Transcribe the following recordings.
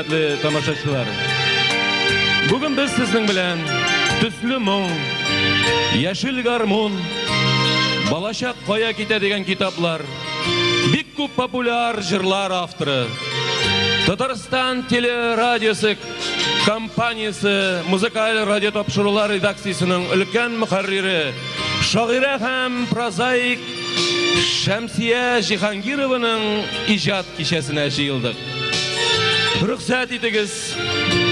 хөрмәтле тамашачылар. Бүген без сезнең белән Төсле моң, Яшел гармун, Балачак кая китә дигән китаплар, бик күп популяр җырлар авторы, Татарстан телерадиосы компаниясе музыкаль радиотапшырулар редакциясенең өлкән мөхәррире, шагыйрә һәм прозаик Шәмсия Җиһангированың иҗат кичәсенә җыелдык. Рөхсәт итегез,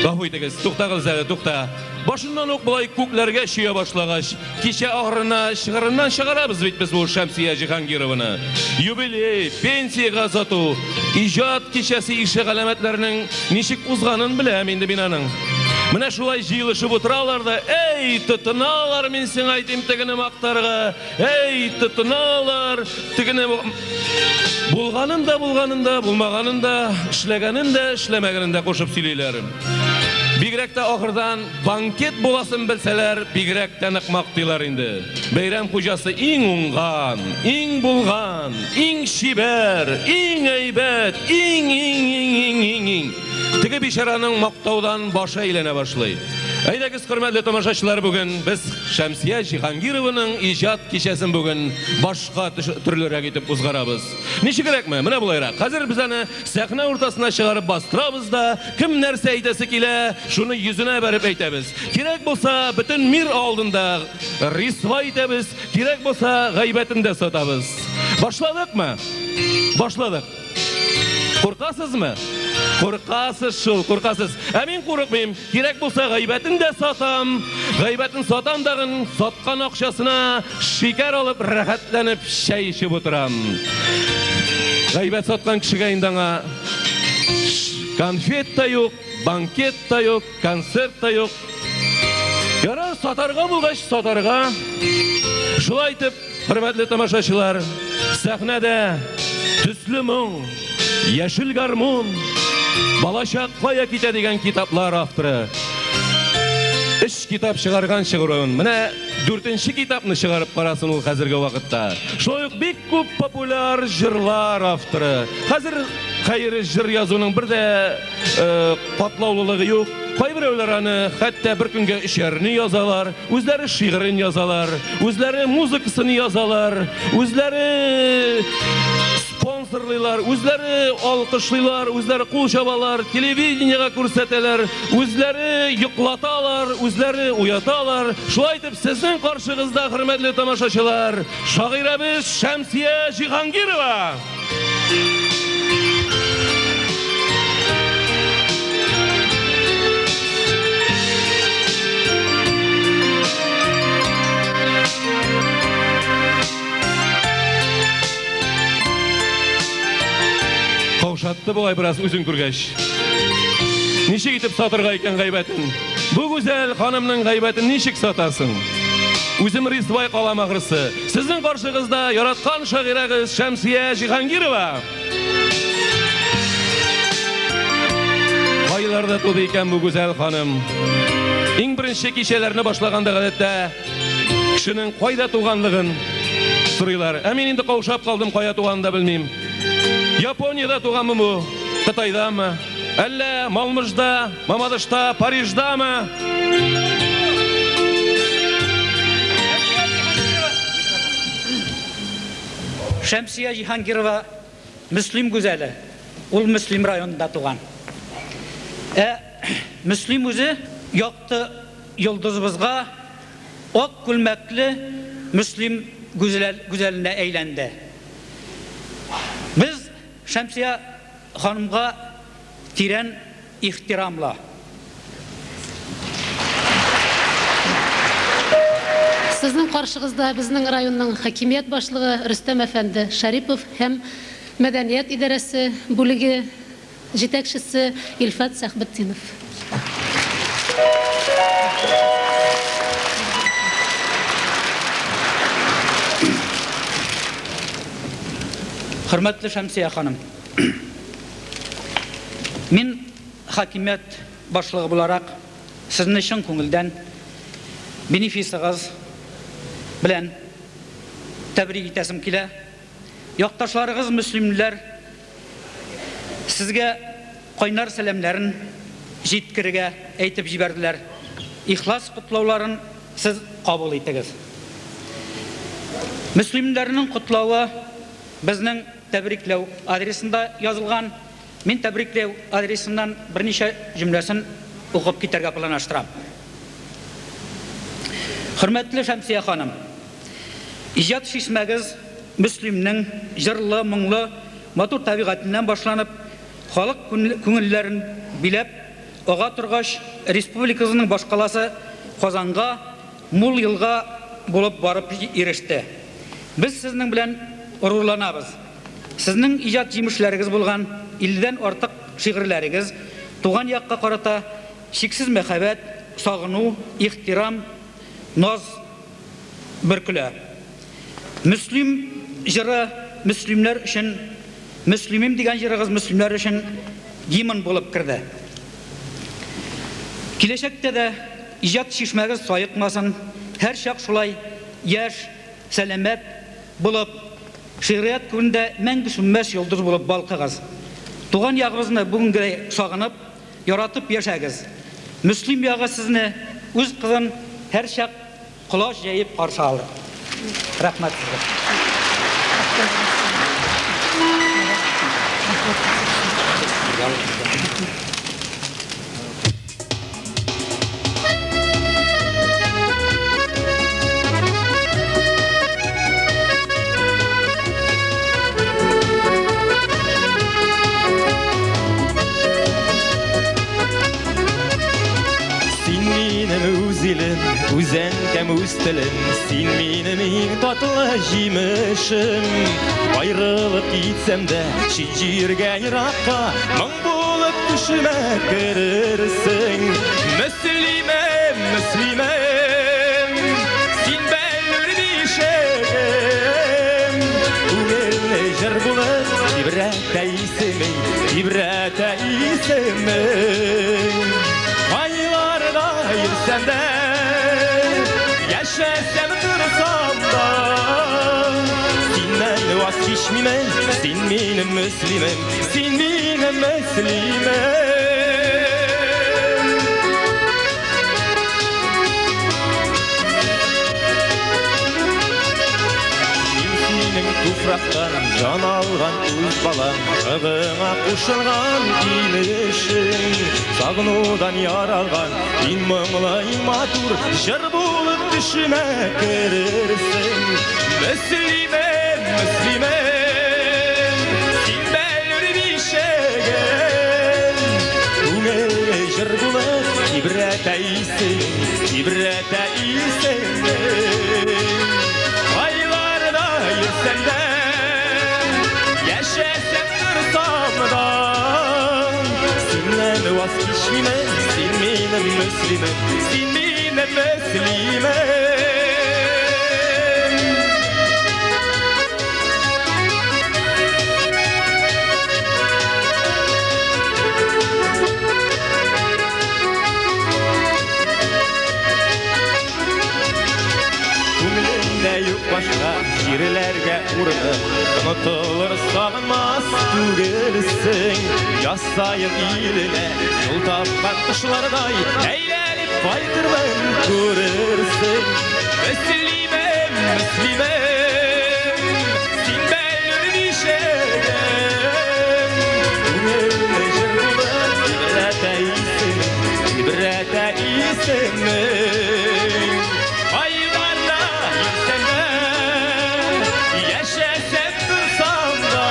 гафу итегез, туктагыз әле, тукта. Башыннан ук болай күкләргә чөя башлагач, кичә ахырына чыгарыннан чыгарабыз бит без бу Шәмсия Җиһангированы. Юбилей, пенсиягә озату, иҗат кичәсе ише галәмәтләрнең ничек узганын беләм инде мин аның. Менә шулай җыелышып утыралар да, әй, тотыналар, мин сиңа әйтим, тегене мактарга, әй, тотыналар, тегене булганын да, булганын да, булмаганын да, эшләгәнен дә, эшләмәгәнен дә кушып сөйлиләр. Бигрәк тә ахырдан банкет буласын белсәләр, бигрәк тә нык мактыйлар инде. Бәйрәм хуҗасы иң уңган, иң булган, иң чибәр, иң әйбәт, иң, иң, иң, иң, иң, иң. Теге бичараның мактаудан башы әйләнә башлый. Әйдәгез, хөрмәтле тамашачылар, бүген без Шәмсия Җиһангированың иҗат кичәсен бүген башка төрлерәк итеп узгарабыз. Ничегрәкме? Менә болайрак. Хәзер без аны сәхнә уртасына чыгарып бастырабыз да, кем нәрсә әйтәсе килә, шуны йөзенә бәреп әйтәбез. Кирәк булса, бөтен мир алдында рисва итәбез, кирәк булса, гайбәтен дә сатабыз. Башладыкмы? Башладык. Куркасызмы? Куркасыз шул, куркасыз. Ә мин курыкмыйм. Кирәк булса, гайбәтен дә сатам. Гайбәтен сатам дагын, саткан акчасына шикәр алып, рәхәтләнеп чәй эчеп утырам. Гайбәт саткан кешегә инде аңа конфет та юк, банкет та юк, концерт та юк. Ярар, сатарга булгач, сатарга. Шулай итеп, Хөрмәтле тамашачылар, сәхнәдә төсле моң, яшел гармун, балачак кая китә дигән китаплар авторы. Өч китап чыгарган чыгаруын. Менә дүртенче китапны чыгарып карасын ул хәзерге вакытта. Шулай ук бик күп популяр җырлар авторы. Хәзер хәер җыр язуның бер дә катлаулылыгы юк. Кайберәүләр аны хәтта бер көнгә өчәрне язалар. Үзләре шигырен язалар, үзләре музыкасын язалар, үзләре спонсорлыйлар, үзләре алкышлыйлар, үзләре кул чабалар, телевидениегә күрсәтәләр, үзләре йоклаталар, үзләре уяталар. Шулай итеп, сезнең каршыгызда, хөрмәтле тамашачылар, шагыйрәбез Шәмсия Җиһангирова! Каушатты бугай бераз үзен күргәч. Ничек итеп сатырга икән гайбәтен? Бу гүзәл ханымның гайбәтен ничек сатасың? Үзем рисвай калам ахрысы. Сезнең каршыгызда яраткан шагыйрәгез Шәмсия Җиһангирова. Кайларда туды икән бу гүзәл ханым? Иң беренче кичәләрне башлаганда гадәттә кешенең кайда туганлыгын сорыйлар. Ә мин инде каушап калдым, кая туганын да белмим. Япониядә туганмы бу? Кытайдамы? Әллә Малмыжда, Мамадышта, Париждамы? Шәмсия Җиһангирова Мөслим гүзәле. Ул Мөслим районында туган. Ә Мөслим үзе якты йолдызыбызга ак күлмәкле Мөслим гүзәленә әйләнде. Без Шәмсия ханымга тирән ихтирамла. Сезнең каршыгызда безнең районның хакимият башлыгы Рөстәм әфәнде Шәрипов һәм мәдәният идарәсе бүлеге җитәкчесе Илфат Сәхбетдинов. Хөрмәтле Шәмсия ханым! Мин хакимият башлыгы буларак сезне чын күңелдән бенефисыгыз белән тәбрик итәсем килә. Якташларыгыз мөслимлеләр сезгә. кайнар сәламнәрен җиткерергә әйтеп җибәрделәр. Ихлас котлауларын сез кабул итегез. Мөслимнәрнең котлавы безнең тәбрикләү адресында язылган. Мин тәбрикләү адресыннан берничә җөмләсен укып китәргә планлаштырам. Хөрмәтле Шәмсия ханым, иҗат чишмәгез Мөслимнең җырлы, моңлы, матур табигатеннән башланып, халык күңелләрен биләп ага торгач, республикабызның башкаласы Казанга мул елга булып барып иреште. Без сезнең белән горурланабыз. Сезнең иҗат җимешләрегез булган илледән артык шигырьләрегез туган якка карата чиксез мәхәббәт, сагыну, ихтирам, наз бөркелә. Мөслим җыры мөслимнәр өчен Мөслимим дигән җырыгыз мөслимнәр өчен гимн булып керде. Киләчәктә дә иҗат чишмәгез саекмасын, һәрчак шулай яшь, сәламәт булып, шигърият күгендә мәңге сүнмәс йолдыз булып балкыгыз. Туган ягыбызны бүгенгедәй сагынып, яратып яшәгез. Мөслим ягы сезне, үз кызын һәрчак колач җәеп каршы алыр. Рәхмәт сезгә. Син минем үз илем, үз әнкәм, үз телем, Син минем иң татлы җимешем. Аерылып китсәм дә, чит җиргә еракка, Моң булып төшемә керерсең. Мөслимем, Мөслимем, син бәллүр бишегем. Күңелне җыр булып тибрәтә исемең, тибрәтә исемең. Айларда йөрсәм дә, яшәсәм торсам да, синнән ваз кичмимен, син минем Мөслимем, син минем Мөслимем. Мин синең туфрактан җан алган үз балаң, Кыгыңа кушылган инешең, Сагынудан яралган иң моңлы, иң матур җыр булып төшемә керерсең. Мөслимем, Мөслимем, син бәллүр бишегем. Күңелле җыр булып тибрәтә исемең, тибрәтә исемең. Айларда йөрсәм дә, яшәсәм торсам да, синнән ваз кичмимен, син минем Мөслимем, син минем Мөслимем. Күңелемдә юк башка җирләргә урыным, Онытылыр сагынмас түгелсең. Яз саен иленә юл тапкан кошлардай, Әйләнеп кайтырмын, күрерсең. Мөслимем, Мөслимем, син бәллүр бишегем. Күңелне җыр булып тибрәтә исемең, тибрәтә исемең. Айларда йөрсәм дә, яшәсәм торсам да,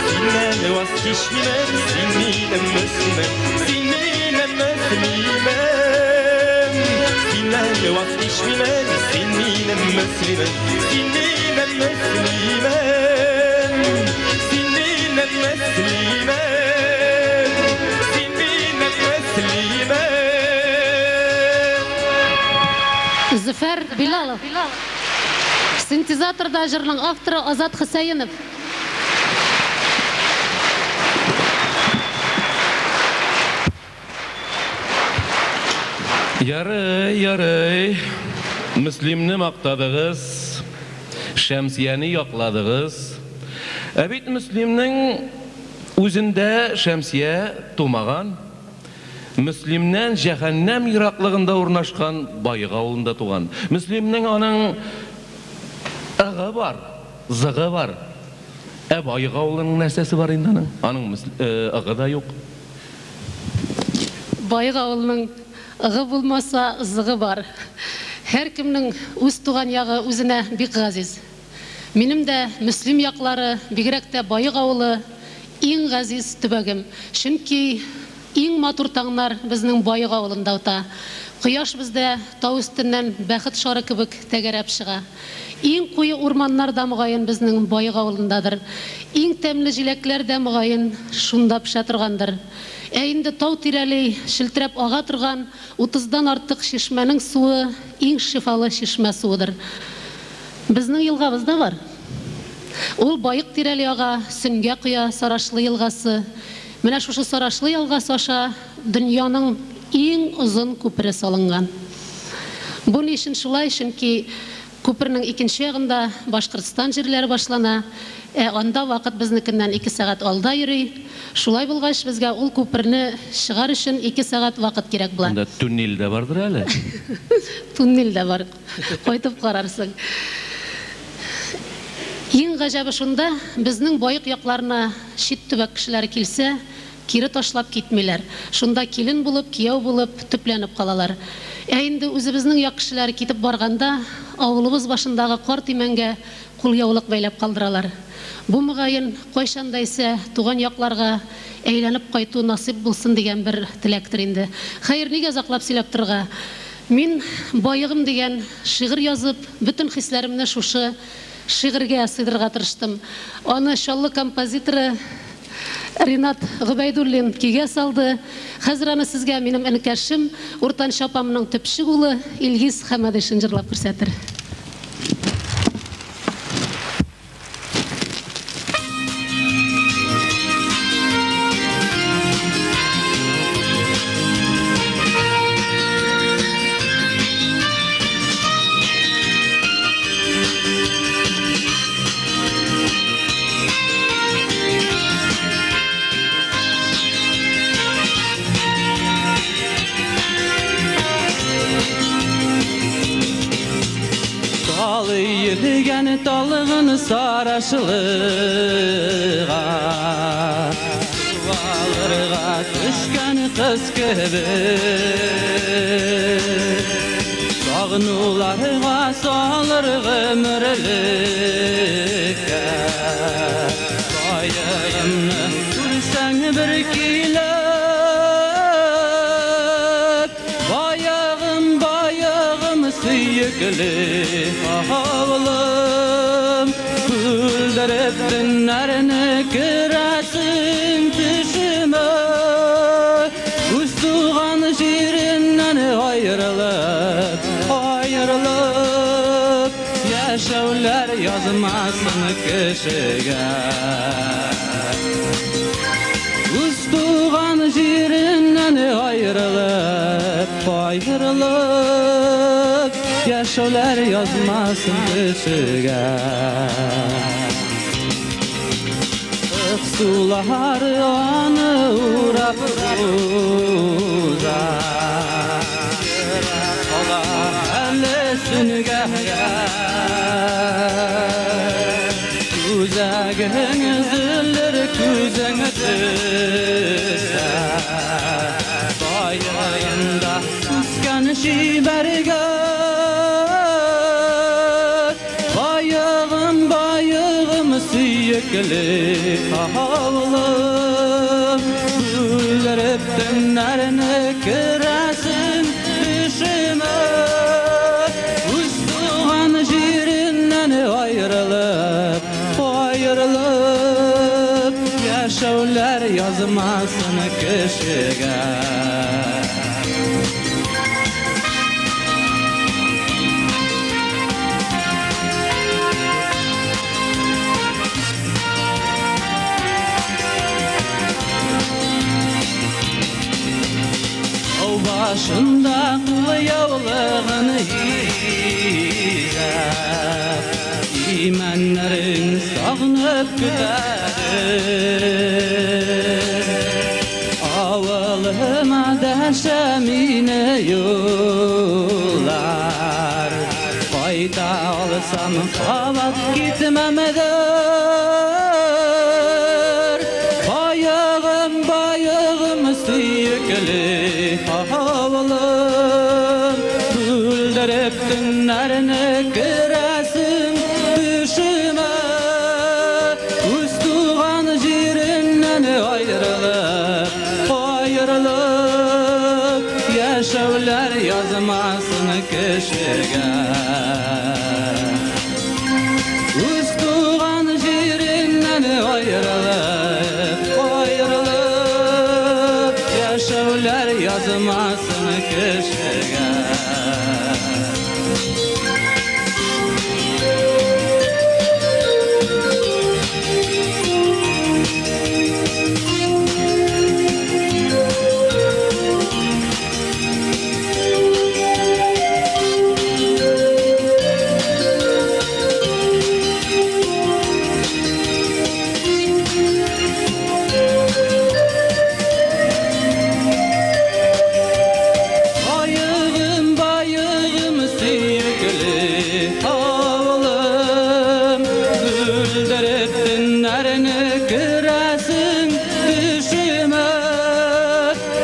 синнән ваз кичмимен, син минем Мөслимем, син минем Мөслимем. Синнән ваз кичмимен, син минем Мөслимем, син минем Мөслимем. Син минем Мөслимем, син минем Мөслимем. Зөфәр Билалов. Синтезаторда җырның авторы Азат Хөсәенов. Ярый, ярый. Мөслимне мактадыгыз, Шәмсияне якладыгыз. Ә бит Мөслимнең Үзендә Шәмсия тумаган, Мөслимнән җәһәннәм ераклыгында урнашкан Баек авылында туган. Мөслимнең аның ыгы бар, зыгы бар. Ә Баек авылының нәрсәсе бар инде аның? Аның ыгы да юк. Баек авылының ыгы булмаса, зыгы бар. Һәркемнең үз туган ягы үзенә бик газиз. Минем дә Мөслим яклары, бигрәк тә Баек авылы иң газиз төбәгем. Чөнки иң матур таңнар безнең Баек авылында ута. Кояш бездә тау өстеннән бәхет шары кебек тәгәрәп чыга. Иң куе урманнар да, мөгаен, безнең Баек авылындадыр. Иң тәмле җиләкләр дә, мөгаен, шунда пешә торгандыр. Ә инде тау тирәли челтерәп ага торган утыздан артык чишмәнең суы иң шифалы чишмә суыдыр. Безнең елгабыз да бар. Ул Баек тирәли ага, Сөнгә коя, Сарашлы елгасы. Менә шушы Сарашлы елгасы аша дөньяның иң озын күпере салынган. Бу ни өчен шулай? Чөнки күпернең икенче ягында Башкортстан җирләре башлана, ә анда вакыт безнекеннән ике сәгать алда йөри. Шулай булгач, безгә ул күперне чыгар өчен ике сәгать вакыт кирәк була. Анда туннель дә бардыр әле? Туннель дә бар. Кайтып карарсың. Иң гаҗәбе шунда, безнең Баек якларына чит төбәк кешеләре килсә, кире ташлап китмиләр. Шунда килен булып, кияү булып, төпләнеп калалар. Ә инде үзебезнең як кешеләре китеп барганда, авылыбыз башындагы карт имәнгә кулъяулык бәйләп калдыралар. Бу, мөгаен, кайчан да исә туган якларга әйләнеп кайту насыйп булсын дигән бер теләктер инде. Хәер, нигә озаклап сөйләп торырга? Мин Баегым дигән шигырь язып, бөтен хисләремне шушы шигырьгә сыйдырырга тырыштым. Аны Чаллы композиторы Ринат Гобәйдуллин көйгә салды. Хәзер аны сезгә минем энекәшем, уртанчы апамның төпчек улы Илгиз Хәмәдишин җырлап күрсәтер. Талый дигән талгын сарашлыга Су төшкән кыз кебек Сагынуларга салыр гомерлеккә Баегымны күрсәң бер килеп Баягым, баягым сөекле авылым Күлдереп төннәрне керәсең төшемә Үз туган җиреннән аерылып, аерылып Яшәүләр язмасын кешегә. Үз туган җиреннән аерылып, аерылып Яшәүләр язмасын кешегә. Сулар аны урап уза Кала әле сөнгәгә Күзәгең өзелер, күзең төшә Баегында үскән чибәргә Баягым, баягым сөекле авылым Күлдереп төннәрне керәсең төшемә Үз туган җиреннән аерылып, аерылып Яшәүләр язмасын кешегә. Тау башында кулъяулыгын изәп, Имәннәрен сагынып көтәдер. Калсам кабат китмәмдер. Аягым, баягым, сөекле авылым. Бүлдереп төннәрне керәсең төшемә. Үз туган җиреннән аерылып, аерылып, яшәүләр язмасын кешегә. Үз туган җиреннән аерылып, аерылып, яшәүләр язмасын кешегә. Айыгым, байыгым, сөекле авылым. Гөлдереп төннәрне керәсең төшемә.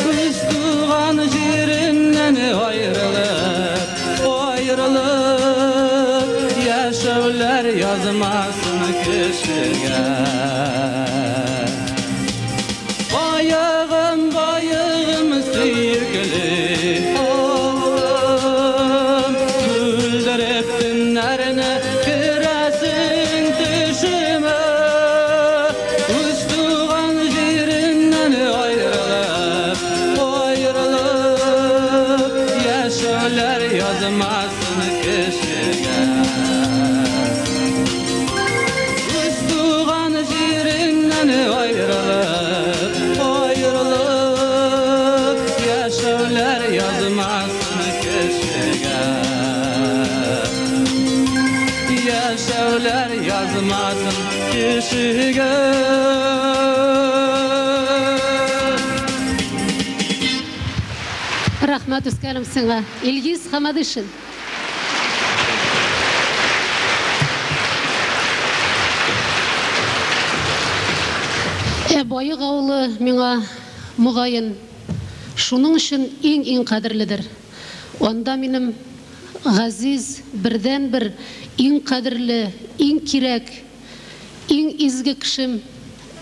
Үз туган җиреннән аерылып, аерылып, яшәүләр язмасын кешегә. Аягым, баягым, сөекле авылым. Гөлдереп төннәрне керәсең төшемә. Үз туган җиреннән аерылып, аерылып, яшәүләр язмасын кешегә. Үз туган җиреннән аерылып, аерылып, яшәүләр язмасын кешегә. Яшәүләр язмасын кешегә. Рәхмәт, үскәнем, сиңа. Илгиз Хамадышин. Ә Баек авылы миңа, мөгаен, шуның өчен иң-иң кадерледер. Анда минем газиз, бердәнбер, иң кадерле, иң кирәк, иң изге кешем,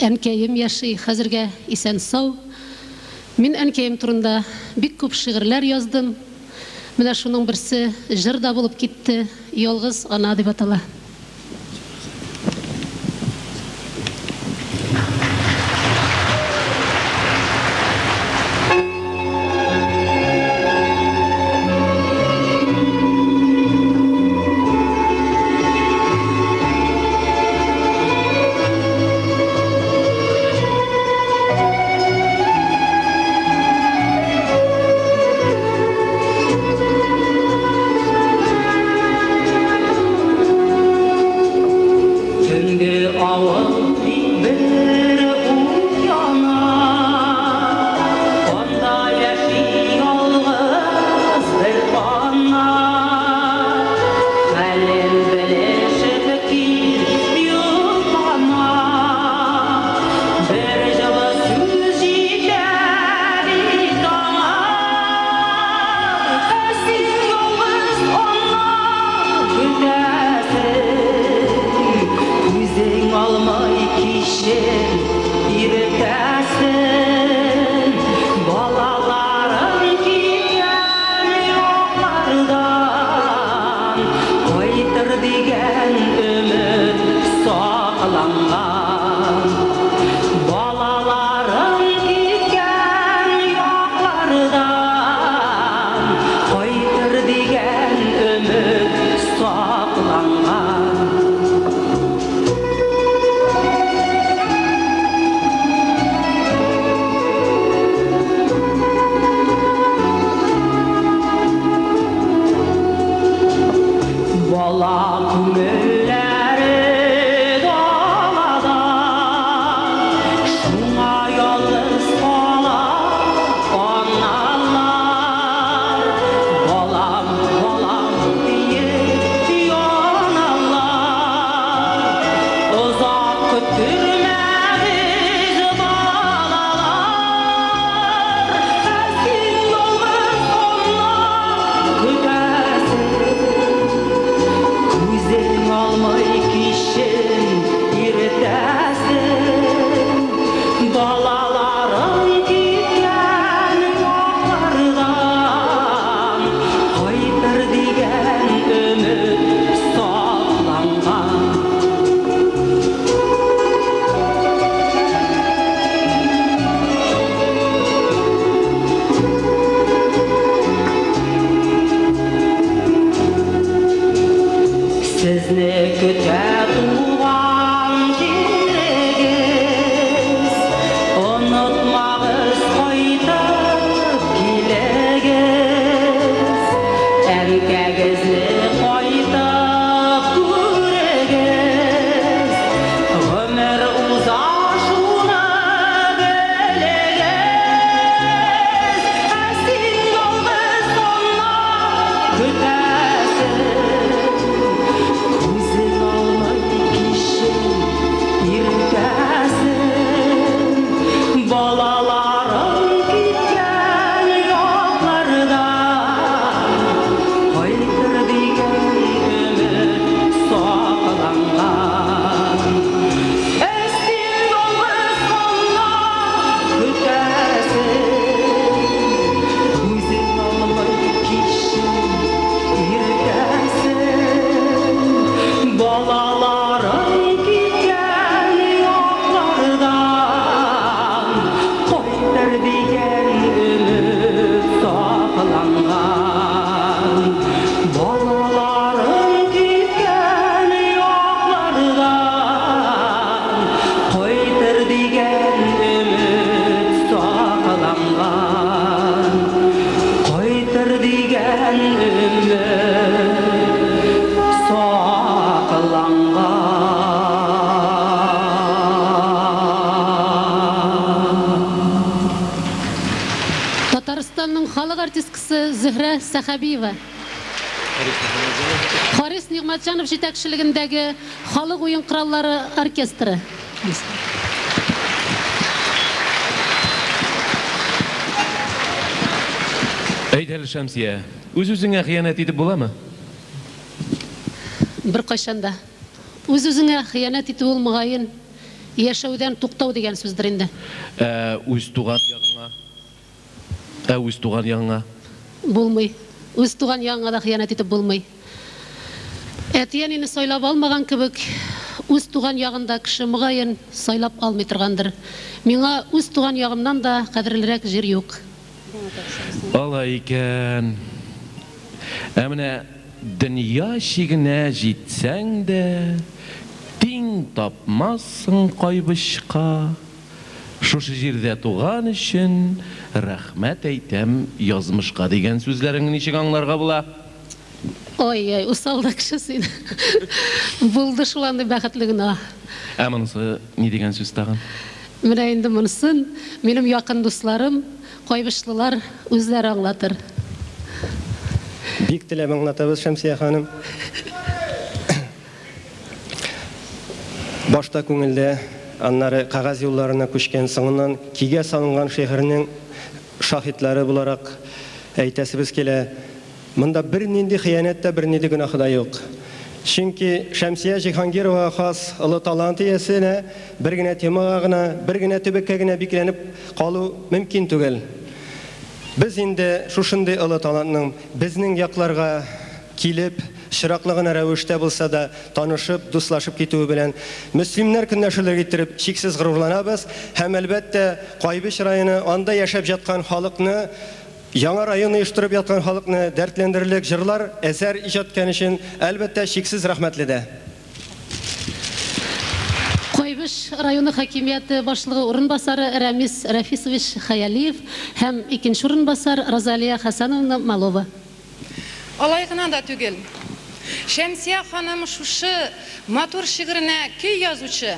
әнкәем яши, хәзергә исән-сау. Мин әнкәем турында бик күп шигырьләр яздым. Менә шуның берсе җыр да булып китте, Ялгыз ана дип атала. Төнге авыл тик бер ут яна, Анда яши ялгыз бер ана. Хәлен белешеп кил, юк ана, Бер җылы сүз җитә бит аңа. Ә син ялгыз ана көтәсең, Күзең алмый кичен, иртәсен. Балаларың киткән яклардан, Кайтыр дигән өмет сакланган. Балаларың киткән яклардан, Кайтыр дигән өмет сакланган. Бала күңелләре далада, Шуңа ялгыз кала аналар. Балам, балам диеп яналар. Сезне көтә туган җирегез, Онытмагыз, кайтып килегез. Әнкәгезне кайтып күрегез. Гомер уза, шуны белегез. Ә син ялгыз аннан көтәсең. Күзең алмый кичен, иртәсен. Балаларың киткән якларда кайтыр дигән өмет сакланган. Ә син ялгыз аннан көтәсең. Күзең алмый кичен, иртәсен. Балаларың киткән яклардан кайтыр дигән өмет сакланган. Балаларың киткән яклардан кайтыр дигән өмет сакланган. Кайтыр дигән өмет сакланган. Татарстанның халык артисткасы Зөһрә Сәхәбиева. Харис Нигъмәтҗанов җитәкчелегендәге халык уен кораллары оркестры. Әйт әле, Шәмсия, үз-үзеңә хыянәт итеп буламы? Беркайчан да. Үз-үзеңә хыянәт итү ул, мөгаен, яшәүдән туктау дигән сүздер инде. Ә үз туган ягыңа? Ә үз туган ягыңа? Булмый. Үз туган ягыңа да хыянәт итеп булмый. Әти-әнине сайлап алмаган кебек, үз туган ягын да кеше, мөгаен, сайлап алмый торгандыр. Миңа үз туган ягымнан да кадерлерәк җир юк. Алай икән. Ә менә дөнья чигенә җитсәң дә, тиң тапмассың Кайбычка. Шушы җирдә туган өчен рәхмәт әйтәм язмышка дигән сүзләреңне ничек аңларга була? Ай-яй, усал да кеше син. Булды шул андый бәхетле гөнаһ. Ә монысы ни дигән сүз тагын? Менә инде монысын минем якын дусларым, кайбычлылар үзләре аңлатыр. Бик теләп аңлатабыз, Шәмсия ханым. Башта күңелдә, аннары кәгазь юлларына күчкән, соңыннан көйгә салынган шигырьнең шаһитлары буларак әйтәсебез килә. Монда бернинди хыянәт тә, бернинди гөнаһы да юк. Чөнки Шәмсия Җиһангировага хас олы талант иясенә бер генә темага гына, бер генә төбәккә генә бикләнеп калу мөмкин түгел. Без инде шушындый олы талантның безнең якларга килеп, очраклы гына рәвештә булса да танышып, дуслашып китүе белән мөслимнәр көнләшерлек иттереп чиксез горурланабыз һәм, әлбәттә, Кайбыч районы, анда яшәп жаткан халыкны, яңа район оештырып яткан халыкны дәртләндерерлек җырлар, әсәр иҗат иткән өчен, әлбәттә, чиксез рәхмәтле дә. Кайбыч районы хакимияте башлыгы урынбасары Рәмис Рафисович Хәялиев һәм икенче урынбасар Розалия Хәсәновна Малова. Алай гына да түгел. Шәмсия ханым шушы матур шигыренә көй язучы,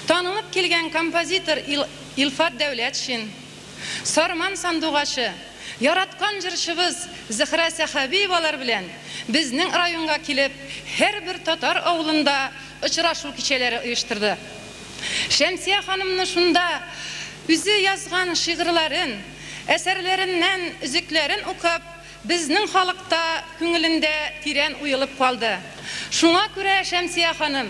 танылып килгән композитор Илфат Дәүләтшин, Сарман сандугачы, яраткан җырчыбыз Зөһрә Сәхәбиевалар белән безнең районга килеп, һәрбер татар авылында очрашу кичәләре оештырды. Шәмсия ханымны шунда үзе язган шигырьләрен, әсәрләреннән өзекләрен укып, безнең халыкта күңелендә тирән уелып калды. Шуңа күрә, Шәмсия ханым,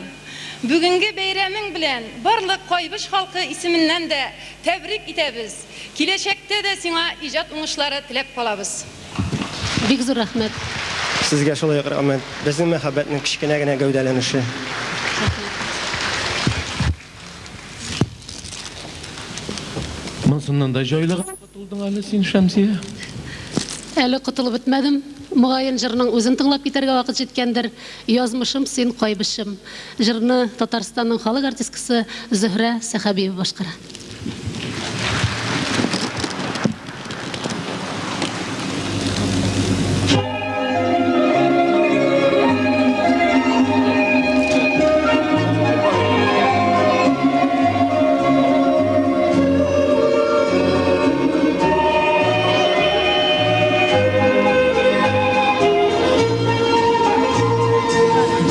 бүгенге бәйрәмең белән барлык Кайбыч халкы исеменнән дә тәбрик итәбез. Киләчәктә дә сиңа иҗат уңышлары теләп калабыз. Бик зур рәхмәт. Сезгә шулай ук рәхмәт. Безнең мәхәббәтнең кечкенә генә гәүдәләнеше. Монсыннан да җайлы гына котылдың әле син, Шәмсия. Әле котылып бетмәдем. Мөгаен, җырның үзен тыңлап китәргә вакыт җиткәндер. Язмышым син, Кайбычым. Җырны Татарстанның халык артисткасы Зөһрә Сәхәбиева башкара.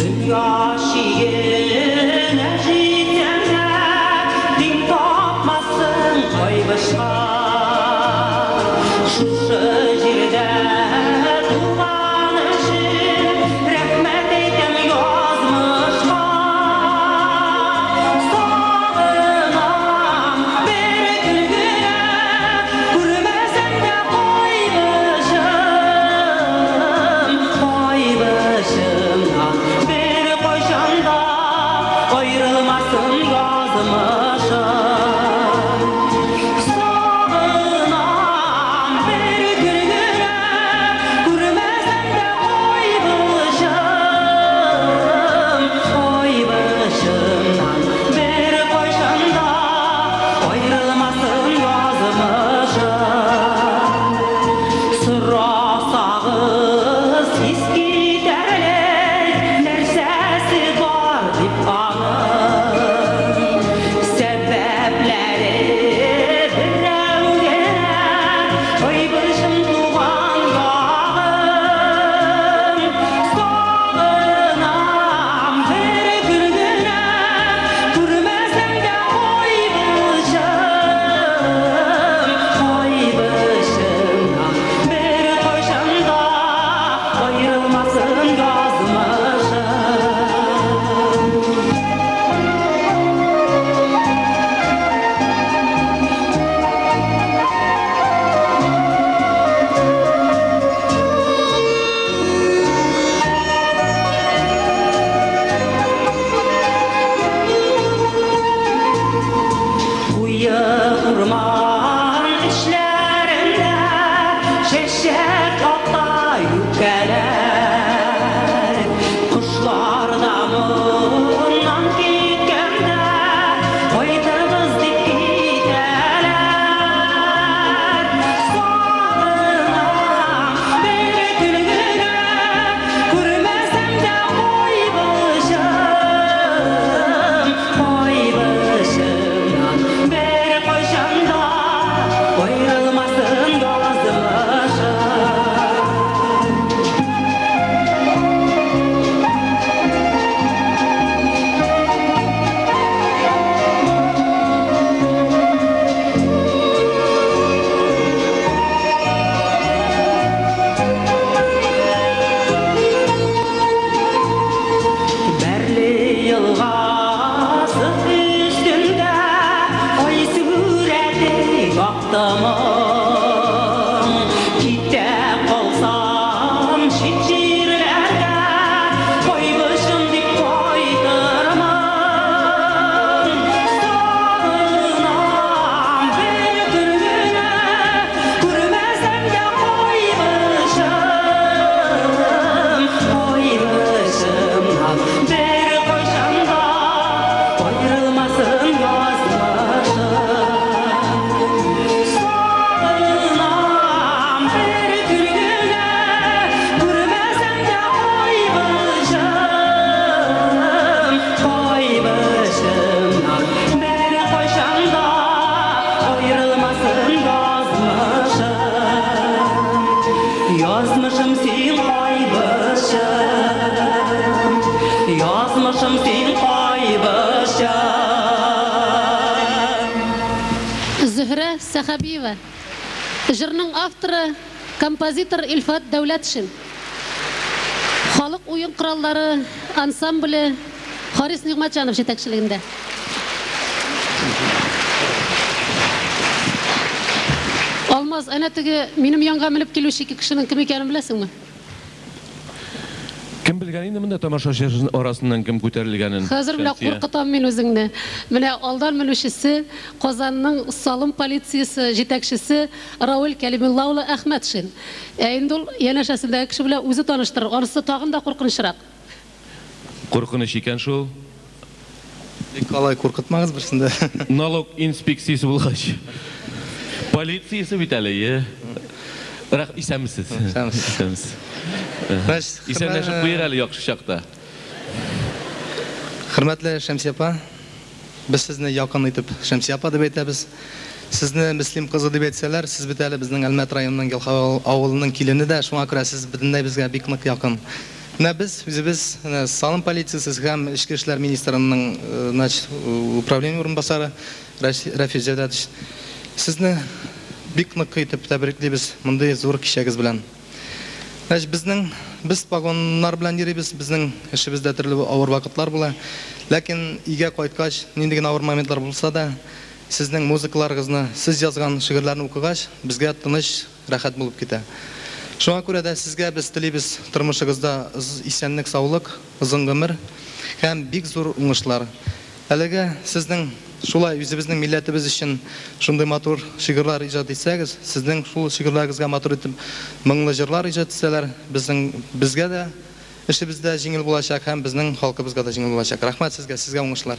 Дөнья чигенә җитсәң дә, тиң тапмассың Кайбычка. Шушы җирдә туган өчен рәхмәт әйтәм язмышка. Сагынам бер көн генә, күрмәсәм дә Кайбычым, Кайбычымнан беркайчан да аерылмасын язмышым. Сагынам бер көн генә, күрмәсәм дә Кайбычым, Кайбычымнан беркайчан да аерылмасын язмышым. Сорасагыз, искитәрлек нәрсәсе бар дип аның, сәбәпләре берәү генә, Кайбычым туган ягым. Сагынам бер көн генә, күрмәсәм дә Кайбычым, Кайбычымнан беркайчан да аерылмасын язмышым. Куе урман эчләрендә чәчәк ата юкәләр. Кошлар да моннан киткәндә кайтыгыз дип китәләр. Сагынам бер көн генә, күрмәсәм дә Кайбычым, Кайбычымнан беркайчан да аерылмасын язмышым. Бәрле елгасы өстендә ай сурәте яктымың. Китә калсам чит җирләргә, Кайбычым дип кайтырмын. Сагынам бер көн генә, күрмәсәм дә Кайбычым, Кайбычымнан беркайчан да аерылмасын язмышым. Сагынам бер көн генә, күрмәсәм дә Кайбычым, Кайбычымнан беркайчан да аерылмасын язмышым. Язмышым син, Кайбычым, язмышым син, Кайбычым. Зөһрә Сәхәбиева. Җырның авторы, композитор Илфат Дәүләтшин. Халык уен кораллары ансамбле Харис Нигъмәтҗанов җитәкчелегендә. Алмаз, әнә теге минем янга менеп килүче ике кешенең кем икәнен беләсеңме? Кем белгән инде монда тамашачы арасыннан кем күтәрелгәнен? Хәзер менә куркытам мин үзеңне. Менә алдан менүчесе Казанның салым полициясе җитәкчесе Рауил Кәлимулла улы Әхмәтшин. Ә инде ул янәшәсендәге кеше белән үзе таныштырыр. Анысы тагын да куркынычрак. Куркыныч икән шул. Бик алай куркытмагыз берсен дә. Налог инспекциясе булгач. Полициясе бит әле, е. Рәх, исәнмесез. Исәнмесез. Исәнмесез. Исәнләшеп куйыйк әле яхшы чакта. Хөрмәтле Шәмсия апа, без сезне якын итеп Шәмсия апа дип әйтәбез. Сезне Мөслим кызы дип әйтсәләр, сез бит әле безнең Әлмәт районының Елховой авылының килене дә, шуңа күрә сез бөтенләй безгә бик нык якын. Менә без үзебез менә салым полициясе һәм эчке эшләр министрының значит управление урынбасары Рәфис Җәүдәтович сезне бик нык итеп тәбриклибез мондый зур кичәгез белән. Значит, безнең без погоннар белән йөрибез, безнең эшебездә төрле авыр вакытлар була. Ләкин өйгә кайткач, нинди генә авыр моментлар булса да, сезнең музыкаларыгызны, сез язган шигырьләрне укыгач, безгә тыныч, рәхәт булып китә. Шуңа күрә дә сезгә без телибез тормышыгызда исәнлек-саулык, озын гомер һәм бик зур уңышлар. Әлегә сезнең шулай үзебезнең милләтебез өчен шундый матур шигырьләр иҗат итсәгез, сезнең шул шигырьләрегезгә матур итеп моңлы җырлар иҗат итсәләр, безнең безгә дә эшебез дә җиңел булачак һәм безнең халкыбызга да җиңел булачак. Рәхмәт сезгә, сезгә уңышлар.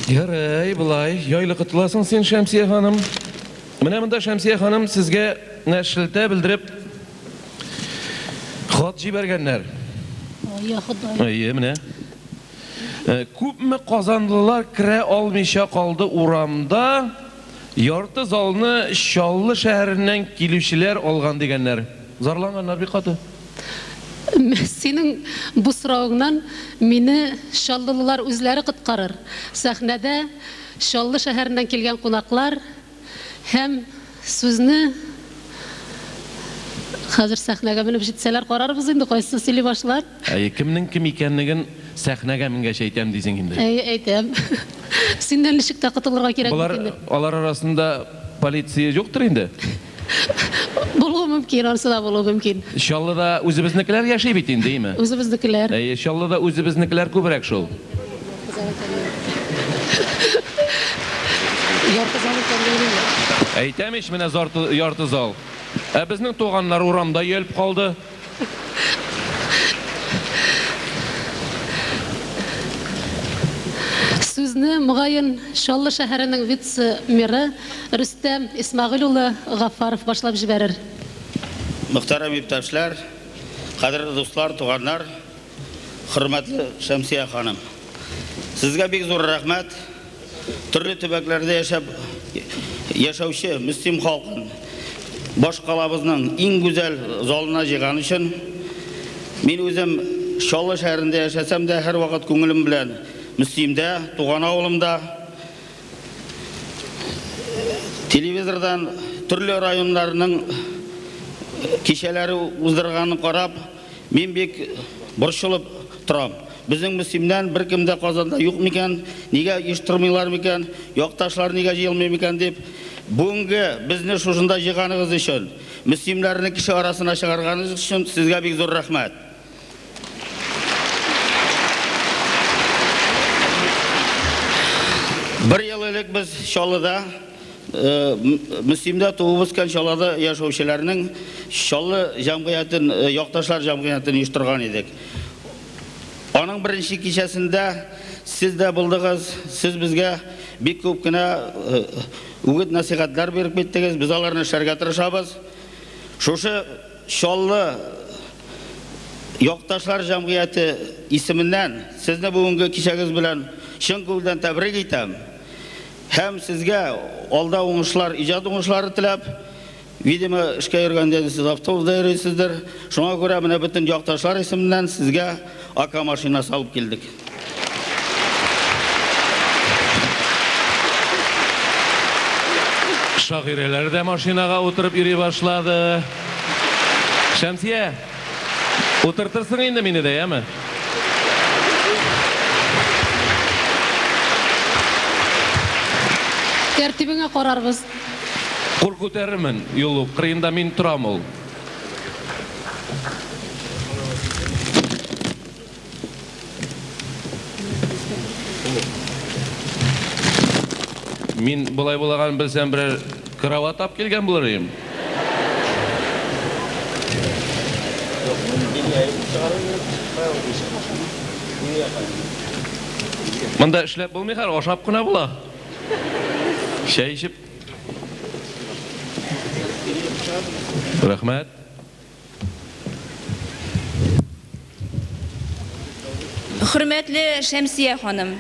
Ярый, болай яйлы котыласың син, Шәмсия ханым. Менә монда Шәмсия ханым сезгә менә шелтә белдереп хат җибәргәннәр. Я Ходай. Әйе, менә. Күпме казанлылар керә алмыйча калды урамда, ярты залны Чаллы шәһәреннән килүчеләр алган дигәннәр. Зарланганнар бик каты. Синең бу соравыңнан мине чаллылылар үзләре коткарыр. Сәхнәдә Чаллы шәһәреннән килгән кунаклар һәм сүзне хәзер сәхнәгә менеп җитсәләр карарбыз инде, кайсысы сөйли башлар. Әйе, кемнең кем икәнлеген сәхнәгә менгәч әйтәм дисең инде. Әйе, әйтәм. Синнән ничек тә котылырга кирәк бит инде. Алар арасында полиция юктыр инде? Булуы мөмкин, анысы да булуы мөмкин. Чаллыда үзебезнекеләр яши бит инде, име? Үзебезнекеләр. Әйе, Чаллыда үзебезнекеләр күбрәк шул. Ярты зал икәнлеген инде. Әйтәм ич, менә ярты зал. Ә безнең туганнар урамда өялеп калды. Сүзне, мөгаен, Чаллы шәһәренең вице-мэры Рөстәм Исмәгыйль улы Гаффаров башлап җибәрер. Мөхтәрәм иптәшләр, кадерле дуслар, туганнар, хөрмәтле Шәмсия ханым! Сезгә бик зур рәхмәт. Төрле төбәкләрдә яшәп яшәүче Мөслим халкын башкалабызның иң гүзәл залына җыйган өчен. Мин үзем Чаллы шәһәрендә яшәсәм дә, һәрвакыт күңелем белән Мөслимдә, туган авылымда. Телевизордан төрле районнарның кичәләре уздырганын карап, Мин бик борчылып торам. Безнең Мөслимнән беркем дә Казанда юк микән, нигә оештырмыйлар микән, якташлар нигә җыелмый микән дип. Бүгенге безне шушында җыйганыгыз өчен, мөслимнәрне кеше арасына чыгарганыгыз өчен сезгә бик зур рәхмәт. Бер ел элек без Чаллыда Мөслимдә туып үскән Чаллыда яшәүчеләрнең Чаллы җәмгыятен, якташлар җәмгыятен оештырган идек. Аның беренче кичәсендә сез дә булдыгыз, сез безгә бик күп кенә үгет-нәсыйхәтләр биреп киттегез, без аларны эшләргә тырышабыз. Шушы Чаллы якташлар җәмгыяте исеменнән сезне бүгенге кичәгез белән чын күңелдән тәбрик итәм. Һәм сезгә алда уңышлар, иҗат уңышлары теләп, видимо, эшкә йөргәндә инде сез автобуста йөрисездер, шуңа күрә менә бөтен якташлар исеменнән сезгә АК машинасы алып килдек. Шагыйрәләр дә машинага утырып йөри башлады. Шәмсия, утыртырсың инде мине дә, яме? Тәртибеңә карарбыз. Кул күтәрермен, юл кырыенда мин торам ул. Мин болай булаган белсәм, берәр кровать алып килгән булыр идем. Монда эшләп булмый хәзер, ашап кына була. Чәй эчеп. Рәхмәт. Хөрмәтле Шәмсия ханым,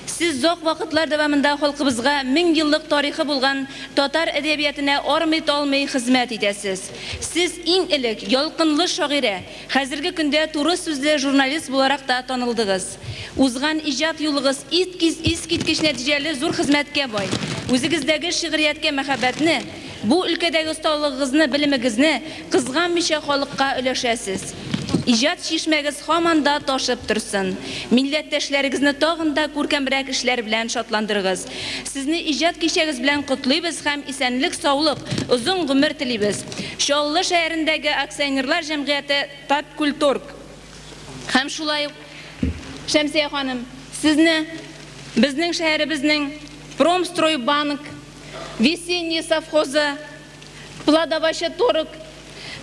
сез озак вакытлар дәвамында халкыбызга 1000 еллык тарихы булган татар әдәбиятына армый-талмый хезмәт итәсез. Сез иң элек ялкынлы шагыйрә, хәзерге көндә туры сүзле журналист буларак та танылдыгыз. Узган иҗат юлыгыз искиткеч нәтиҗәле зур хезмәткә бай. Үзегездәге шигърияткә мәхәббәтне, бу өлкәдәге осталыгыгызны, белемегезне кызганмыйча халыкка өләшәсез. Иҗат чишмәгез һаман да ташып торсын. Милләттәшләрегезне тагын да күркәмрәк эшләр белән шатландырыгыз. Сезне иҗат кичәгез белән котлыйбыз һәм исәнлек-саулык, озын гомер телибез. Чаллы шәһәрендәге акционерлар җәмгыяте Таткульторг. Һәм шулай ук, Шәмсия ханым, сезне безнең шәһәребезнең Промстройбанк, Весенний совхозы, Плодовощеторг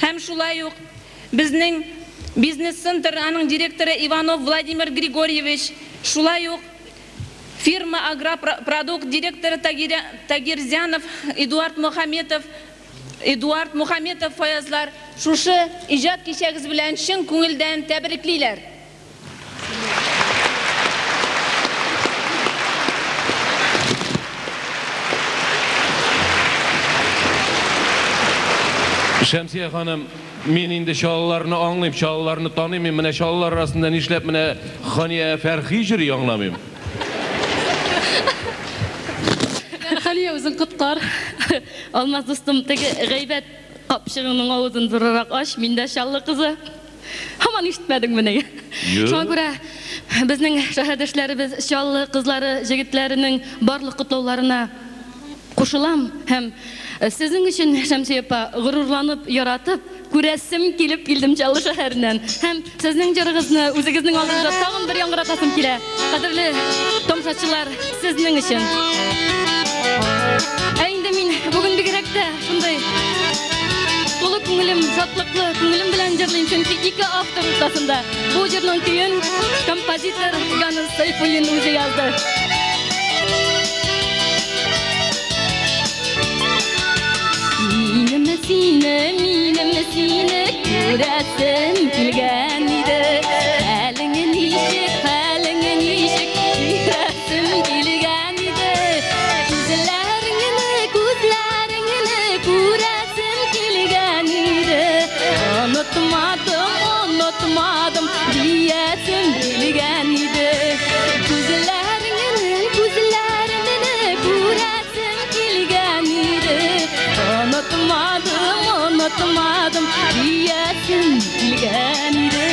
һәм шулай ук безнең бизнес-центр, аның директоры Иванов Владимир Григорьевич, шулай ук фирма Агропродукт директоры Тагирзянов Эдуард Мухаметов, Эдуард Мухаметов Фаязлар шушы иҗат кичәгез белән чын күңелдән тәбриклиләр. Шәмсия ханым, мин инде чаллыларны аңлыйм, чаллыларны таныйм, мин менә чаллылар арасында нишләп менә Хания Фәрхи йөри аңламыйм. Хәлия, үзең коткар. Алмаз дустым, теге гайбәт капчыгыңның авызын зуррак ач, мин дә Чаллы кызы. Һаман ишетмәдеңмени? Юк. Шуңа күрә безнең шәһәрдәшләребез Чаллы кызлары, җегетләренең барлык котлауларына кушылам һәм сезнең өчен, Шәмсия апа, горурланып, яратып, күрәсем килеп килдем Чаллы шәһәреннән. Һәм сезнең җырыгызны үзегезнең алдыгызда тагын бер яңгыратасым килә. Кадерле тамашачылар, сезнең өчен. Ә инде мин бүген бигрәк тә шундый тулы күңелем, шатлыклы күңелем белән җырлыйм, чөнки ике автор уртасында бу җырның көен композитор Ганс Сайфуллин үзе язды. Минем сине, минем сине күрәсем килгән иде. Хәлең ничек, хәлең ничек, күрәсем килгән иде. Күзләреңне, күзләреңне күрәсем килгән иде. Онытмадым, онытмадым диясем килгән иде. Күзләреңне, күзләреңне күрәсем килгән иде. Онытмадым, онытмадым диясем килгән иде.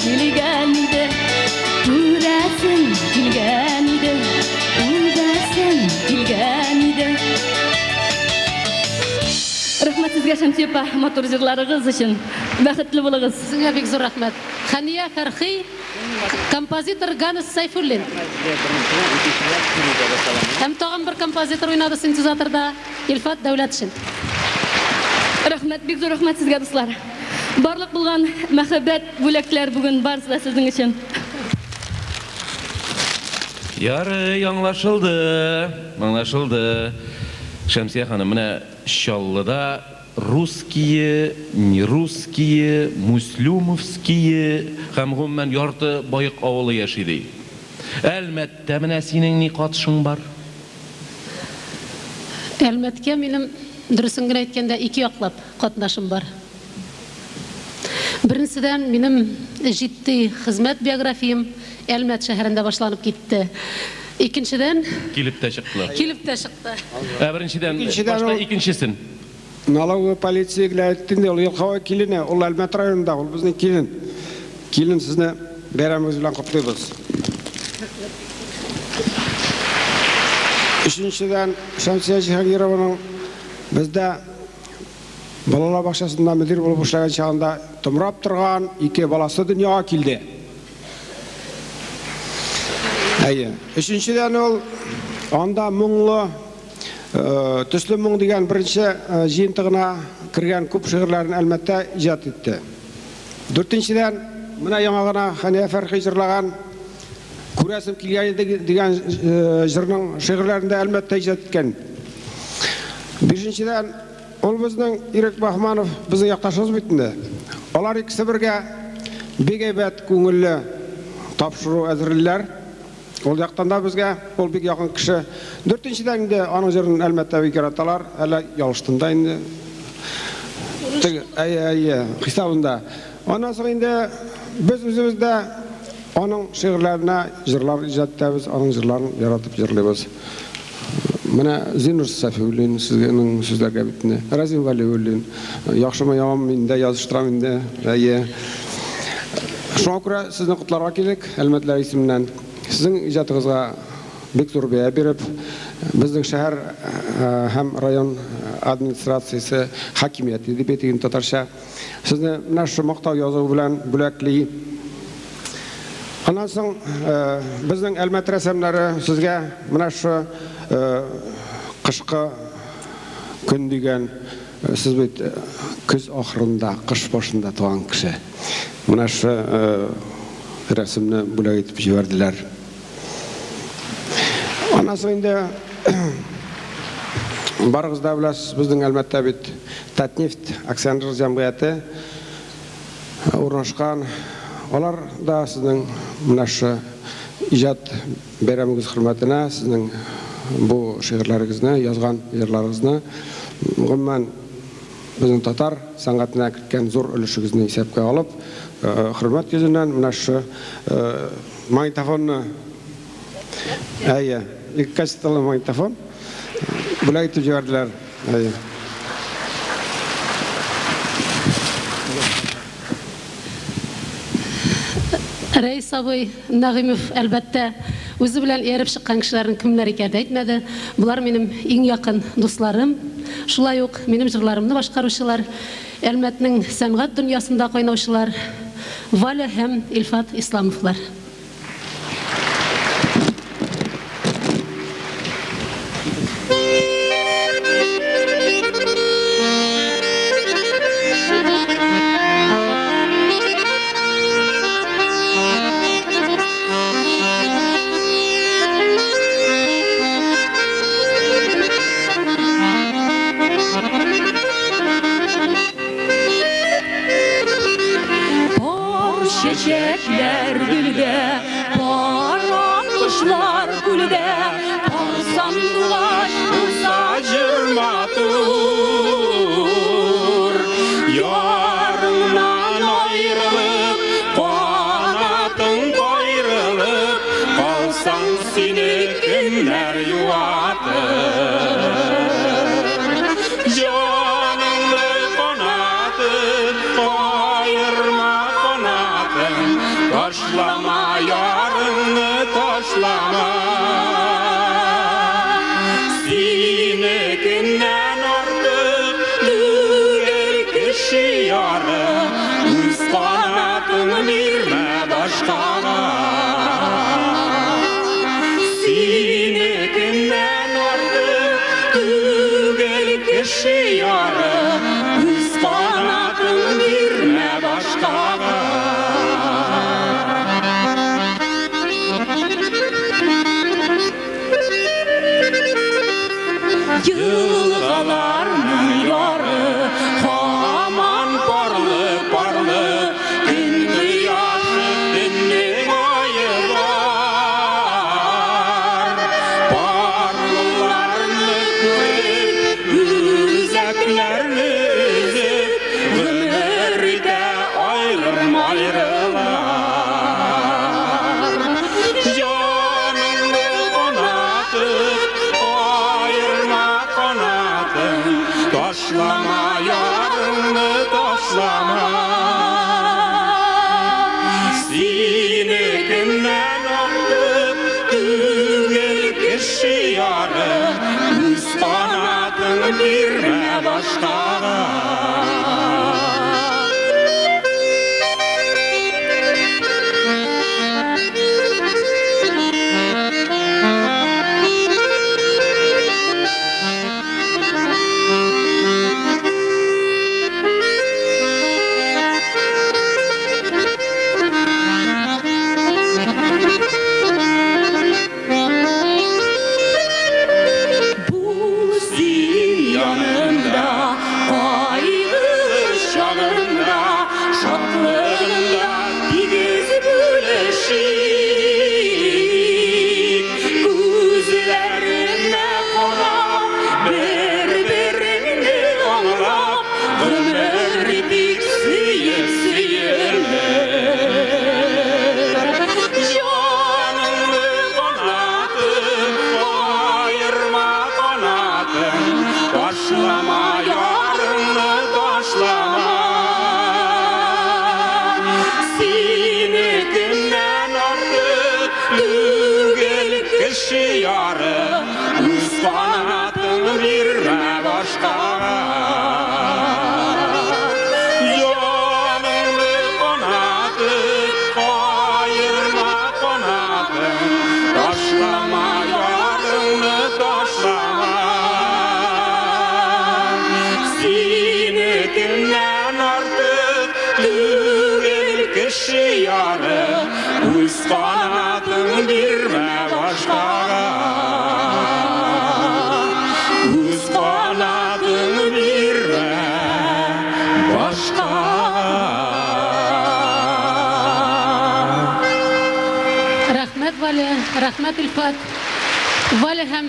килгән иде, күрәсем килгән иде, үбәсем килгән иде. Рәхмәт сезгә, Шәмсия апа, матур җырларыгыз өчен. Бәхетле булыгыз. Сезгә бик зур рәхмәт. Хәния Фәрхи, композитор Ганес Сәйфуллин. Һәм тагын бер композитор уйнады синтезаторда, Илфат Дәүләтшин. Рәхмәт, бик зур рәхмәт сезгә, дуслар. Барлык булган мәхәббәт, бүләкләр бүген барысы да сезнең өчен. Ярый, аңлашылды, аңлашылды. Шәмсия ханым, менә Чаллыда русские, не русские, муслюмовские һәм гомумән ярты Баек авылы яши ди. Әлмәттә менә синең ни катышың бар? Әлмәткә минем, дөресен генә әйткәндә, ике яклап катнашым бар. Беренчедән, минем җитди хезмәт биографиям Әлмәт шәһәрендә башланып китте. Икенчедән. Килеп тә чыктылар. Килеп тә чыкты. Ә беренчедән, башта икенчесен. Налоговый полиция генә әйтте инде, ул Елховой килене, ул Әлмәт районында, ул безнең килен. Килен, сезне бәйрәмегез белән котлыйбыз. Өченчедән, Шәмсия Җиһангированың бездә балалар бакчасында мөдир булып эшләгән чагында томрап торган ике баласы дөньяга килде. Әйе. Өченчедән ул анда моңлы Төсле моң дигән беренче җыентыгына кергән күп шигырьләрен Әлмәттә иҗат итте. Дүртенчедән, менә яңа гына Хәния Фәрхи җырлаган Күрәсем килгән иде дигән җырның шигырьләрен дә Әлмәттә иҗат иткән. Бишенчедән, ул безнең Ирек Баһманов, безнең якташыбыз бит инде. Алар икесе бергә бик әйбәт, күңелле тапшыру әзерлиләр. Ул яктан да безгә ул бик якын кеше. Дүртенчедән инде аның җырын Әлмәттә бик яраталар. Әллә ялыштым да инде. Теге, әйе, әйе, хисабында. Аннан соң инде без үзебез дә аның шигырьләренә җырлар иҗат итәбез, аның җырларын яратып җырлыйбыз. Менә Зиннур Сафиуллин сезнең сүзләргә бит инде. Разил Вәлиуллин. Яхшымы, яманмы мин дә языштырам инде. Әйе. Шуңа күрә сезне котларга килдек, Әлмәтлеләр исеменнән. Сезнең иҗатыгызга бик зур бәя биреп, безнең шәһәр һәм район администрациясе, хакимияте дип әйтик инде татарча, сезне менә шушы мактау язуы белән бүләкли. Аннан соң безнең Әлмәт рәссамнары сезгә менә шушы кышкы көн дигән, сез бит көз ахырында, кыш башында туган кеше. Менә шушы рәсемне бүләк итеп җибәрделәр. Аннан соң инде барыгыз да беләсез, безнең Әлмәттә бит Татнефть акционерлык җәмгыяте урнашкан. Алар да сезнең менә шушы иҗат бәйрәмегез хөрмәтенә сезнең бу шигырьләрегезне, язган җырларыгызны, гомумән, безнең татар сәнгатенә керткән зур өлешегезне исәпкә алып, хөрмәт йөзеннән менә шушы магнитофонны, әйе, ике кассеталы магнитофон бүләк итеп җибәрделәр. Әйе. Рәис абый Нәгыймов, әлбәттә, үзе белән ияреп чыккан кешеләрнең кемнәр икәнен әйтмәде. Болар минем иң якын дусларым. Шулай ук минем җырларымны башкаручылар, Әлмәтнең сәнгать дөньясында кайнаучылар Валя һәм Илфат Исламовлар. Пар чәчәкләр гөлдә, пар аккошлар күлдә, пар сандугач булса җыр матур. Ярыңнан аерылып, канатың каерылып, калсаң сине кемнәр юатыр? Җаныңны канатын, каерма канатын, Ташлама ярыңны, ташлама. Синекеннән артык түгел кеше яры, Үз канатың бирмә башкага. Синекеннән артык түгел кеше яры, Үз канатың бирмә башкага. Елгаларның яры һаман парлы-парлы, Көн кояшы, төннең ае бар. Парлыларны күреп, үзәкләрне өзеп, Гомер итә аерым-аерылар. Җаныңны канатып, аерма канатың, Ташлама ярыңны, ташлама. Синекеннән артык түгел кеше яры, Үз канатың бирмә башкага. Бул син янымда, кайгы чагында, шатлыгында тигез бүлешик. Күзләреңә карап, бер-береңне аңлап, гомер итик сөеп-сөелеп. Җаныңны канатың, аерма канатың, Ташлама ярыңны, ташлама. Синекеннән артык түгел кеше яры, Үз канатың бирмә башкага. Җаныңны канатып, аерма канатың, Ташлама ярыңны, ташлама. Синекеннән артык түгел кеше яры, Үз канатың бирмә башкага. Үз канатың бирмә башкага. Рәхмәт, Валя, рәхмәт, Илфат. Валя һәм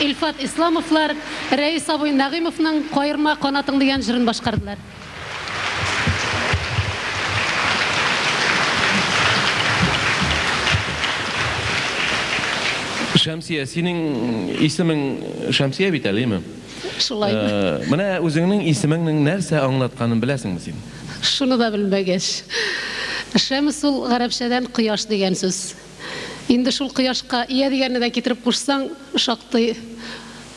Илфат Исламовлар Рәис абый Нәгыймовның Каерма канатың дигән җырын башкардылар. Шәмсия, синең исемең Шәмсия бит әле, әйеме? Шулай. Менә үзеңнең исемеңнең нәрсә аңлатканын беләсеңме син? Шуны да белмәгәч. Шәмс ул гарәпчәдән кояш дигән сүз. Инде шул кояшка ия дигәнне дә китереп кушсаң, шактый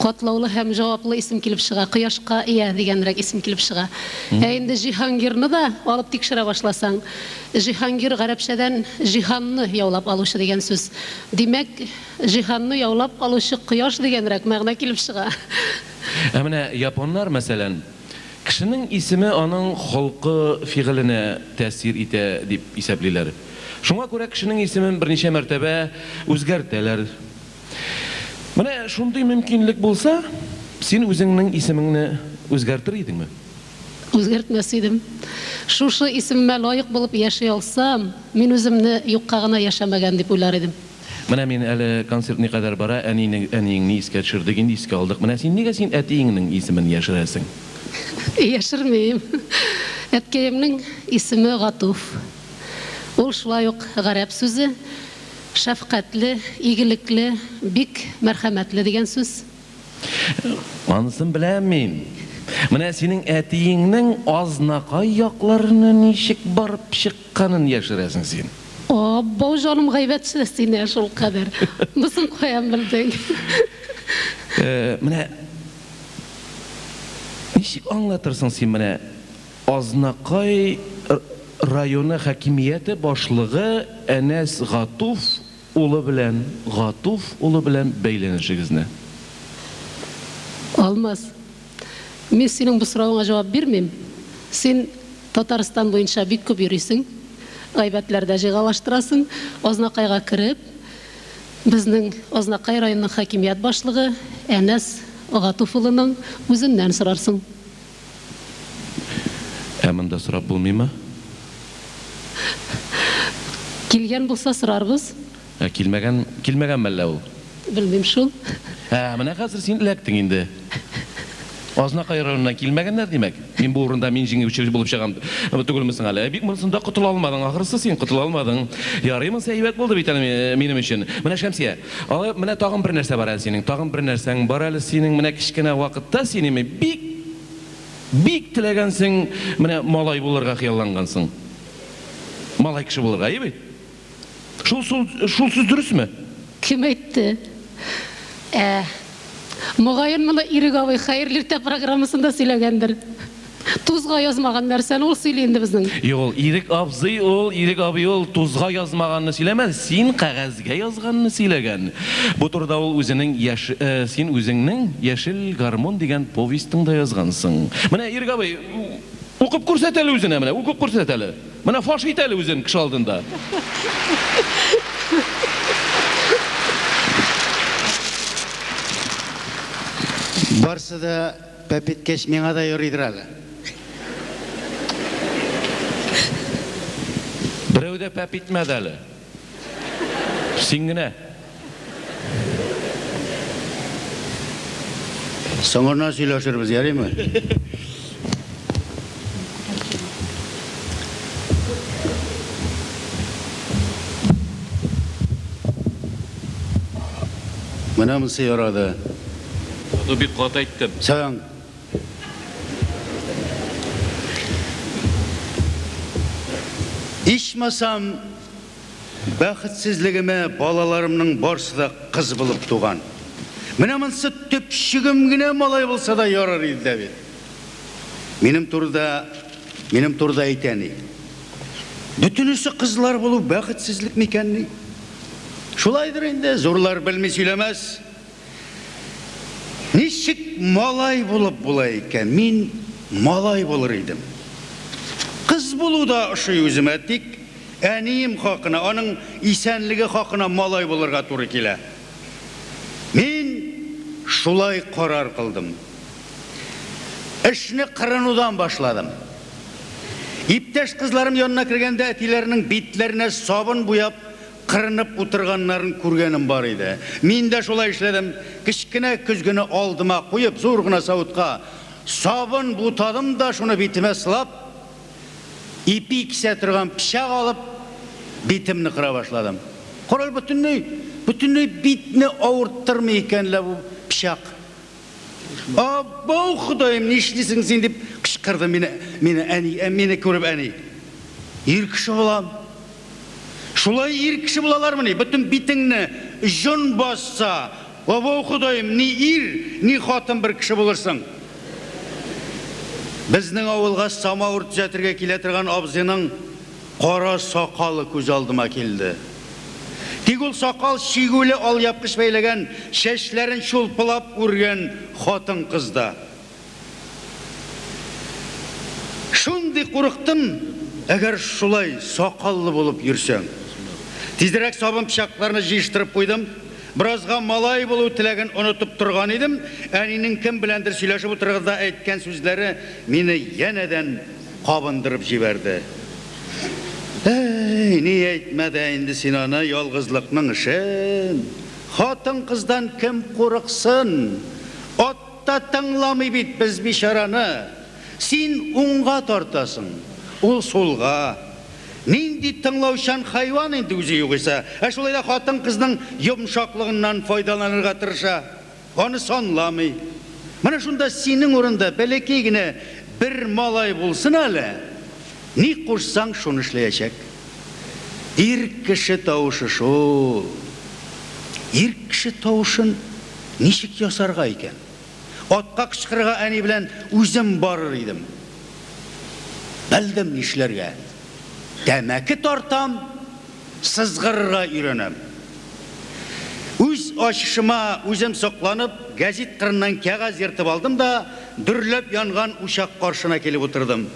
катлаулы һәм җаваплы исем килеп чыга, кояшка ия дигәнрәк исем килеп чыга. Ә инде Җиһангирны да алып тикшерә башласаң, Җиһангир гарәпчәдән җиһанны яулап алучы дигән сүз. Димәк, җиһанны яулап алучы кояш дигәнрәк мәгънә килеп чыга. Ә менә японнар, мәсәлән, кешенең исеме аның холкы-фигыленә тәэсир итә дип исәплиләр. Шуңа күрә кешенең исемен берничә мәртәбә үзгәртәләр. Менә шундый мөмкинлек булса, син үзеңнең исемеңне үзгәртер идеңме? Үзгәртмәс идем. Шушы исемемә лаек булып яши алсам, мин үземне юкка гына яшәмәгән дип уйлар идем. Менә мин әле концерт никадәр бара, әнине, әниеңне искә төшердек, инде искә алдык. Менә син нигә син әтиеңнең исемен яшерәсең? Яшермим. Әткәемнең исеме Гатуф. Ул шулай ук гарәп сүзе, шәфкатьле, игелекле, бик мәрхәмәтле дигән сүз. Анысын беләм мин. Менә синең әтиеңнең Азнакай якларына ничек барып чыкканын яшерәсең син. Абау, җаным гайбәтче син, ә шулкадәр. Мосын каян белдең? Менә ничек аңлатырсың син менә Азнакай районы хакимияте башлыгы Әнәс Гатуф улы белән Гатуф улы белән бәйләнешегезне? Алмаз, мин синең бу соравыңа җавап бирмим. Син Татарстан буенча бик күп йөрисең, гайбәтләр дә җыйгалаштырасың. Азнакайга кереп, безнең Азнакай районының хакимият башлыгы Әнәс Гатуф улының үзеннән сорарсың. Ә монда сорап булмыймы? Килгән булса сорарбыз. Ә килмәгән, килмәгән мәллә ул? Белмим шул. Ә, менә хәзер син эләктең инде. Азнакай районыннан килмәгәннәр, димәк. Мин бу урында мин җиңүче булып чыгам түгелме соң әле? Бик монысында котыла алмадың, ахрысы син котыла алмадың. Ярый, монысы әйбәт булды бит әле минем өчен. Менә Шәмсия, алай менә тагын бер нәрсә бар әле синең, тагын бер нәрсәң бар әле синең. Менә кечкенә вакытта син име бик, бик теләгәнсең, менә малай булырга хыяллангансың. Малай кеше булырга, әйе бит? Шул, шул, шул сүз дөресме? Кем әйтте? Ә. Мөгаен моны Ирек абый Хәерле иртә программасында сөйләгәндер. Тузга язмаган нәрсәне ул сөйли инде безнең. Юк, ул Ирек абзый ул, Ирек абый ул тузга язмаганны сөйләмәде, син кәгазьгә язганны сөйләгән. Бу турыда ул үзенең яшь, син үзеңнең Яшел гармун дигән повестеңда язгансың. Менә, Ирек абый, укып күрсәт әле үзенә менә, укып күрсәт әле. Менә фаш ит әле үзен кеше алдында. Барсы да пәп иткәч, миңа да ярыйдыр әле. Берәү дә пәп итмәде әле. Син генә. Соңыннан сөйләшербез, ярыймы? Менә монысы ярады. Ну, бик каты әйттем. Соң. Ичмасам, Бәхетсезлегемә балаларымның барсы да кыз булып туган. Менә монсы төпчегем генә малай булса да ярар иде дә бит. Минем турыда, минем турыда әйтә ни. Бөтенесе кызлар булу бәхетсезлек микәнни? Шулайдыр инде, зурлар белми сөйләмәс. Ничек малай булып була икән? Мин малай булыр идем. Кыз булу да ошый үземә, тик әнием хакына, аның исәнлеге хакына малай булырга туры килә. Мин шулай карар кылдым. Эшне кырынудан башладым. Иптәш кызларым янына кергәндә әтиләренең битләренә сабын буяп Кырынып утырганнарын күргәнем бар иде. Мин дә шулай эшләдем. Кечкенә көзгене алдыма куеп, зур гына савытка сабын бутадым да шуны битемә сылап, ипи кисә торган пычак алып, битемне кыра башладым. Карале, бөтенләй, бөтенләй битне авырттырмый икән лә бу пычак. Абау, Ходаем, нишлисең син, дип кычкырды мине, мине әни, мине күреп әни. Ир кеше булам. Шулай ир кеше булалармыни? Бөтен битеңне җон басса, абау, Ходаем, ни ир, ни хатын бер кеше булырсың. Безнең авылга самавыр төзәтергә килә торган абзыйның кара сакалы күз алдыма килде. Тик ул сакал чигүле алъяпкыч бәйләгән, чәчләрен чулпылап үргән хатын-кызда. Шундый курыктым, әгәр шулай сакаллы булып йөрсәң. Тизрәк сабын пычакларны җыештырып куйдым. Беразга малай булу теләген онытып торган идем, әнинең кем беләндер сөйләшеп утырганда әйткән сүзләре мине янәдән кабындырып җибәрде. Әй, ни әйтмә дә инде син аны, ялгызлыкның эшен. Хатын-кыздан кем курыксын? Ат Та тыңламый бит без бичараны. Син уңга тартасың, ул сулга. Нинди тыңлаучан хайван инде үзе югыйсә. Ә шулай да хатын-кызның йомшаклыгыннан файдаланырга тырыша. Аны санламый. Менә шунда синең урында бәләкәй генә бер малай булсын әле, ни кушсаң, шуны эшләячәк. Ир кеше тавышы шул. Ир кеше тавышын ничек ясарга икән? Атка кычкырырга әни белән үзем барыр идем. Белдем нишләргә. Тәмәке тартам, сызгырырга өйрәнәм. Үз ачышыма үзем сокланып, гәзит кырыннан кәгазь ертып алдым да, дөрләп янган учак каршына килеп утырдым.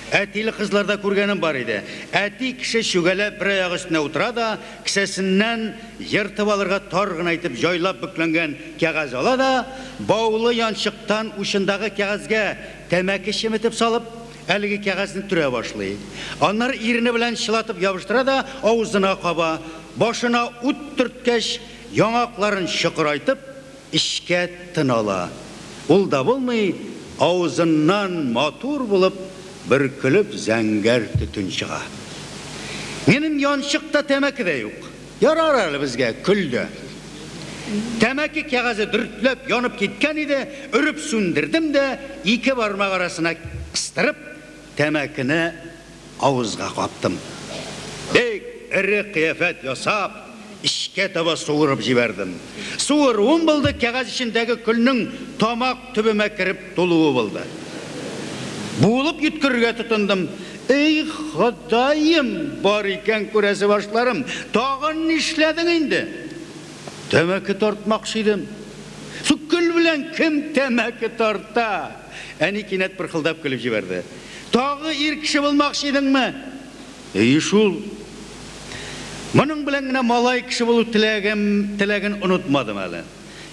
Әтиле кызларда күргәнем бар иде. Әти кеше чүгәләп бер аягы өстенә утыра да, кесәсеннән ертып алырга тар гына итеп җайлап бөкләнгән кәгазь ала да, баулы янчыктан учындагы кәгазьгә тәмәке чеметеп салып, әлеге кәгазьне төрә башлый. Аннары ирене белән чылатып ябыштыра да авызына каба, башына ут төрткәч, яңакларын чокырайтып, Эчкә тын ала. Ул да булмый, авызыннан матур булып, бөркелеп зәңгәр төтен чыга. Минем янчык та, тәмәке дә юк. Ярар әле безгә, көл дә. Тәмәке кәгазе дөртләп янып киткән иде, өреп сүндердем дә, ике бармак арасына кыстырып, тәмәкене Авызга каптым. Бик эре кыяфәт ясап, эчкә таба суырып җибәрдем. Суыруым булды, кәгазь эчендәге көлнең тамак төбемә кереп тулуы булды. Буылып йөткерергә тотындым. Эй, Ходаем, бар икән күрәсе башларым, тагын нишләдең инде? Тәмәке тартмакчы идем. Су көл белән кем тәмәке тарта? Әни кинәт пырхылдап көлеп җибәрде. Тагы ир кеше булмакчы идеңме? Әйе шул. Моның белән генә малай кеше булу теләгем, теләген онытмадым әле.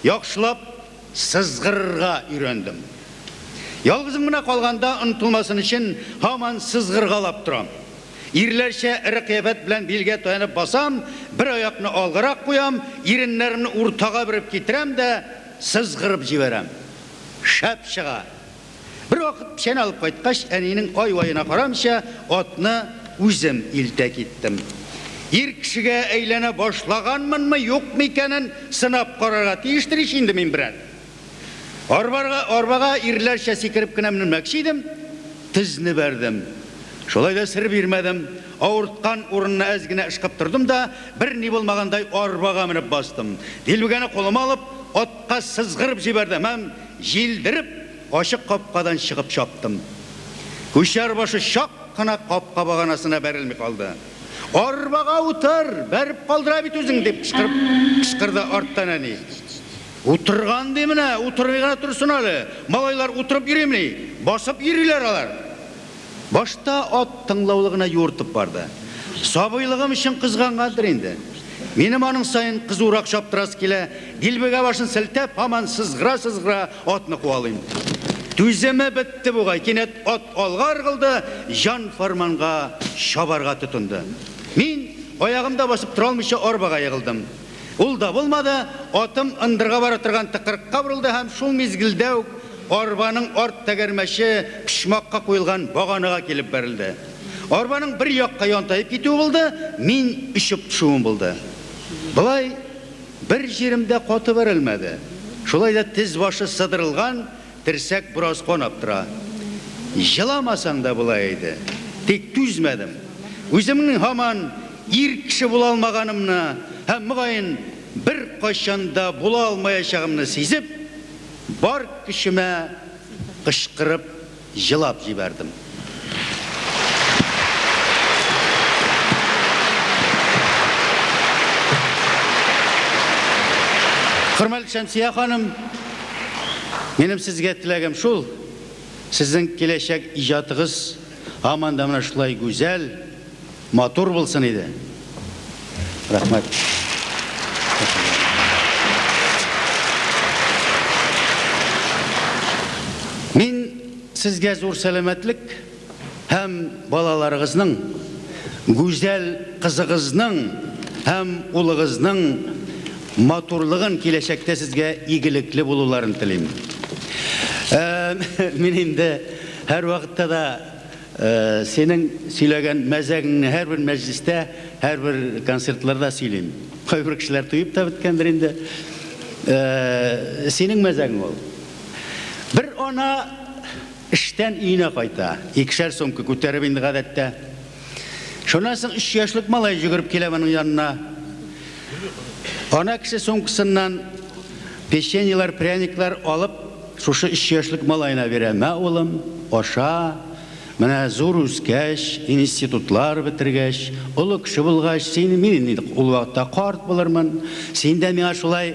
Яхшылап сызгырырга өйрәндем. Ялгызым гына калганда онытылмасын өчен һаман сызгыргалап торам. Ирләрчә эре кыяфәт белән билгә таянып басам, бер аякны алгарак куям, иреннәремне уртага береп китерәм дә сызгырып җибәрәм. Шәп чыга! Бервакыт печән алып кайткач, әнинең ай-ваена карамыйча, атны үзем илтә киттем. Ир кешегә әйләнә башлаганмынмы, юкмы икәнен сынап карарга тиештер ич инде мин берәр. Арбарга, арбага ирләрчә сикереп кенә менмәкче идем, тезне бәрдем. Шулай да сер бирмәдем. Авырткан урынны әз генә ышкып тордым да, берни булмагандай арбага менеп бастым. Дилбегәне кулыма алып, атка сызгырып җибәрдем һәм Җилдереп, ачык капкадан чыгып чаптым. Күчәр башы чак кына капка баганасына бәрелми калды. Арбага утыр, бәреп калдыра бит үзең, дип кычкырып кычкырды арттан әни. Утырган ди менә, утырмый гына торсын әле. Малайлар утырып йөримени? Басып йөриләр алар. Башта ат тыңлаулы гына юыртып барды. Сабыйлыгым өчен кызгангандыр инде. Минем аның саен кызурак чаптырасы килә, дилбегә башын селтәп, һаман сызгыра-сызгыра атны куалыйм. Түземе бетте бугай, кинәт ат алга ыргылды, җан-фәрманга чабарга тотынды. Мин, аягымда басып тора алмыйча, арбага егылдым. Ул да булмады, атым ындырга бара торган тыкрыкка борылды һәм шул мизгелдә үк арбаның арт тәгәрмәче почмакка куелган баганага килеп бәрелде. Арбаның бер якка янтаеп китүе булды, мин очып төшүем булды. Болай бер җирем дә каты бәрелмәде. Шулай да тез башы сыдырылган, Терсәк бераз канап тора. Җыламасаң да була иде. Тик түзмәдем. Үземнең һаман ир кеше була алмаганымны һәм, мөгаен, беркайчан да була алмаячагымны сизеп, бар көчемә кычкырып җылап җибәрдем. Хөрмәтле Шәмсия ханым, минем сезгә теләгем шул, сезнең киләчәк иҗатыгыз һаман да менә шулай гүзәл, матур булсын иде. Рәхмәт. Мин Сезгә зур сәламәтлек һәм балаларыгызның, гүзәл кызыгызның һәм улыгызның матурлыгын, киләчәктә сезгә игелекле булуларын телим. Мин инде һәрвакытта да синең сөйләгән мәзәгеңне һәрбер мәҗлестә, һәрбер концертларда сөйлим. Кайбер кешеләр туеп та беткәндер инде. Синең мәзәгең ул. Бер ана эштән өенә кайта. Икешәр сумка күтәреп инде гадәттә. Шуннан соң өч яшьлек малай йөгереп килә моның янына. Ана кеше сумкасыннан печеньелар, пряниклар алып, шушы өч яшьлек малаена бирә. Мә, улым, аша. Менә зур үскәч, институтлар бетергәч, олы кеше булгач, син, мин инде ул вакытта карт булырмын, син дә миңа шулай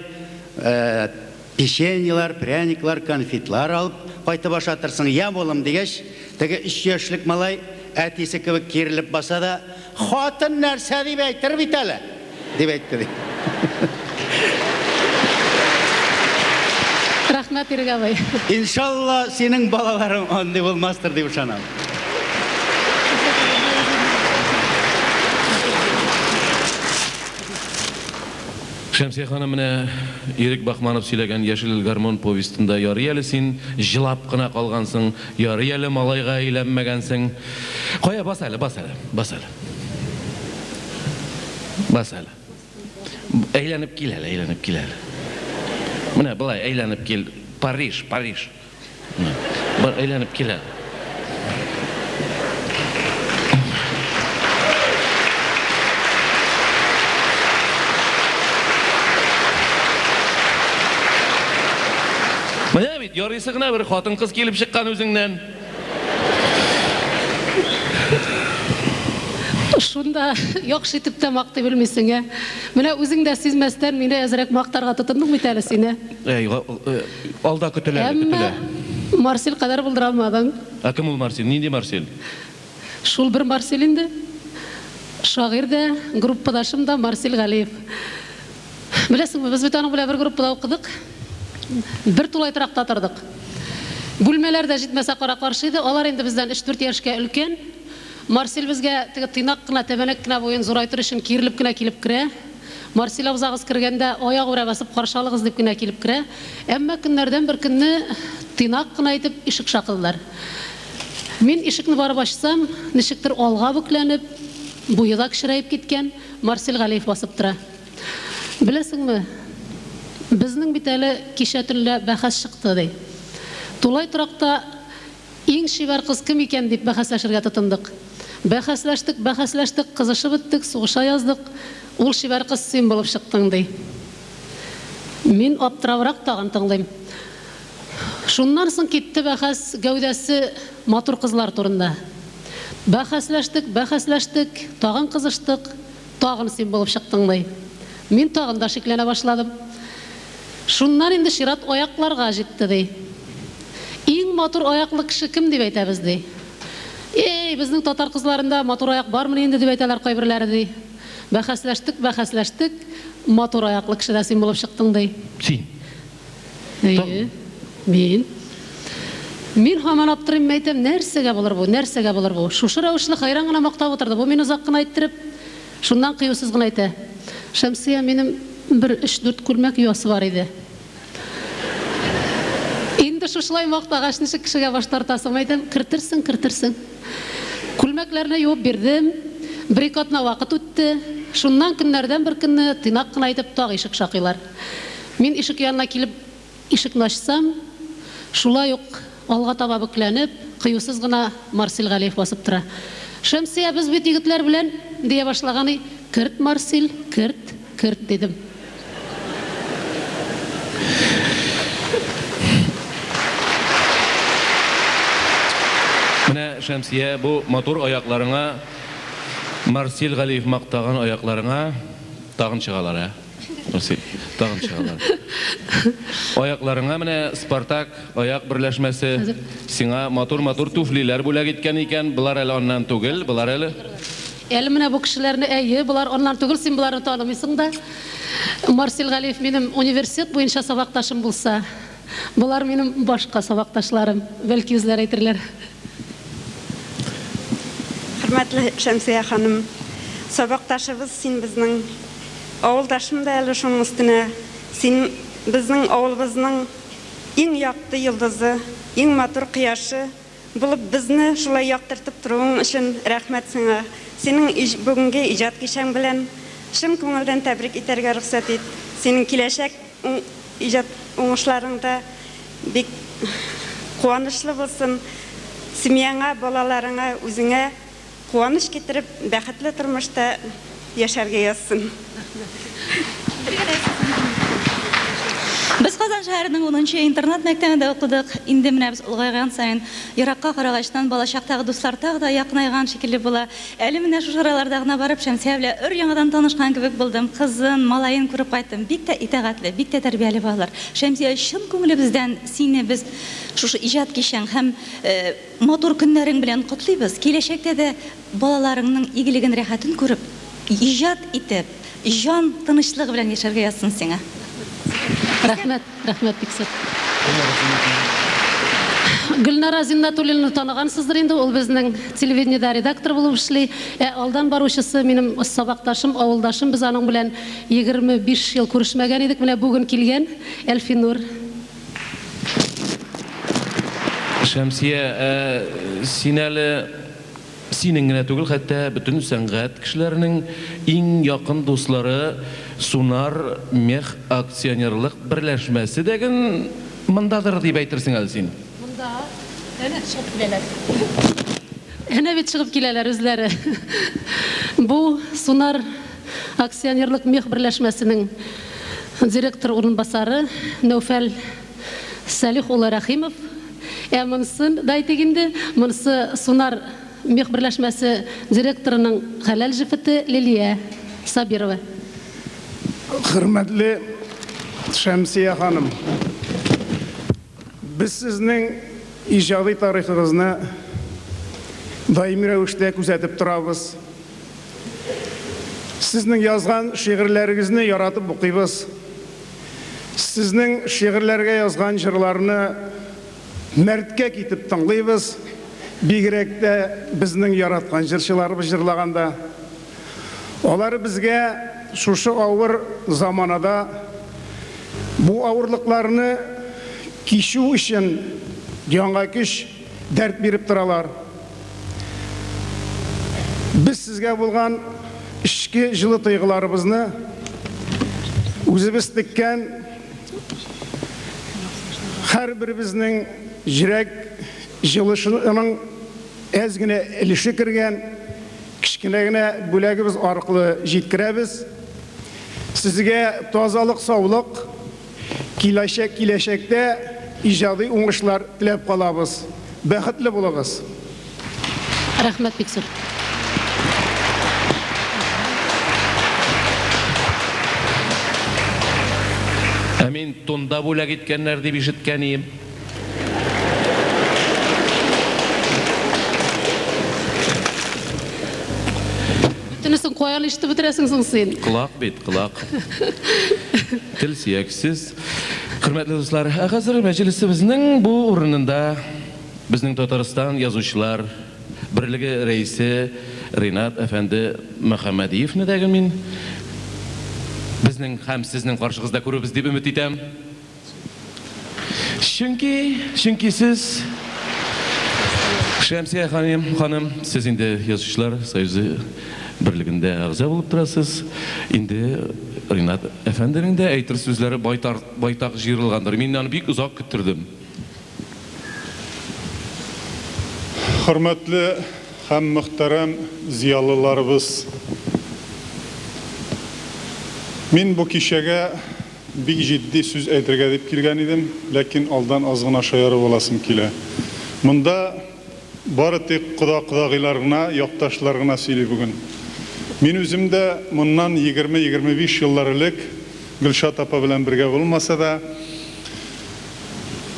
печеньелар, пряниклар, конфетлар алып кайтып ашатырсың, яме, улым, дигәч, теге өч яшьлек малай әтисе кебек киерелеп баса да, Хатын нәрсә дип әйтер бит әле, дип әйтте, ди. Рәхмәт, Ирек абый. Иншалла, синең балаларың андый булмастыр дип ышанам. Шәмсия ханым, менә Ирек Бахманов сөйләгән Яшел гармун повестенда ярый әле син җылап кына калгансың, ярый әле малайга әйләнмәгәнсең. Кая, бас әле, бас әле, бас әле. Бас әле. Әйләнеп кил әле, әйләнеп кил әле. Менә болай әйләнеп кил. Париж, Париж. Бар, әйләнеп кил әле. Менә бит, ярыйсы гына бер хатын-кыз килеп чыккан үзеңнән. Шунда яхшы итеп тә мактый белмисең, ә? Менә үзең дә сизмәстән мине әзрәк мактарга тотындың бит әле син, ә? Әй, алда көтелә әле, көтелә. Әмма Марсель кадәр булдыра алмадың. Ә кем ул Марсель? Нинди Марсель? Шул бер Марсель инде. Шагыйрь дә, группадашым да Марсель Галиев. Беләсеңме, без бит аның белән бер группада укыдык. Бер тулай торакта тордык. Бүлмәләр дә җитмәсә кара-каршы иде. Алар инде бездән өч-дүрт яшькә өлкән. Марсель безгә теге тыйнак кына, тәбәнәк кенә буен зурайтыр өчен киерелеп кенә килеп керә. Марсель абзагыз кергәндә аягүрә басып каршы алыгыз дип кенә килеп керә. Әмма көннәрдән бер көнне тыйнак кына итеп ишек шакыдылар. Мин ишекне барып ачсам, ничектер алга бөкләнеп, буе да кечерәеп киткән Марсель Галиев басып тора. Беләсеңме, безнең бит әле кичә төнлә бәхәс чыкты, ди. Тулай торакта иң чибәр кыз кем икән дип бәхәсләшергә тотындык. Бәхәсләштек, бәхәсләштек, кызышып беттек, сугыша яздык. Ул чибәр кыз син булып чыктың, ди. Мин аптырабрак тагын тыңлыйм. Шуннан соң китте бәхәс гәүдәсе матур кызлар турында. Бәхәсләштек, бәхәсләштек, тагын кызыштык. Тагын син булып чыктың, ди. Мин тагын да шикләнә башладым. Шуннан инде чират аякларга җитте, ди. Иң матур аяклы кеше кем дип әйтәбез, ди. Эй, безнең татар кызларында матур аяк бармыни инде, дип әйтәләр кайберләре, ди. Бәхәсләштек, бәхәсләштек, матур аяклы кеше дә син булып чыктың, ди. Син. Әйе, мин. Мин һаман аптырыйм, мәйтәм, нәрсәгә булыр бу, нәрсәгә булыр бу? Шушы рәвешле хәйран гына мактап утырды. Бу мине озак кына әйттереп, шуннан кыюсыз гына әйтә. Шәмсия, минем бер өч-дүрт күлмәк юасы бар иде. Инде шушылай мактагач, ничек кешегә баш тартасың, мәйтәм, кертерсең, кертерсең. Күлмәкләрне юып бирдем. Бер-ике атна вакыт үтте. Шуннан көннәрдән бер көнне тыйнак кына итеп тагы ишек шакыйлар. Мин ишек янына килеп ишекне ачсам, шулай ук алга таба бөкләнеп, кыюсыз гына Марсель Галиев басып тора. Шәмсия, без бит егетләр белән, дия башлаган и, Керт, Марсель, керт, керт, дидем. Менә, Шәмсия, бу матур аякларыңа, Марсель Галиев мактаган аякларыңа тагын чыгалар, ә? Марсель, тагын чыгалар. Аякларыңа менә Спартак аяк берләшмәсе сиңа матур-матур туфлиләр бүләк иткән икән. Болар әле аннан түгел, болар әле. Әле менә бу кешеләрне, әйе, болар аннан түгел, син боларны танымыйсың да. Марсель Галиев минем университет буенча сабакташым булса, болар минем башка сабакташларым, бәлки үзләре әйтерләр. Хөрмәтле Шәмсия ханым, сабакташыбыз син безнең. Авылдашым да әле шуның өстенә. Син безнең авылыбызның иң якты йолдызы, иң матур кояшы булып безне шулай яктыртып торуың өчен рәхмәт сиңа. Синең бүгенге иҗат кичәң белән чын күңелдән тәбрик итәргә рөхсәт ит. Синең киләчәк иҗат уңышларың да бик куанычлы булсын. Семьяңа, балаларыңа, үзеңә. куаныч китереп, бәхетле тормышта яшәргә язсын. Без Казан шәһәренең унынчы интернат мәктәбендә укыдык. Инде менә без олыгайган саен еракка карагачтан балачактагы дуслар тагы да якынайган шикелле була. Әле менә шушы араларда гына барып Шәмсия белән өр-яңадан танышкан кебек булдым. Кызын, малаен күреп кайттым. Бик тә итагатьле, бик тә тәрбияле балалар. Шәмсия, чын күңелебездән сине без шушы иҗат кичәң һәм матур көннәрең белән котлыйбыз. Киләчәктә дә балаларыңның игелеген, рәхәтен күреп, иҗат итеп, җан тынычлыгы белән яшәргә язсын сиңа. Рәхмәт, рәхмәт бик зур. Гөлнара Зиннатуллинаны таныгансыздыр инде, ул безнең телевидениедә редактор булып эшли. Ә алдан баручысы минем сабакташым, авылдашым, без аның белән 25 ел күрешмәгән идек, менә бүген килгән Әлфинур. Шәмсия, ә син әле Синең генә түгел, хәтта бөтен сәнгать кешеләренең иң якын дуслары Сунар мех акционерлык берләшмәсе дә ген мондадыр дип әйтерсең әле син. Монда. Әнә чыгып киләләр. Әнә бит чыгып киләләр үзләре. Бу Сунар акционерлык мех берләшмәсенең директор урынбасары Нәүфәл Сәлих улы Рәхимов. Ә монысын да әйтик инде, монысы Сунар мех берләшмәсе директорының хәләл җефете Лилия Сабирова. Хөрмәтле Шәмсия ханым, без сезнең иҗади тарихыгызны даими рәвештә күзәтеп торабыз. Сезнең язган шигырьләрегезне яратып укыйбыз. Сезнең шигырьләргә язган җырларны мәрткә китеп тыңлыйбыз, бигрәк тә безнең яраткан җырчыларыбыз җырлаганда. Алар безгә шушы авыр заманада бу авырлыкларны кичү өчен яңа көч, дәрт биреп торалар. Без сезгә булган эчке җылы тойгыларыбызны үзебез теккән һәрберебезнең җөрәк җылышының әз генә өлеше кергән кечкенә генә бүләгебез аркылы җиткерәбез. Сезгә тазалык-саулык, Киләчәк киләчәктә иҗади уңышлар теләп калабыз. Бәхетле булыгыз! Рәхмәт бик зур. Ә мин тунда бүләк иткәннәр дип ишеткән ием. Бөтенесен каян ишетеп бетерәсең соң син? Колак бит, колак. Тел сөяксез. Хөрмәтле дуслар, ә хәзер мәҗлесебезнең бу урынында безнең Татарстан Язучылар берлеге рәисе Ринат әфәнде Мөхәммәдиевне дә мин безнең һәм сезнең каршыгызда күрербез дип өмет итәм. Чөнки, чөнки сез, Шәмсия ханым, ханым, сез инде Язучылар союзы берлегендә әгъза булып торасыз. Инде Ринат әфәнденең дә әйтер сүзләре байтар, байтак җыерылгандыр. Мин аны бик озак көттердем. Хөрмәтле һәм мөхтәрәм зыялыларыбыз! Мин бу кичәгә Бик җитди сүз әйтергә дип килгән идем, ләкин алдан аз гына шаярып аласым килә. Монда бары тик кода-кодагыйлар гына, якташлар гына сөйли бүген. Мин үзем дә моннан егерме-егерме биш еллар элек, Гөлшат апа белән бергә булмаса да,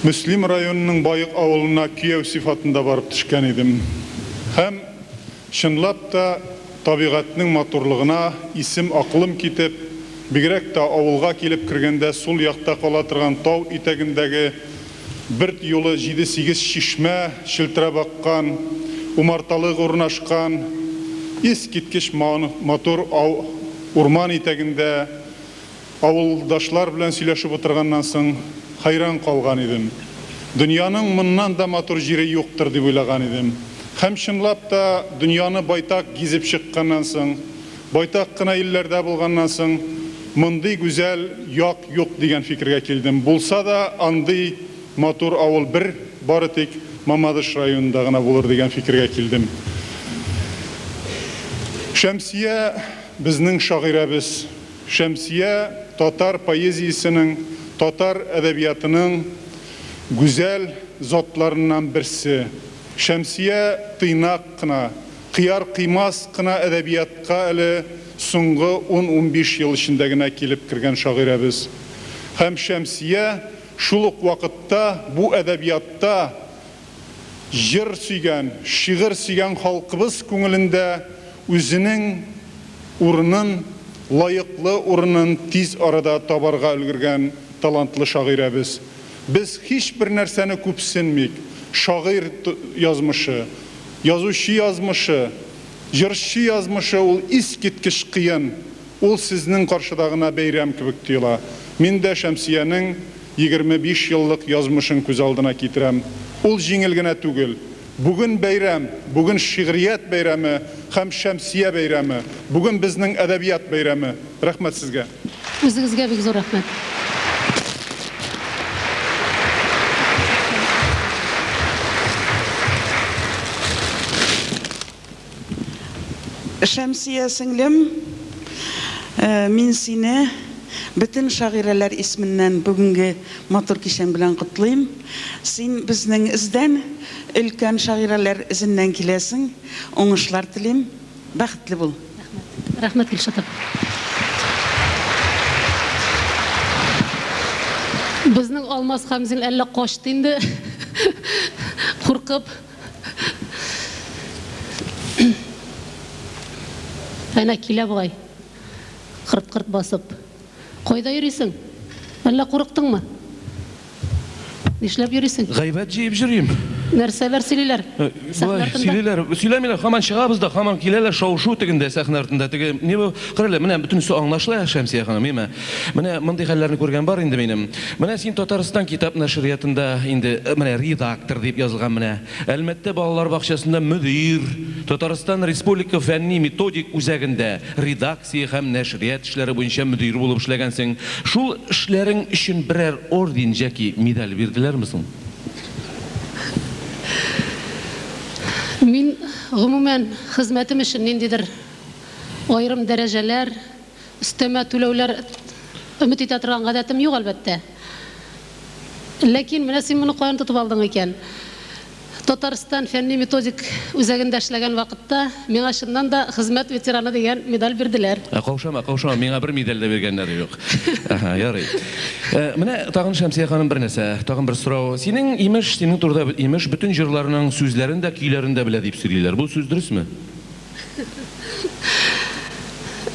Мөслим районының Баек авылына кияү сыйфатында барып төшкән идем. Һәм. Чынлап та, табигатьнең матурлыгына исем-акылым китеп, бигрәк тә авылга килеп кергәндә сул якта кала торган тау итәгендәге бер юлы җиде-сигез чишмә челтерәп аккан, умарталык урнашкан, искиткеч матур урман итәгендә Авылдашлар белән сөйләшеп утырганнан соң, хәйран калган идем. Дөньяның моннан да матур җире юктыр, дип уйлаган идем. Һәм чынлап та, дөньяны байтак гизеп чыкканнан соң, байтак кына илләрдә булганнан соң, мондый гүзәл як юк дигән фикергә килдем. Булса да, андый матур авыл бер, бары тик Мамадыш районында гына булыр дигән фикергә килдем. Шәмсия безнең шагыйрәбез. Шәмсия татар поэзиясенең, татар әдәбиятының гүзәл затларыннан берсе. Шәмсия тыйнак кына, кыяр-кыймас кына әдәбиятка әле соңгы ун-унбиш ел эчендә генә килеп кергән шагыйрәбез. Һәм Шәмсия шул ук вакытта бу әдәбиятта җыр сөйгән, шигырь сөйгән халкыбыз күңелендә үзенең урынын, лаеклы урынын тиз арада табарга өлгергән талантлы шагыйрәбез. Без һичбер нәрсәне күпсенмик, шагыйрь язмышы, язучы язмышы, җырчы язмышы ул искиткеч кыен, ул сезнең каршыда гына бәйрәм кебек тоела. Мин дә Шәмсиянең 25 еллык язмышын күз алдына китерәм. Ул җиңел генә түгел. Бүген бәйрәм, бүген шигърият бәйрәме һәм Шәмсия бәйрәме. Бүген безнең әдәбият бәйрәме. Рәхмәт сезгә. Үзегезгә бик зур рәхмәт. Шәмсия сеңлем, мин сине бөтен шагыйрәләр исеменнән бүгенге матур кичәң белән котлыйм. Син безнең эздән, өлкән шагыйрәләр эзеннән киләсең. Уңышлар телим. Бәхетле бул. Рәхмәт. Рәхмәт, Гөлшат апа. Безнең Алмаз Хәмзин әллә качты инде, куркып. Әнә килә бугай. Кырт-кырт басып. Кайда йөрисең? Әллә курыктыңмы? Нишләп йөрисең? Гайбәт җыеп йөрим. Нәрсәләр сөйлиләр? Сәхнә артында? Сөйлиләр. Сөйләмиләр, һаман чыгабыз да, һаман киләләр, шау-шу тегендә сәхнә артында. Теге, ни бу? Кара әле, менә бөтенесе аңлашыла, Шәмсия ханым, име? Менә мондый хәлләрне күргән бар инде минем. Менә син Татарстан китап нәшриятында инде, менә редактор дип язылган менә. Әлмәттә балалар бакчасында мөдир, Татарстан Республика фәнни-методик үзәгендә редакция һәм нәшрият эшләре буенча мөдир булып эшләгәнсең. Шул эшләрең өчен берәр орден җәки медаль бирделәрме соң? Мин, гомумән, хезмәтем өчен ниндидер аерым дәрәҗәләр, өстәмә түләүләр өмет итә торган гадәтем юк, әлбәттә. Ләкин менә син моны каян тотып алдың икән? Татарстан фәнни-методик үзәгендә эшләгән вакытта миңа чыннан да Хезмәт ветераны дигән медаль бирделәр. Ә, каушама, каушама, миңа бер медаль дә биргәннәре юк. Әһә, ярый. Менә тагын, Шәмсия ханым, бер нәрсә, тагын бер сорау. Синең, имеш, синең турыда, имеш, бөтен җырларның сүзләрен дә, көйләрен дә белә дип сөйлиләр. Бу сүз дөресме?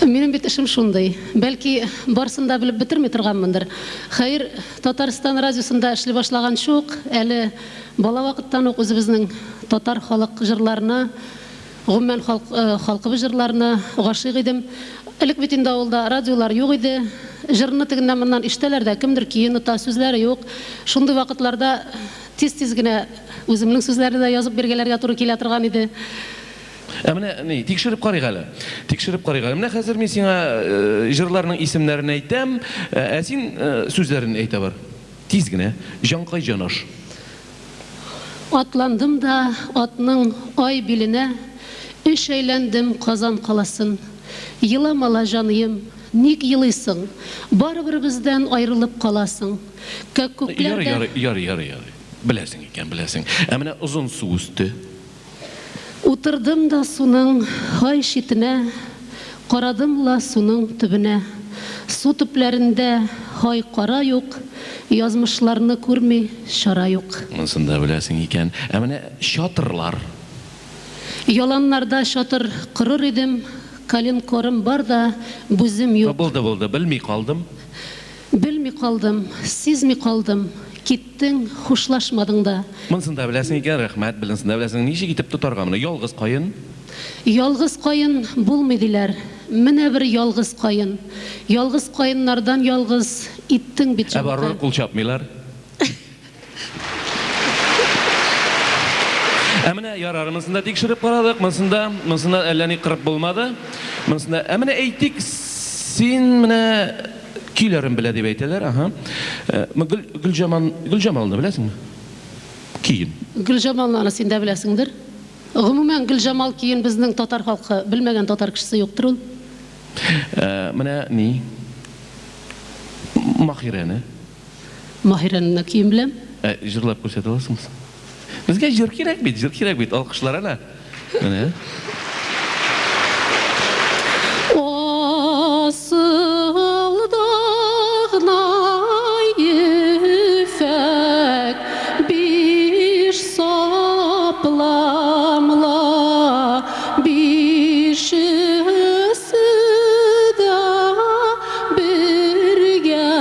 Минем бит эшем шундый. Бәлки, барсын да белеп бетерми торганмындыр. Хәер, Татарстан радиосында эшли башлаганчы ук, әле бала вакыттан ук үзебезнең татар халык җырларына, гомумән, халык, халкыбыз җырларына гашыйк идем. Элек бит инде авылда радиолар юк иде. Җырны тегеннән-моннан ишетәләр дә, кемдер көен ота, сүзләре юк. Шундый вакытларда тиз-тиз генә үземнең сүзләрне дә язып биргәләргә туры килә торган иде. Ә менә ни, тикшереп карыйк әле. Тикшереп карыйк әле. Менә хәзер мин сиңа җырларның исемнәрен әйтәм, ә син сүзләрен әйтә бар. Тиз генә. Җанкай җанаш. Атландым да атның ай биленә, Өч әйләндем Казан каласын. Елама ла, җаныем, ник елыйсың? Барыбер бездән аерылып каласың. Кәккүкләр Ярый, дә. ярый, ярый, ярый, ярый. Беләсең икән, беләсең. Ә менә озын су өсте. Утырдым да суның һай читенә, Карадым ла суның төбенә. Су төпләрендә һай кара юк, Язмышларны күрми чара юк. Монысын да беләсең икән. Ә менә чатырлар. Яланнарда чатыр корыр идем, Коленкорым бар да, бүзем юк. Булды, булды, белми калдым. Белми калдым, сизми калдым, киттең, хушлашмадың да. Монысын да беләсең икән, рәхмәт, беленсен дә беләсең. Ничек итеп тотарга моны? Ялгыз каен. Ялгыз каен булмый, диләр. Менә бер ялгыз каен. Ялгыз каеннардан ялгыз иттең бит, Ә барыбер җанкай. кул чапмыйлар. Ә менә ярар, монысын да тикшереп карадык, монысын да, монысын да әллә ни кырып булмады. Монысын да, ә менә әйтик, син менә көйләрен белә дип әйтәләр, аһа. Э, Гөл, Гөлҗаман, Гөлҗамалны беләсеңме? Көен. Гөлҗамалны аны син дә беләсеңдер. Гомумән, Гөлҗамал көен безнең татар халкы белмәгән татар кешесе юктыр ул. Ә, менә ни? Маһирәне. Маһирәнең дә көен беләм. Ә, җырлап күрсәтә аласыңмы соң? Безгә җыр кирәк бит, җыр кирәк бит. Алкышлар әнә. Менә. Асылда гына ефәк биш сапламла, бишесе дә бергә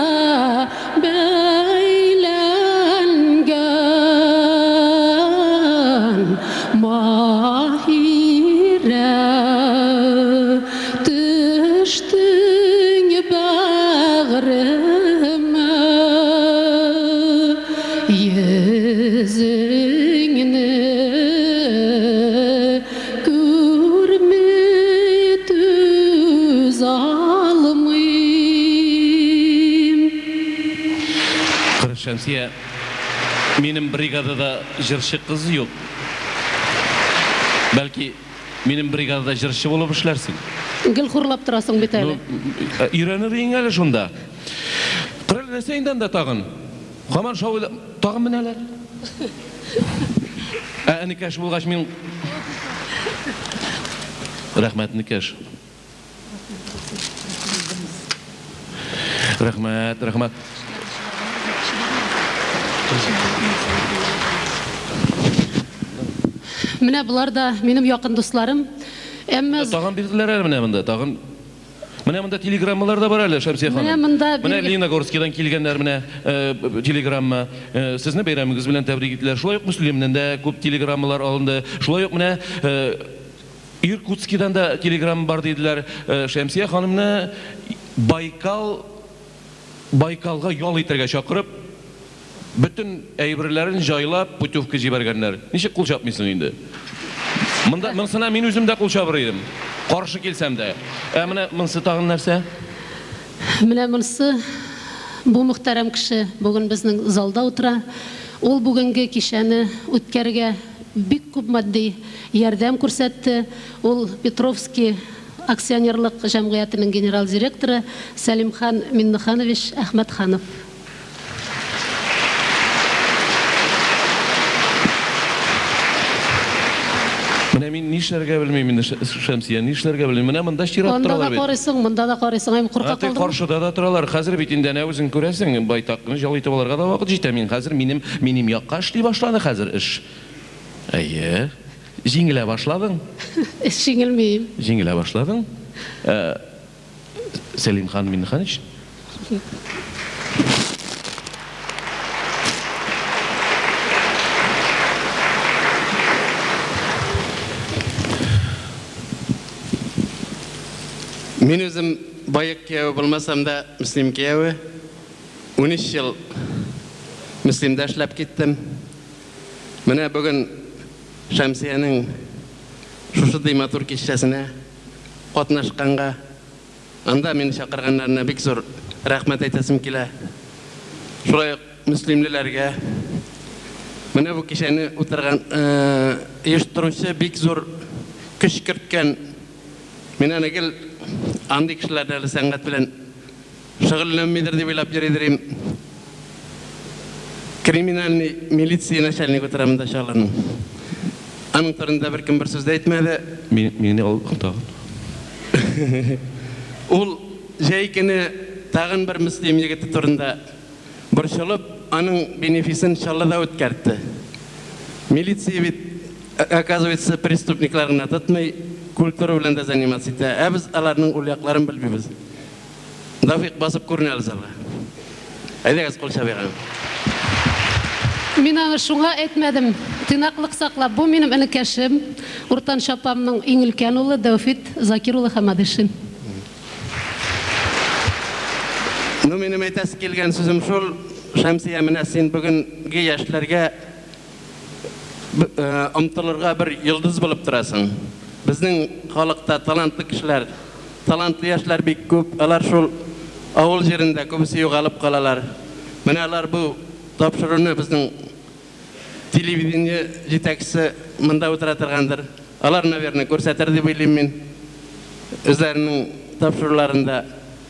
бәйләнгән. Маһирә, төштең бәгъремә, йөзеңне күрми түзалмыйм. Кырыс Шәмсия, минем бригадада җырчы кыз юк. Бәлки, минем бригадада җырчы булып эшләрсең? Гел хурлап торасың бит әле. Ну, өйрәнер идең әле шунда. Кырыл, нәрсә инде анда тагын? Һаман шау тагын менәләр. Ә энекәш булгач мин Рәхмәт, энекәш. Рәхмәт, рәхмәт. Менә болар да минем якын дусларым. Әмма Тагын бирделәр әле менә монда, тагын. Менә монда телеграммалар да бар әле, Шәмсия ханым. Менә монда Менә Лениногорскидан килгәннәр менә телеграмма. Сезне бәйрәмегез белән тәбрик иттеләр. Шулай ук Мөслимнән дә күп телеграммалар алынды. Шулай ук менә Иркутскидан да телеграмма бар диделәр. Шәмсия ханымны Байкал Байкалга ял итәргә чакырып, бөтен әйберләрен җайлап, путевка җибәргәннәр. Ничек кул чапмыйсың инде? Монда монсына мин үзем дә кул чабыр идем. Каршы килсәм дә. Ә менә монсы тагын нәрсә? Менә монсы, бу мөхтәрәм кеше бүген безнең залда утыра. Ул бүгенге кичәне үткәрергә бик күп матди ярдәм күрсәтте. Ул Петровский акционерлык җәмгыятенең генерал директоры Сәлимхан Миннеханович Әхмәтханов. Менә мин нишләргә белмим инде, Шәмсия, нишләргә белмим. Менә монда чират Анда да торалар бит. карыйсың, монда да карыйсың. Әй, курка Ә, теге калдым. каршыда да торалар. Хәзер бит инде әнә үзең күрәсең, байтак кына ял итеп алырга да вакыт җитә. Мин хәзер минем минем якка эшли башлады хәзер эш. Әйе. Җиңелә башладың. Җиңелмим. Җиңелә башладың. Ә, Сәлимхан Миннеханович. Мин үзем Баек кияве булмасам да, Мөслим кияве. 13 ел Мөслимдә эшләп киттем. Менә бүген Шәмсиянең шушындый матур кичәсенә катнашканга, анда мине чакырганнарына бик зур рәхмәт әйтәсем килә. Шулай ук мөслимлеләргә. Менә бу кичәне утырган, оештыручы бик зур көч керткән. Мин аны гел андый кешеләрне әле сәнгать белән шөгыльләнмидер дип уйлап йөридер идем. Криминальный милиция начальнигы утыра монда Чаллының. Аның турында беркем бер сүз дә әйтмәде. Мине ал тагын. Ул җәй көне тагын бер мөслим егете турында борчылып, аның бенефисын Чаллыда үткәртте. Милиция бит, оказывается, преступниклар гына тотмый, культура белән дә заниматься итә. Ә без аларның ул якларын белмибез. Дафик басып күренә әле залга. Әйдәгез, кул чабыйк аңа. Мин аны шуңа әйтмәдем. Тыйнаклык саклап, бу минем энекәшем, уртанчы апамның иң өлкән улы Дәүфит Закир улы Хамадышин. Ну, минем әйтәсе килгән сүзем шул, Шәмсия, менә син бүгенге яшьләргә омтылырга бер йолдыз булып торасың. Безнең халыкта талантлы кешеләр, талантлы яшьләр бик күп. Алар шул авыл җирендә күбесе югалып калалар. Менә алар бу тапшыруны безнең телевидение җитәкчесе монда утыра торгандыр. Алар, наверное, күрсәтер дип уйлыйм мин. Үзләренең тапшыруларында.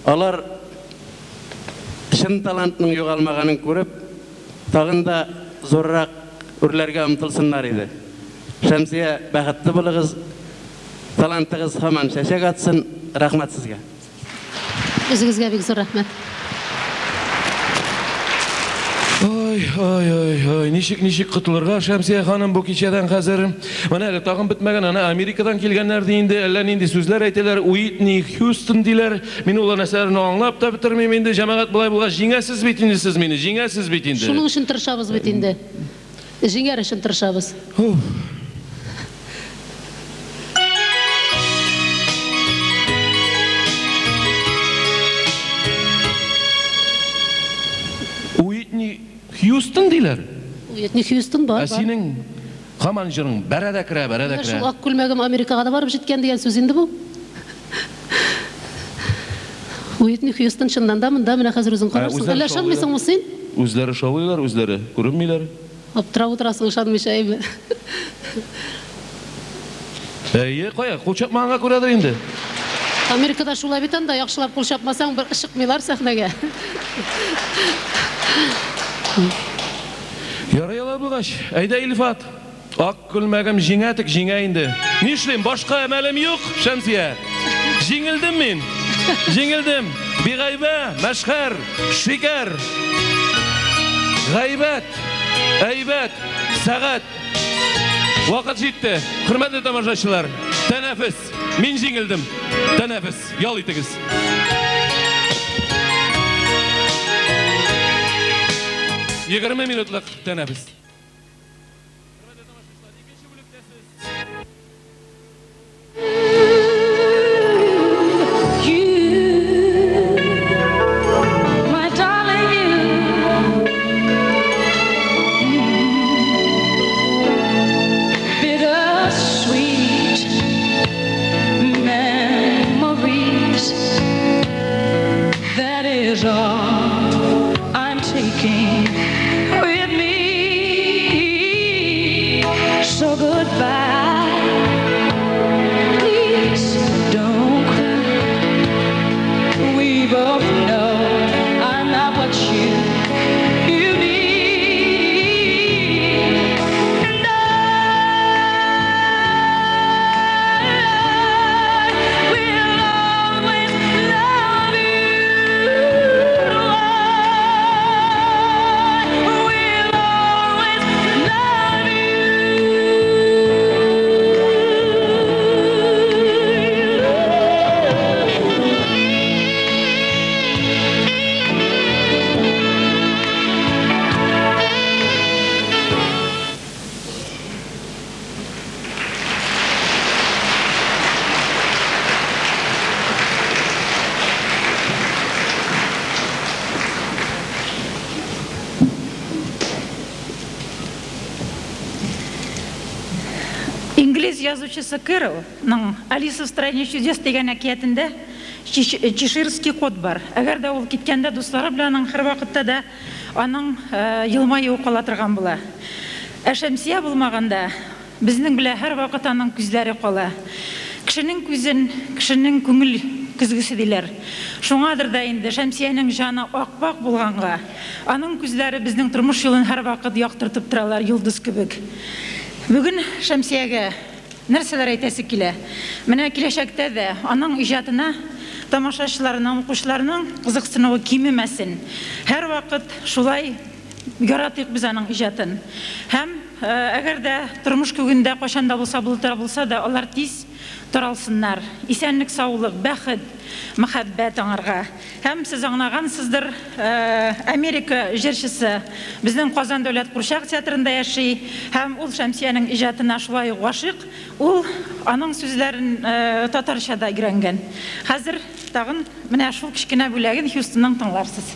Алар чын талантның югалмаганын күреп, тагын да зуррак үрләргә омтылсыннар иде. Шәмсия, бәхетле булыгыз, талантыгыз һаман чәчәк атсын. Рәхмәт сезгә. Үзегезгә бик зур рәхмәт. Ой, ой, ой, ой, ничек, ничек котылырга Шәмсия ханым бу кичәдән хәзер? Менә әле тагын бетмәгән, ана Америкадан килгәннәр ди инде, әллә нинди сүзләр әйтәләр, Уитни Хьюстон диләр. Мин ул нәрсәләрне аңлап та бетермим инде. Җәмәгать болай булгач, җиңәсез бит инде сез мине, җиңәсез бит инде. Шуның өчен тырышабыз бит инде. Җиңәр өчен тырышабыз. Уитни Хьюстон диләр. Уитни Хьюстон бар, Ә синең һаман җырың бәрә дә керә, бәрә дә керә. Шул ак күлмәгем Америкага да барып җиткән дигән сүз инде бу. Уитни Хьюстон чыннан да монда, менә хәзер үзең карарсың. Әллә ышанмыйсыңмы син? Үзләре шаулыйлар, үзләре күренмиләр. Аптырап утырасың, ышанмыйча, әйме? Әйе, кая, кул чапмаганга күрәдер инде. Америкада шулай бит анда, яхшылап кул чапмасаң, бер чыкмыйлар сәхнәгә. Ярый алай булгач, әйдә, Илфат. Ак күлмәгем җиңә тек җиңә инде. Нишлим, башка әмәлем юк, Шәмсия. Җиңелдем мин. Җиңелдем. Бигайбә, мәшхәр, шикәр. Гайбәт, әйбәт, сәгать. Вакыт җитте. Хөрмәтле тамашачылар, тәнәфес. Мин җиңелдем. Тәнәфес. Ял итегез. 20 минутлык тәнәфес. Инглиз язучысы Кэрроллның Алиса в стране чудес дигән әкиятендә Чеширский кот бар. Әгәр дә ул киткәндә дуслары белән аның һәрвакытта да аның елмаюы кала торган була. Ә Шәмсия булмаганда безнең белән һәрвакыт аның күзләре кала. Кешенең күзен, кешенең күңел көзгесе диләр. Шуңадыр да инде Шәмсиянең җаны ак-пакь булганга, аның күзләре безнең тормыш юлын һәрвакыт яктыртып торалар, йолдыз кебек. Бүген Шәмсиягә нәрсәләр әйтәсе килә? Менә киләчәктә дә аның иҗатына тамашачыларның, укучыларның кызыксынуы кимемәсен. Һәрвакыт шулай яратыйк без аның иҗатын. Һәм әгәр дә тормыш күгендә кайчан да булса болытлар булса да, алар тиз таралсыннар. Исәнлек-саулык, бәхет, мәхәббәт аңарга. Һәм сез аңлагансыздыр, Америка җырчысы безнең Казан дәүләт курчак театрында яши, һәм ул Шәмсиянең иҗатына шулай ук гашыйк, ул аның сүзләрен татарча да өйрәнгән. Хәзер тагын менә шул кечкенә бүләген Хьюстонның тыңларсыз.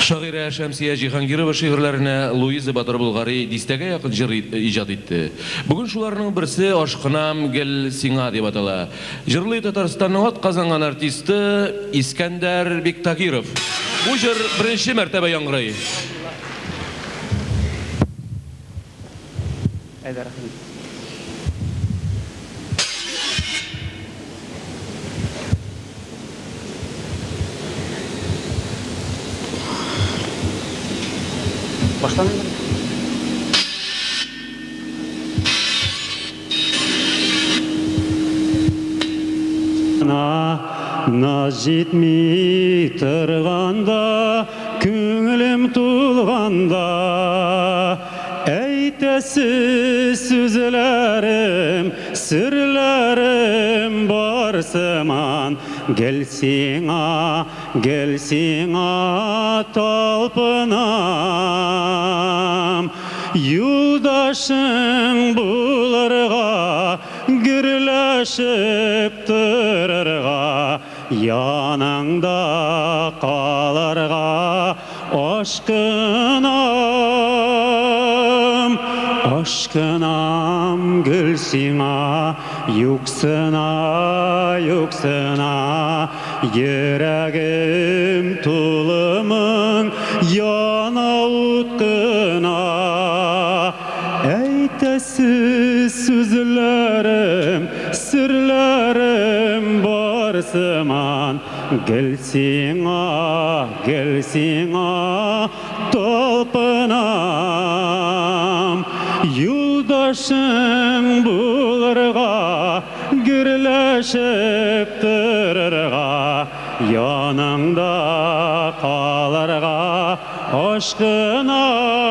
Шагыйрә Шәмсия Җиһангирова шигырьләренә Луиза Батыр-Болгари дистәгә якын җыр иҗат итте. Бүген шуларның берсе Ашкынам гел сиңа дип атала. Җырлый Татарстанның атказанган артисты Искәндәр Биктагиров. Бу җыр беренче мәртәбә яңгырый. Әйдә, рәхим ит. Башлан инде. Наз җитми торганда, күңелем тулганда, Әйтәсе сүзләрем, серләрем бар сыман, Гел сиңа, гел сиңа талпынам. Юлдашың булырга, гөрләшеп торырга, Яныңда калырга ашкынам, ашкынам гел сиңа, юксына, юксына, йөрәгем тулы моң, яна ут кына. Әйтәсе сүзләрем, серләрем бар сыман, Гел сиңа, гел сиңа талпынам. Юлдашың булырга, гөрләшеп торырга, Яныңда калырга ашкынам.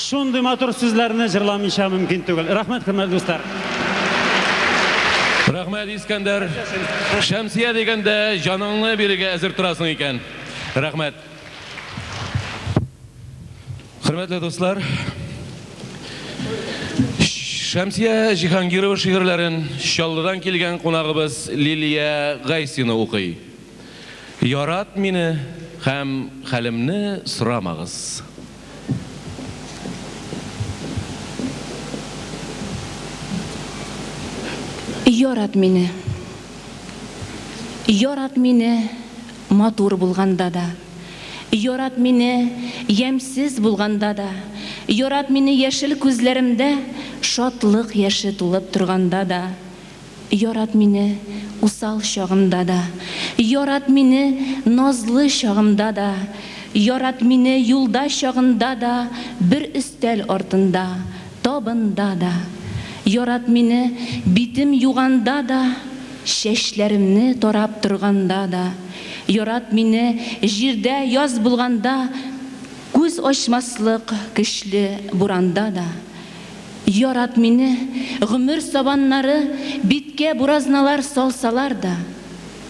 Шундый матур сүзләрне җырламыйча мөмкин түгел. Рәхмәт, хөрмәтле дуслар. Рәхмәт, Искәндәр. Шәмсия дигәндә җаныңны бирергә әзер торасың икән. Рәхмәт. Хөрмәтле дуслар, Шәмсия Җиһангирова шигырьләрен Чаллыдан килгән кунагыбыз Лилия Гайсина укый. Ярат мине һәм хәлемне сорамагыз. Ярат мине. Ярат мине матур булганда да. Ярат мине ямьсез булганда да. Ярат мине яшел күзләремдә шатлык яше тулып торганда да. Ярат мине усал чагымда да. Ярат мине назлы чагымда да. Ярат мине юлда чагында да, бер өстәл артында, табында да. Ярат мине битем юганда да, чәчләремне тарап торганда да. Ярат мине җирдә яз булганда, күз ачмаслык көчле буранда да. Ярат мине, гомер сабаннары биткә буразналар салсалар да.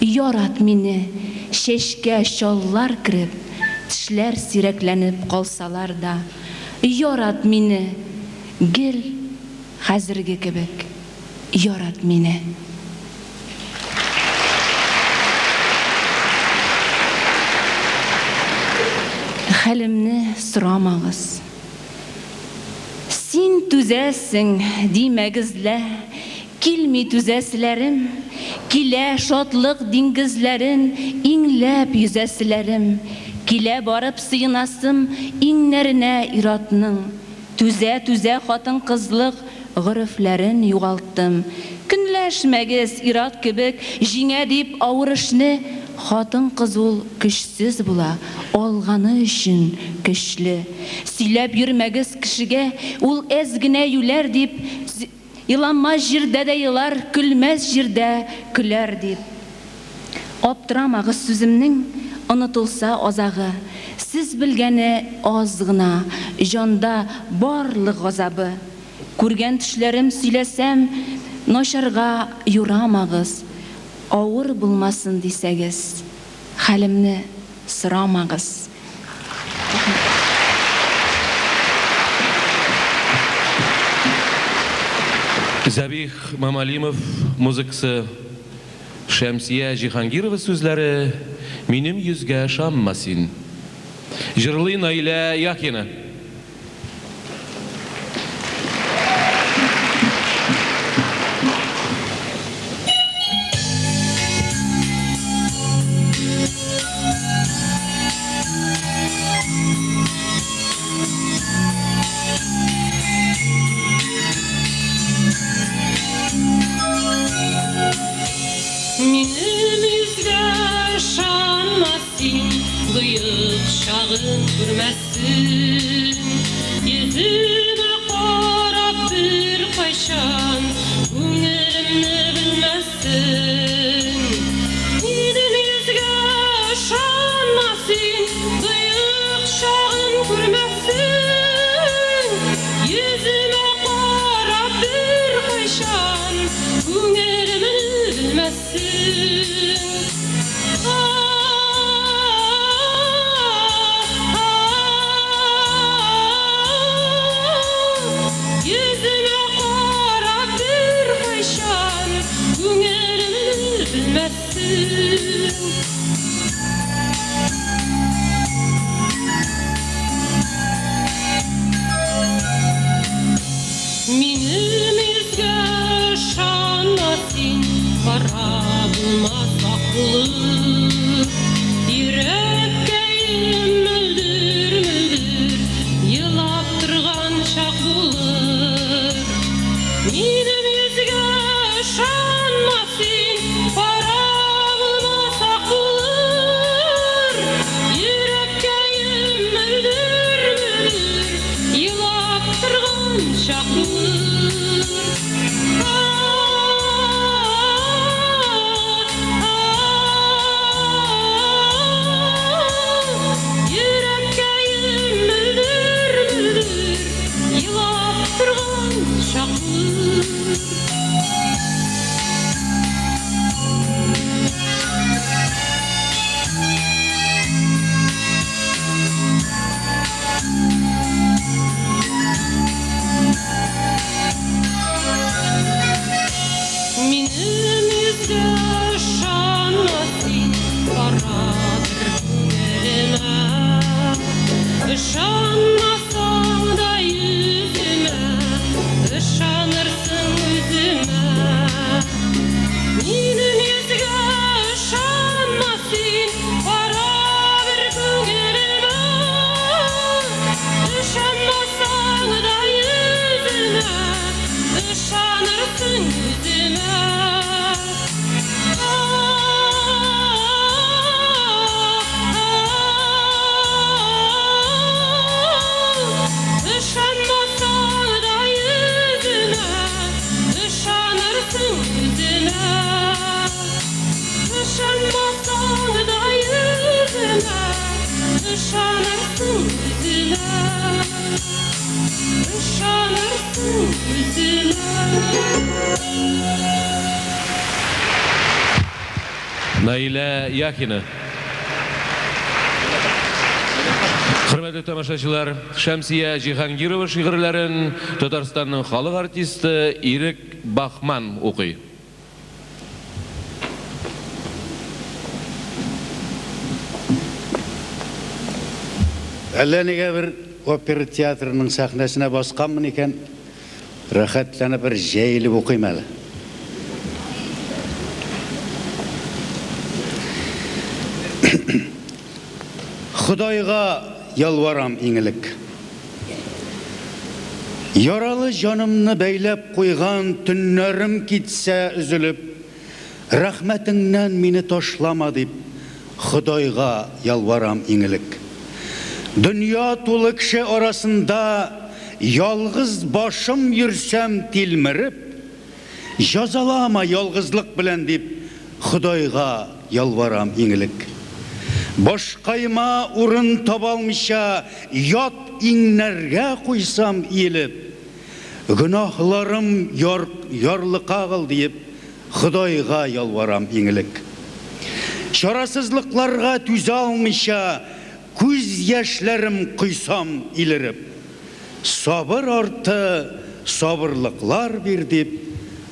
Ярат мине, чәчкә чаллар кереп, тешләр сирәкләнеп калсалар да. Ярат мине, гел хәзерге кебек, ярат мине. Хәлемне сорамагыз. Син түзәсең, димәгез лә, Килми түзәселәрем, Килә шатлык диңгезләрен Иңләп йөзәселәрем, Килә барып сыенасым Иңнәренә ир-атның. Түзә-түзә хатын-кызлык Горефләрен югалттым. Көнләшмәгез, ир-ат кебек Җиңә дип авыр эшне, Хатын-кыз ул көчсез була, Алганы өчен көчле. Сөйләп йөрмәгез кешегә, Ул әз генә юләр дип, Еламас җирдә дә елар, Көлмәс җирдә көләр дип. Аптырамагыз сүземнең Онытылса азагы. Сез белгәне аз гына, Җанда барлык газабы. Күргән төшләрем сөйләсәм, Начарга юрамагыз. Авыр булмасын дисәгез, Хәлемне сорамагыз. Рәхмәт. Зәбих Мамалимов музыкасы. Шәмсия Җиһангирова сүзләре Минем йөзгә ышанма син. Җырлый Наилә Яхина. Минем йөзгә ышанма син, Боек чагын күрмәссең. Йөземә карап беркайчан Күңелемне белмәссең. Минем йөзгә ышанма син, Боек чагын күрмәссең. Йөземә карап беркайчан Күңелемне белмәссең. Йөземә карап беркайчан Күңелемне белмәссең. Минем йөзгә ышанма син, Кара булмас, ак булыр. Йөрәккәем мөлдер-мөлдер Елап торган чак булыр. Минем йөзгә ышанма син, Кара булмас, ак булыр. Йөрәккәем мөлдер-мөлдер Елап торган чак булыр. Йөрәккәем мөлдер-мөлдер Елап торган чак булыр. Минем йөзгә ышанма син, Карадыр күңелемә. Ышанмасаң да йөземә, Ышанырсың үземә. Минем йөзгә ышанма син, Кара бер күңелемә. Ышанмасаң да йөземә, Ышанырсың үземә. Ышанмасаң да йөземә, Ышанырсың үземә. Ышанмасаң да йөземә, Ышанырсың үземә. Ышанырсың үземә. Наилә Яхина. Хөрмәтле тамашачылар, Шәмсия Җиһангирова шигырьләрен Татарстанның халык артисты Ирек Бахман укый. Әллә нигә бер опера театрының сәхнәсенә басканмын икән, рәхәтләнеп бер җәелеп укыйм әле. Ходайга ялварам иң элек. Яралы җанымны бәйләп куйган төннәрем китсә өзелеп, рәхмәтеңнән мине ташлама дип, Ходайга ялварам иң элек. Дөнья тулы кеше арасында ялгыз башым йөрсәм тилмереп, җазалама ялгызлык белән дип, Ходайга ялварам иң элек. Башкаема урын табалмыйча ят иңнәргә куйсам иелеп, гөнаһларым яр ярлыкагыл диеп, Ходайга ялварам иң элек. Чарасызлыкларга түзә алмыйча күз яшьләрем койсам илереп, сабыр арты сабырлыклар бир дип,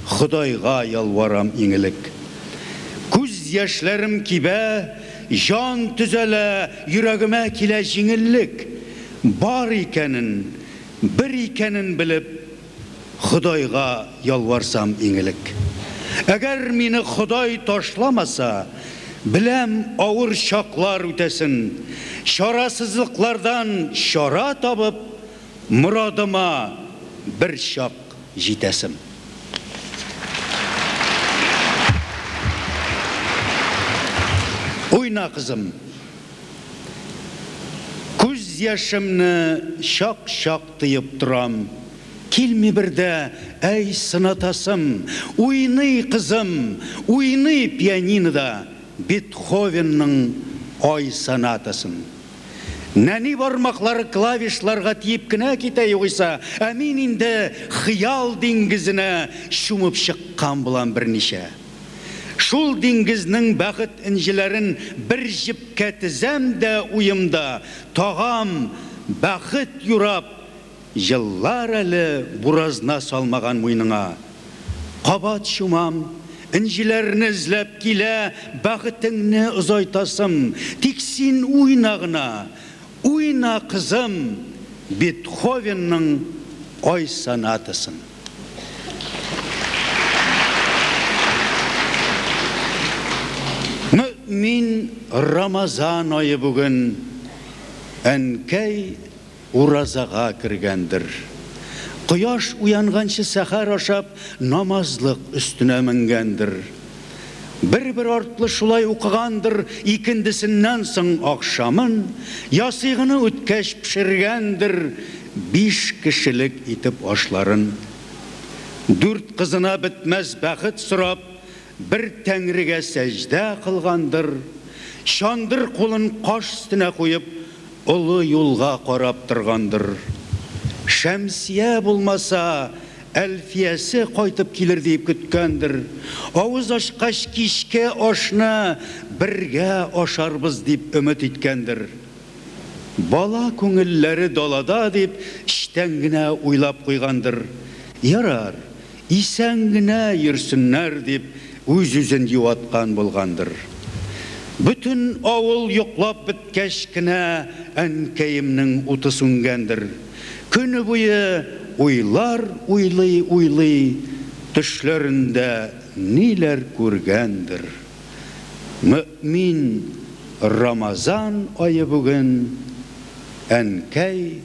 Ходайга ялварам иң элек. яшьләрем кибә, җан төзәлә, йөрәгемә килә җиңеллек. Бар икәнен, бер икәнен белеп, Ходайга ялварсам иң элек. Әгәр мине Ходай ташламаса, беләм, авыр чаклар үтәсен, чарасызлыклардан чара табып, морадыма бер чак җитәсем. Уйна, кызым. Күз яшемне чак-чак тыеп торам. Килми бер дә, әй, сынатасым. Уйный, кызым, уйный пианинода Бетховенның Ай сонатасын. Нәни бармаклары клавишларга тиеп кенә китә югыйсә, ә мин инде хыял диңгезенә чумып чыккан булам берничә. Шул диңгезнең бәхет энҗеләрен бер җепкә тезәм дә уемда тагам, бәхет юрап, еллар әле буразна салмаган муеныңа. Кабат чумам, энҗеләрне эзләп килә бәхетеңне озайтасым, тик син уйна гына, уйна, кызым, Бетховенның Ай сонатасын. Мөэмин Рамазан ае бүген, әнкәй уразага кергәндер. Кояш уянганчы сәхәр ашап, намазлык өстенә менгәндер. Бер-бер артлы шулай укыгандыр, икендесеннән соң ахшамын, ясыйгыны үткәч пешергәндер биш кешелек итеп ашларын. Дүрт кызына бетмәс бәхет сорап, бер Тәңрегә сәҗдә кылгандыр, чандыр кулын каш өстенә куеп, олы юлга карап торгандыр. Шәмсия булмаса, Әлфиясе кайтып килер диеп көткәндер. Авыз ачкач кичке ашны бергә ашарбыз дип өмет иткәндер. Бала күңелләре далада дип эчтән генә уйлап куйгандыр. Ярар, исән генә йөрсеннәр дип үз-үзен юаткан булгандыр. Бөтен авыл йоклап беткәч кенә әнкәемнең уты сүнгәндер. Көне буе уйлар уйлый-уйлый төшләрендә ниләр күргәндер. Мөэмин Рамазан ае бүген, әнкәй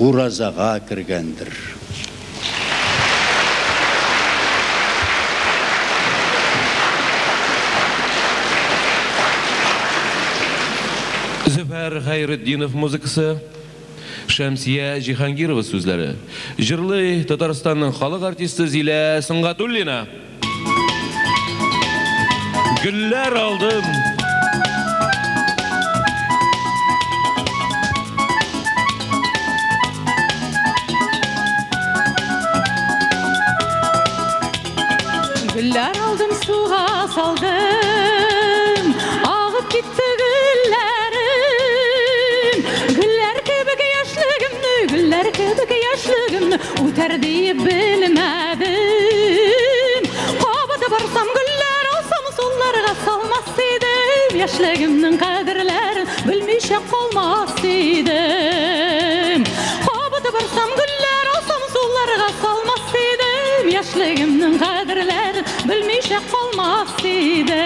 уразага кергәндер. Зөфәр Хәйретдинов музыкасы. Шәмсия Җиһангирова сүзләре. Җырлый Татарстанның халык артисты Зилә Сөнгатуллина. Гөлләр алдым. Гөлләр алдым, суга салдым, агып китте гөлләрем. Гөлләр кебек яшьлегемне, гөлләр кебек яшьлегемне үтәр диеп белмәдем. Кабат барсам, гөлләр алсам, суларга салмас идем. Яшьлегемнең кадерләрен белмичә калмас идем. Кабат барсам, гөлләр алсам, суларга салмас идем. Яшьлегемнең кадерләрен белмичә калмас идем.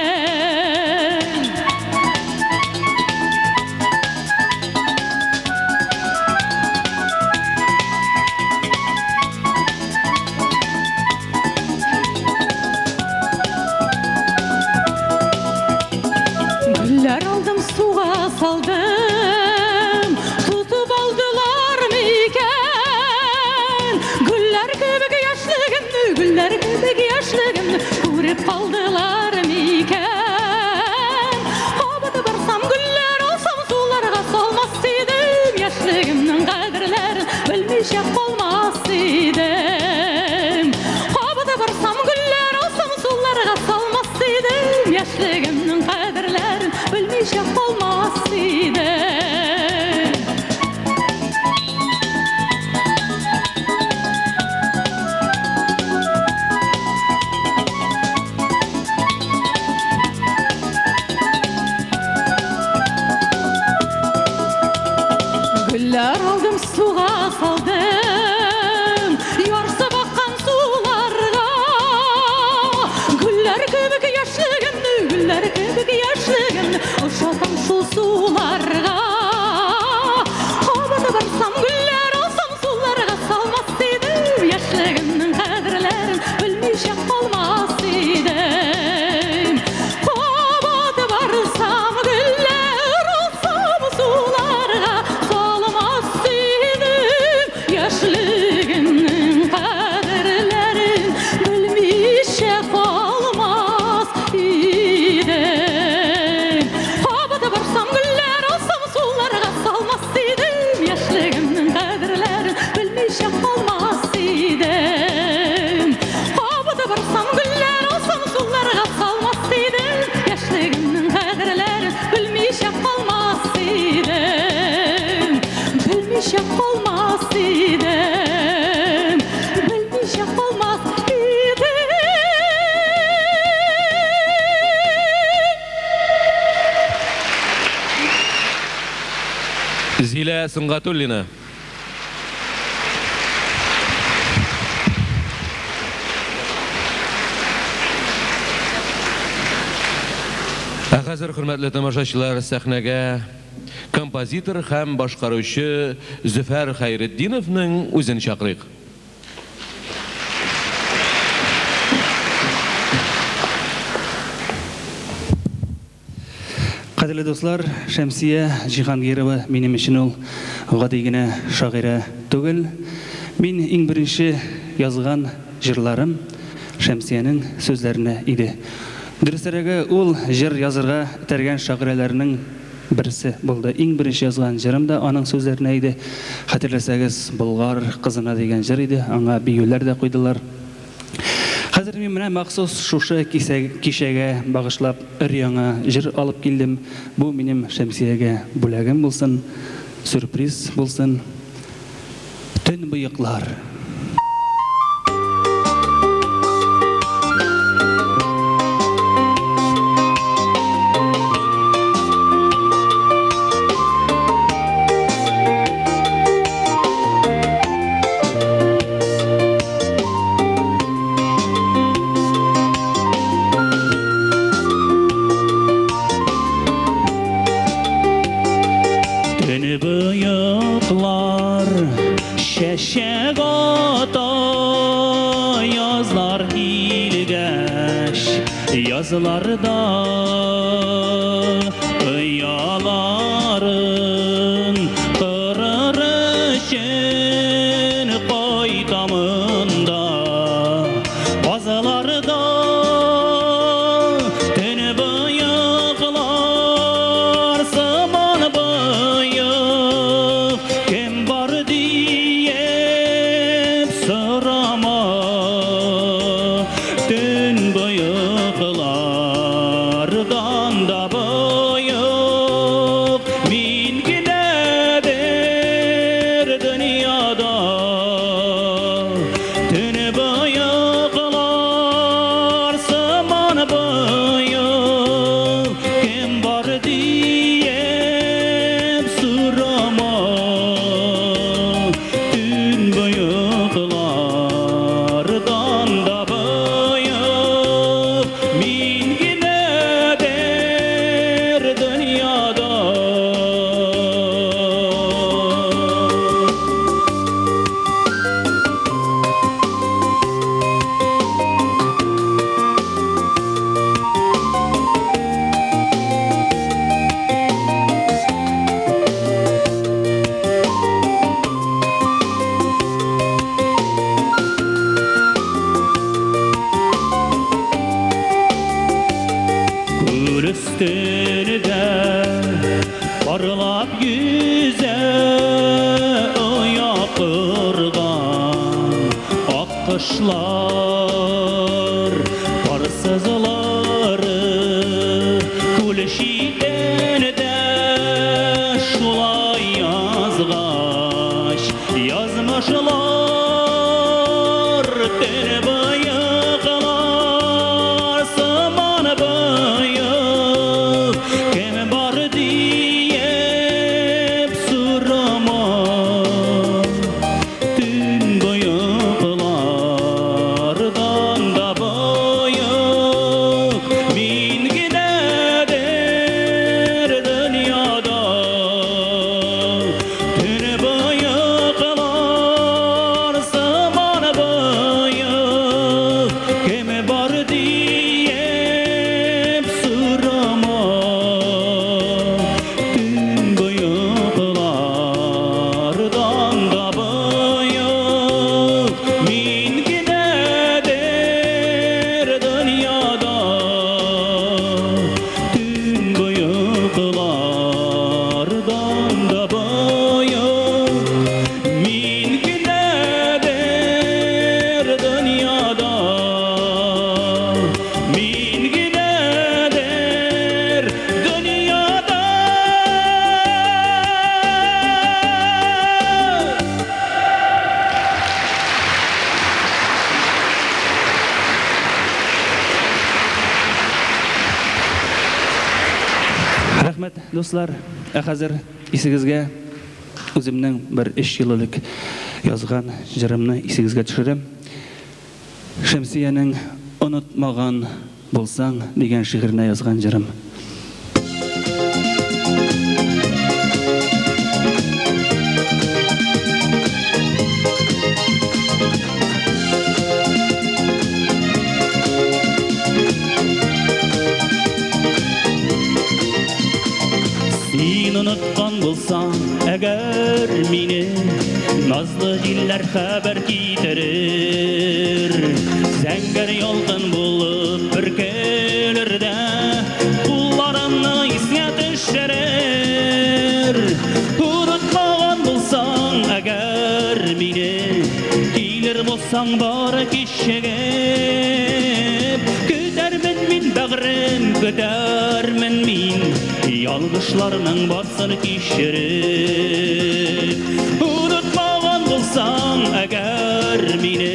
Гөлләр алдым, суга салдым, тотып алдылар микән? Гөлләр кебек яшьлегемне, гөлләр кебек яшьлегемне күреп калдылар микән? Кабат барсам, гөлләр алсам, суларга салмас идем, яшьлегемнең кадерләрен белмичә калмас идем. Кабат барсам, гөлләр алсам, суларга салмас идем, яшьлегемнең кадерләрен белмичә калмас идем. суларга. Кабат барсам, гөлләр алсам, суларга салмас идем. Яшьлегемнең кадерләрен белмичә калмас идем. Кабат барсам, гөлләр алсам, суларга салмас идем. Яшьлегемнең кадерләрен белмичә калмас идем. Кабат барсам, гөлләр алсам, суларга салмас идем. Яшьлегемнең кадерләрен белмичә калмас идем. Кабат барсам, гөлләр алсам, суларга салмас идем. Яшьлегемнең кадерләрен белмичә калмас идем. Белмичә калмас идем. Белмичә калмас идем. Зилә Сөнгатуллина. Ә хәзер, хөрмәтле тамашачылар, сәхнәгә композитор һәм башкаручы Зөфәр Хәйретдиновның үзен чакырыйк. Кадерле дуслар, Шәмсия Җиһангирова минем өчен ул гади генә шагыйрә түгел. Мин иң беренче язган җырларым Шәмсиянең сүзләренә иде. Дөресрәге, ул җыр язырга этәргән шагыйрәләрнең берсе булды. Иң беренче язган җырым да аның сүзләренә иде. Хәтерләсәгез, Болгар кызына дигән җыр иде. Аңа биюләр дә куйдылар. Хәзер мин менә махсус шушы кичәгә багышлап өр-яңа җыр алып килдем. Бу минем Шәмсиягә бүләгем булсын, сюрприз булсын. Төнбоеклар. Төнбоеклар чәчәк ата, язлар килгәч, язларда ояларын корыр өчен кайта монда казларда. Төнбоеклар сыман боек, кем бар диеп сорама. Төнбоеклардан да боек мин генәдер дөньяда. Төнбоеклар сыман боек, кем бар диеп сорама. Төнбоеклардан да боек мин генәдер дөньяда. Күл өстендә парлап йөзә оя корган аккошлар, парсызлары күл читендә шулай язгач язмышлар. Төнбоеклар сыман боек, кем бар диеп сорама. Рәхмәт, дуслар. Ә хәзер исегезгә үземнең бер өч ел элек язган җырымны исегезгә төшерәм. Шәмсиянең Онытмаган булсаң дигән шигыренә язган җырым. Син оныткан булсаң, әгәр мине, Назлы җилләр хәбәр китерер. Зәңгәр ялкын булып бөркелер дә, Кулларымны искә төшерер. Онытмаган булсаң, әгәр мине, Килер булсаң бары кичегеп, Көтәрмен мин, бәгърем, көтәрмен мин, Ялгышларның барсын кичереп. Онытмаган булсаң, әгәр мине,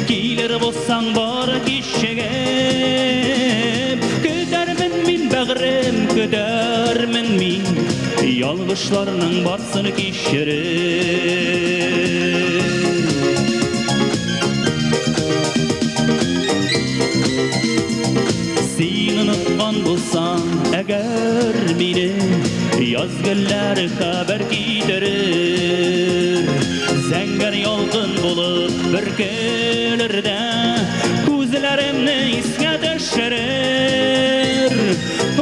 Килер булсаң бары кичегеп, Көтәрмен мин, бәгърем, көтәрмен мин, Ялгышларның барсын кичереп. Син оныткан булсаң, әгәр мине, Яз гөлләре хәбәр китерер. Зәңгәр ялкын булып бөркелер дә, Күзләремне искә төшерер.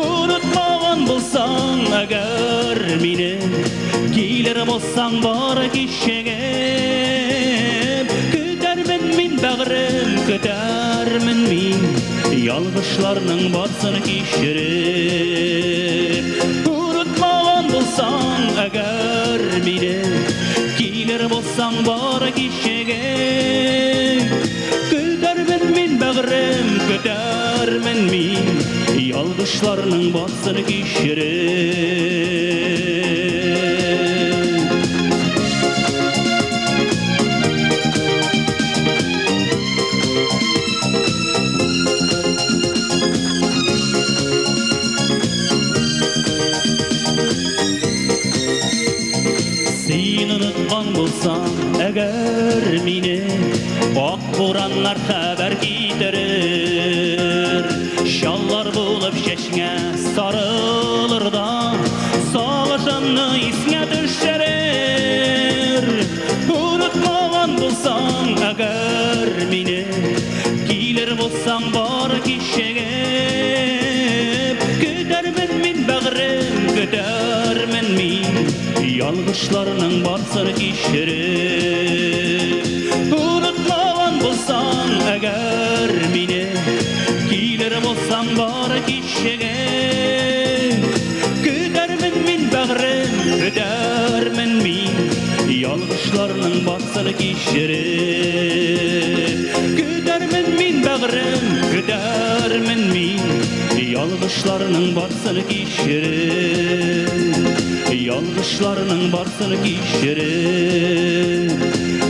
Онытмаган булсаң, әгәр мине, Килер булсаң бары кичегеп, Көтәрмен мин, бәгърем, көтәрмен мин, Ялгышларның барсын кичереп. Онытмаган булсаң, әгәр мине, Килер булсаң бары кичегеп, Көтәрмен мин, бәгърем, көтәрмен мин, Ялгышларның барсын кичереп. Син оныткан булсаң, әгәр мине, Ак бураннар хәбәр китерер. Чаллар булып чәчңә сарылыр да, Сагышымны искә төшерер. Онытмаган булсаң, әгәр мине, Килер булсаң бары кичегеп, Көтәрмен мин, бәгърем, көтәрмен мин, Ялгышларның барсын кичереп. Онытмаган булсаң, әгәр мине, Килер булсаң бары кичегеп, Көтәрмен мин, бәгърем, көтәрмен мин, Ялгышларның барсын кичереп. Көтәрмен мин, бәгърем, көтәрмен мин, Ялгышларның барсын кичереп. Ялгышларның барсын кичереп.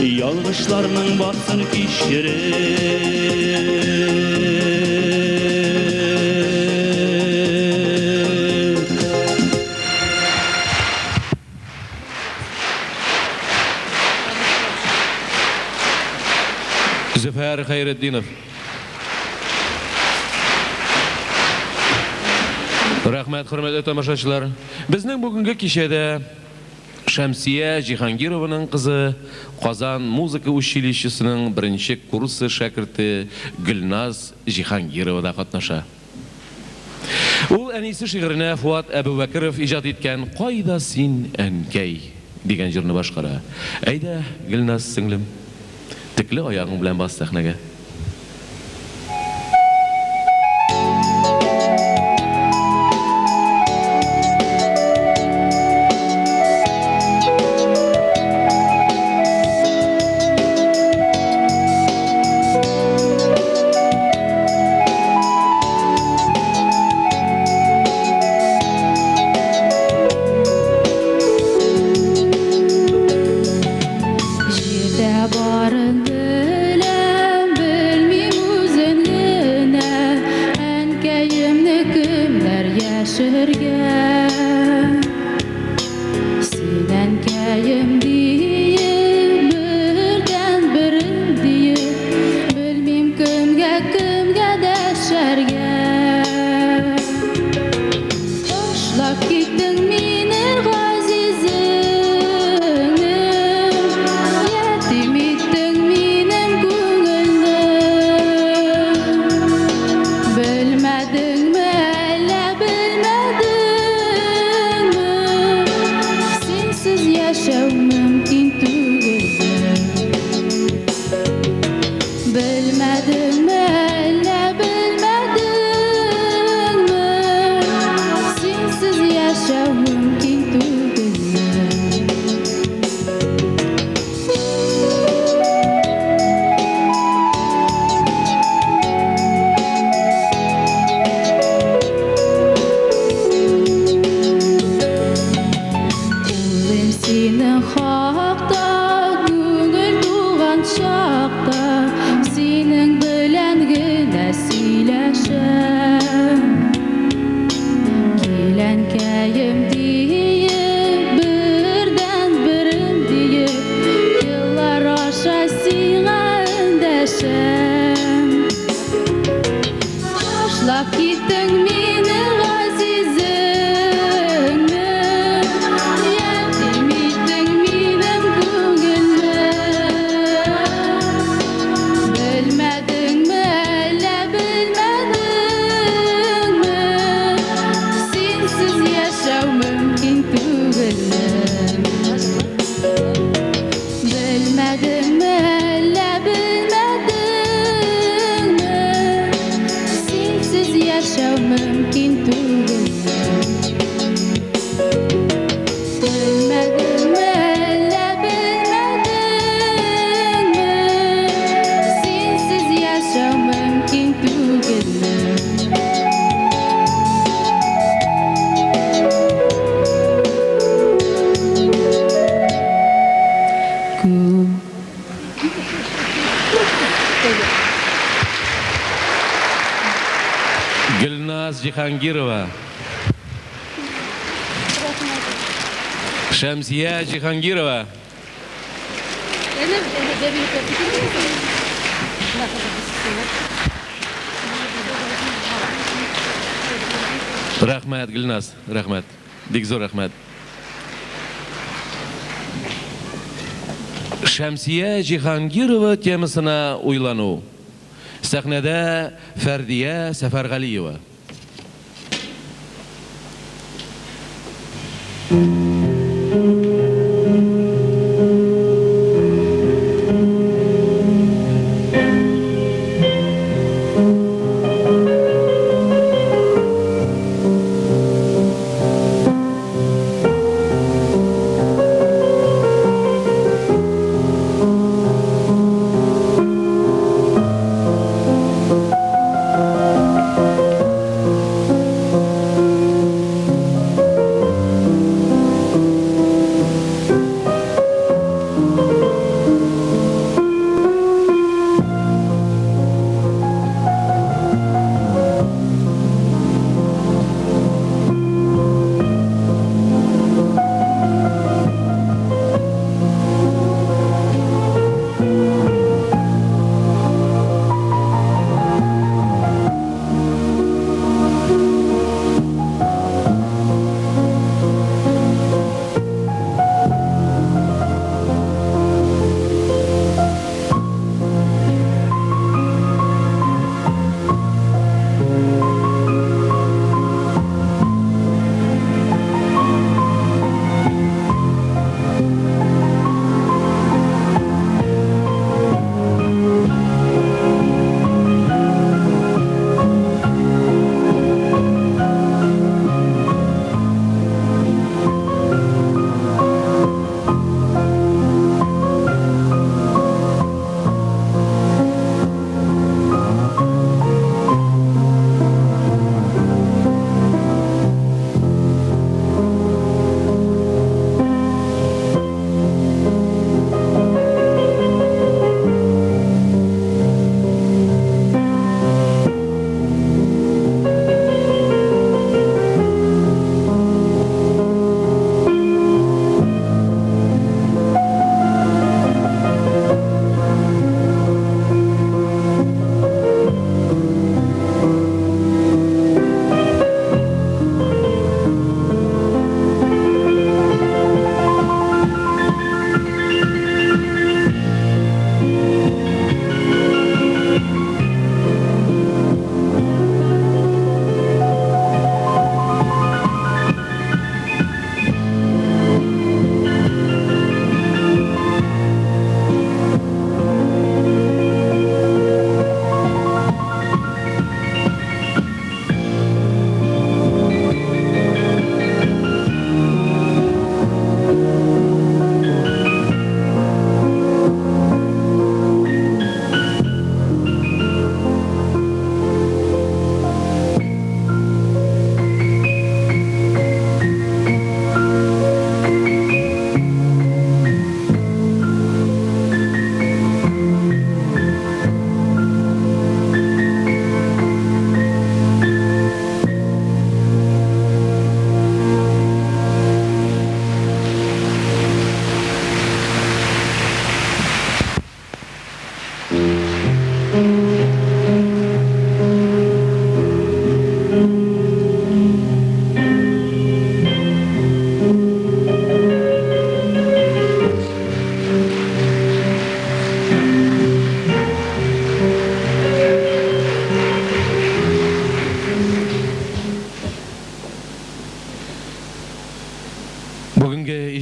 Ялгышларның барсын кичереп. Зөфәр Хәйретдинов. Рәхмәт, хөрмәтле тамашачылар. Безнең бүгенге кичәдә Шәмсия Җиһангированың кызы, Казан музыка училищесының беренче курсы шәкерте Гөлназ Җиһангирова да катнаша. Ул әнисе шигыренә Фуат Әбүбәкеров иҗат иткән Кайда син, әнкәй дигән җырны башкара. Әйдә, Гөлназ сеңлем, текле аягың белән бас сәхнәгә. Җирдә барын беләм. эндәшәм. Кил, әнкәем диеп, бердәнберем диеп, еллар аша сиңа эндәшәм. Ташлап киттең мине газизеңне, ятим иттең минем күңелне. Белмәдеңме әллә белмәдеңме, синсез яшәү мөмкин түгелме? Белмәдеңме әллә белмәдеңме, синсез яшәү мөмкин түгелме? Белмәдеңме әллә белмәдеңме, синсез яшәү мөмкин түгелме? Гөлназ Җиһангирова. Шәмсия Җиһангирова. Рәхмәт, Гөлназ, рәхмәт. Бик зур рәхмәт. Шәмсия Җиһангирова темасына уйлану. Сәхнәдә Фәрдия Сәфәргалиева.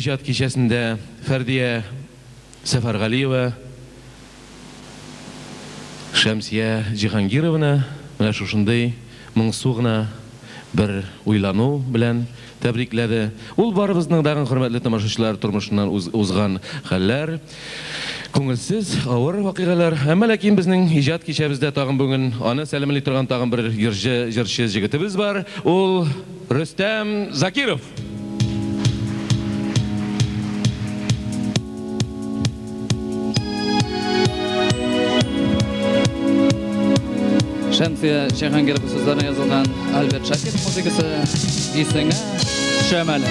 иҗат кичәсендә Фәрдия Сәфәргалиева, Шәмсия Җиһангированы менә шушындый моңсу гына бер уйлану белән тәбрикләде. Ул барыбызның дагын, хөрмәтле тамашачылар, тормышыннан узган хәлләр, күңелсез, авыр вакыйгалар. Әмма ләкин безнең иҗат кичәбездә тагын бүген аны сәламли торган тагын бер йырҗы, җырчы җегетебез бар. Ул Рөстәм Закиров. Шәмсия Җиһангирова сүзләренә язылган Альберт Шакиров музыкасы Исеңә төшәм әле.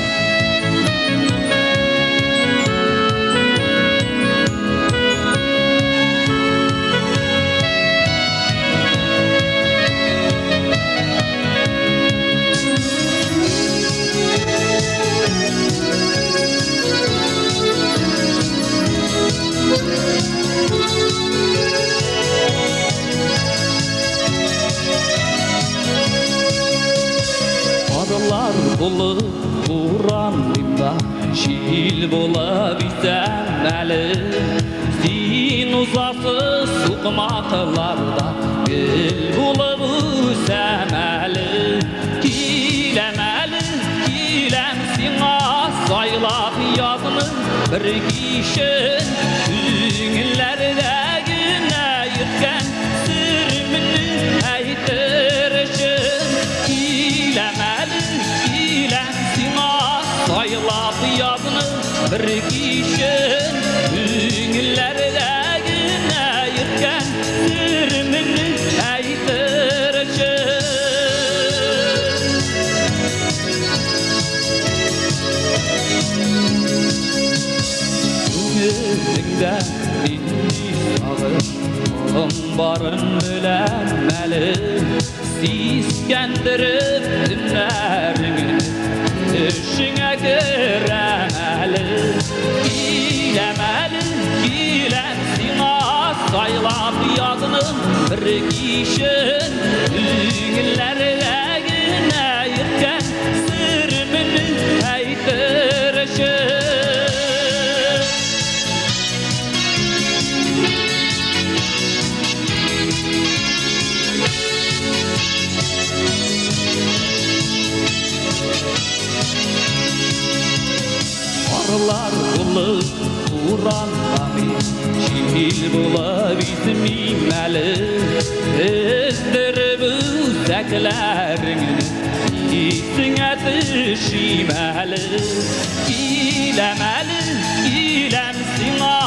Карлар булып буранлыйм да, җил булып исәм әле. Син узасыз сукмакларда, гөл булып үсәм әле. Киләм әле, киләм сиңа, сайлап язны бер кичен. Күңелләрдә генә йөрткән серемне әйтер өчен. Киләм әле, киләм сиңа, сайлап язны бер кичен. Күңелләрдә генә йөрткән серемне әйтер өчен. Күңелеңдә нинди сагыш моң барын беләм әле. Сискәндереп төннәреңне, төшеңә керәм әле. Киләм әле, киләм сиңа, сайлап язның бер кичен. Күңелләрдә генә йөрткән серемне әйтер өчен. Карлар булып буранга мин, җил булып исмим әле. Өздереп үзәкләреңне, исеңә төшим әле. Киләм әле, киләм сиңа,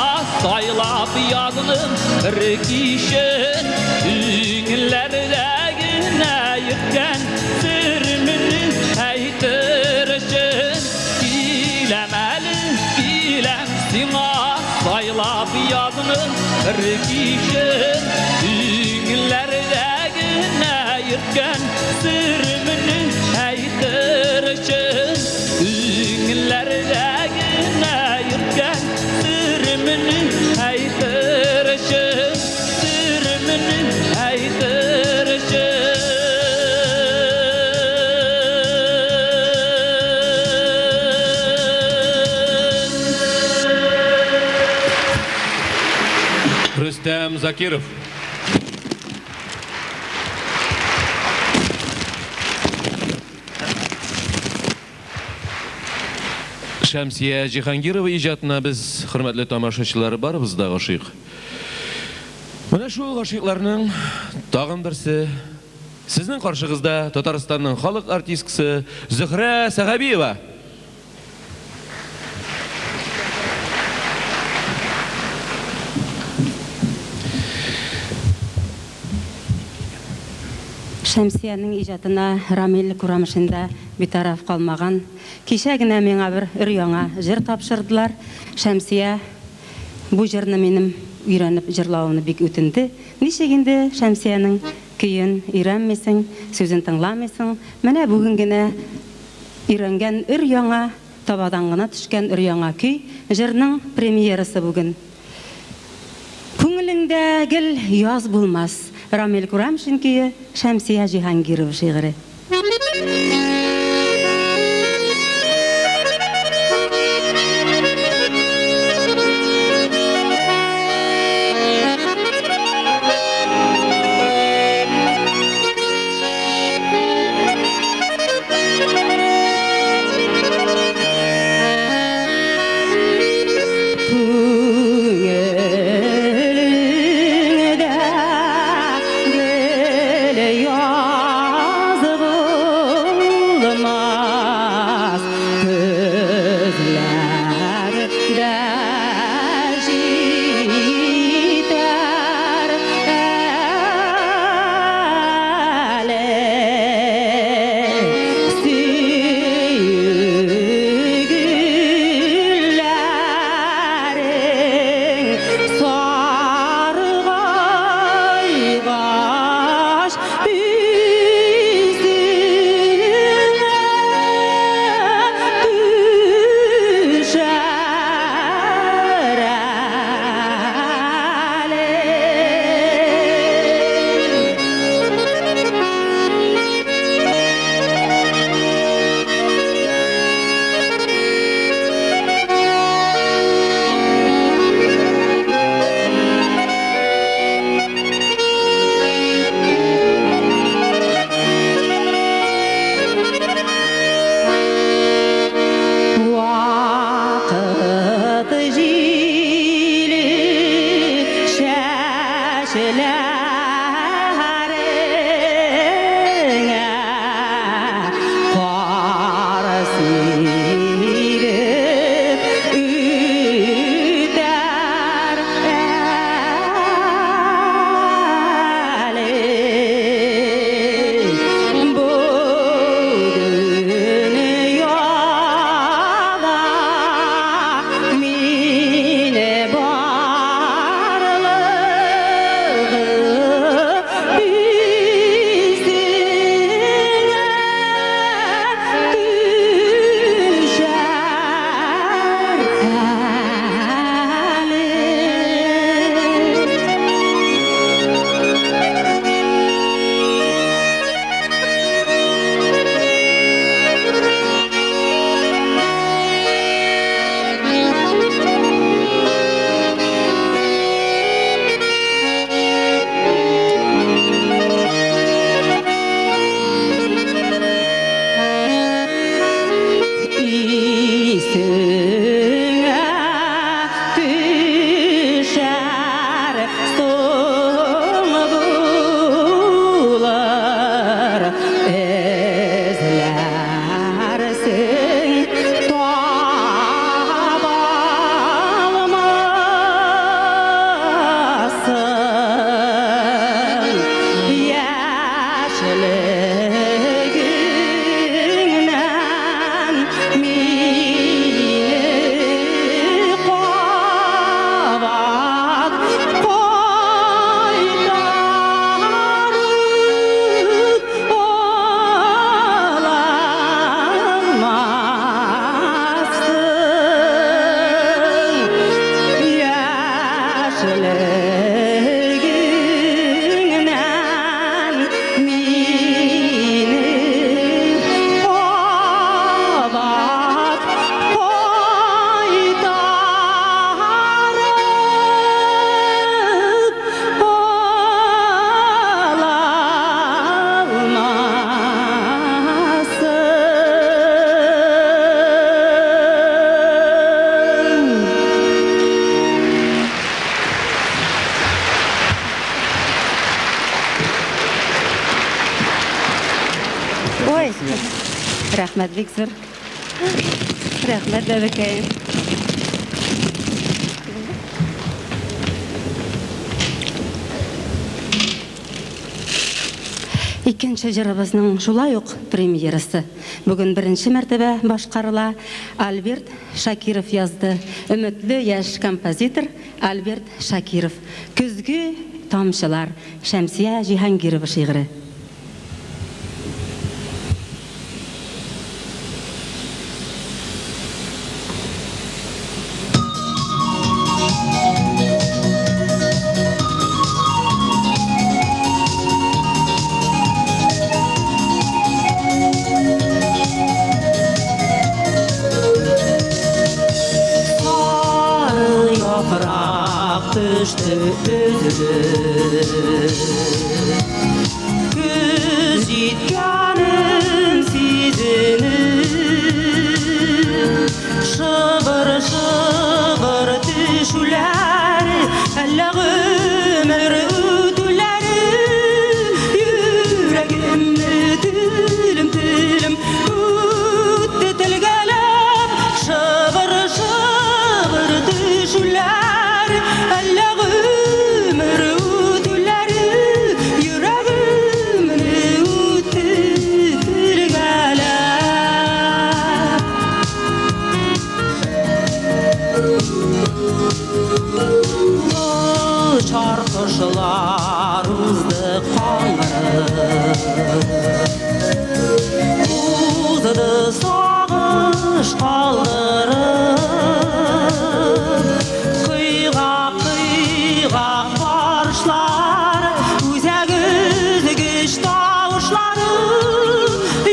сайлап язның бер кичен. Күңелләрдә генә йөрткән серемне әйтер өчен. Киләм әле, киләм сиңа, сайлап язның бер кичен. Күңелләрдә генә йөрткән серемне әйтер өчен. Күңелләрдә генә йөрткән серемне әйтер өчен. Серемне әйтер өчен. Рөстәм Закиров. Шәмсия Җиһангирова иҗатына без, хөрмәтле тамашачылар, барыбыз да гашыйк. Менә шул гашыйкларның тагын берсе сезнең каршыгызда Татарстанның халык артисткасы Зөһрә Сәхәбиева. Шәмсиянең иҗатына Рамил Курамшин да битараф калмаган. Кичә генә миңа бер өр-яңа җыр тапшырдылар. Шәмсия бу җырны минем өйрәнеп җырлавымны бик үтенде. Ничек инде Шәмсиянең көен өйрәнмисең, сүзен тыңламыйсың? Менә бүген генә өйрәнгән өр-яңа, табадан гына төшкән өр-яңа көй, җырның премьерасы бүген. Күңелеңдә гел яз булмас. Рамил Курамшин көе, Шәмсия Җиһангирова шигыре. Ой, рәхмәт бик зур. Рәхмәт, бәбекәем. Икенче җырыбызның шулай ук премьерасы. Бүген беренче мәртәбә башкарыла. Альберт Шакиров язды. Өметле яшь композитор Альберт Шакиров. Көзге тамчылар. Шәмсия Җиһангирова шигыре. Сары яфрак төште өзелеп. Көз җиткәнен сизенеп, Шыбыр-шыбыр төшүләр, әллә гомер үтүләре, Йөрәгемне телем-телем үтте телгәләп, Шыбыр-шыбыр төшүләр, әллә гомер үтүләре, Йөрәгемне үтте телгәләп. Очар кошлар узды каңгырып, Узды сагыш калдырып. Кыйгак-кыйгак барышлар, Үзәк өзгеч тавышлары,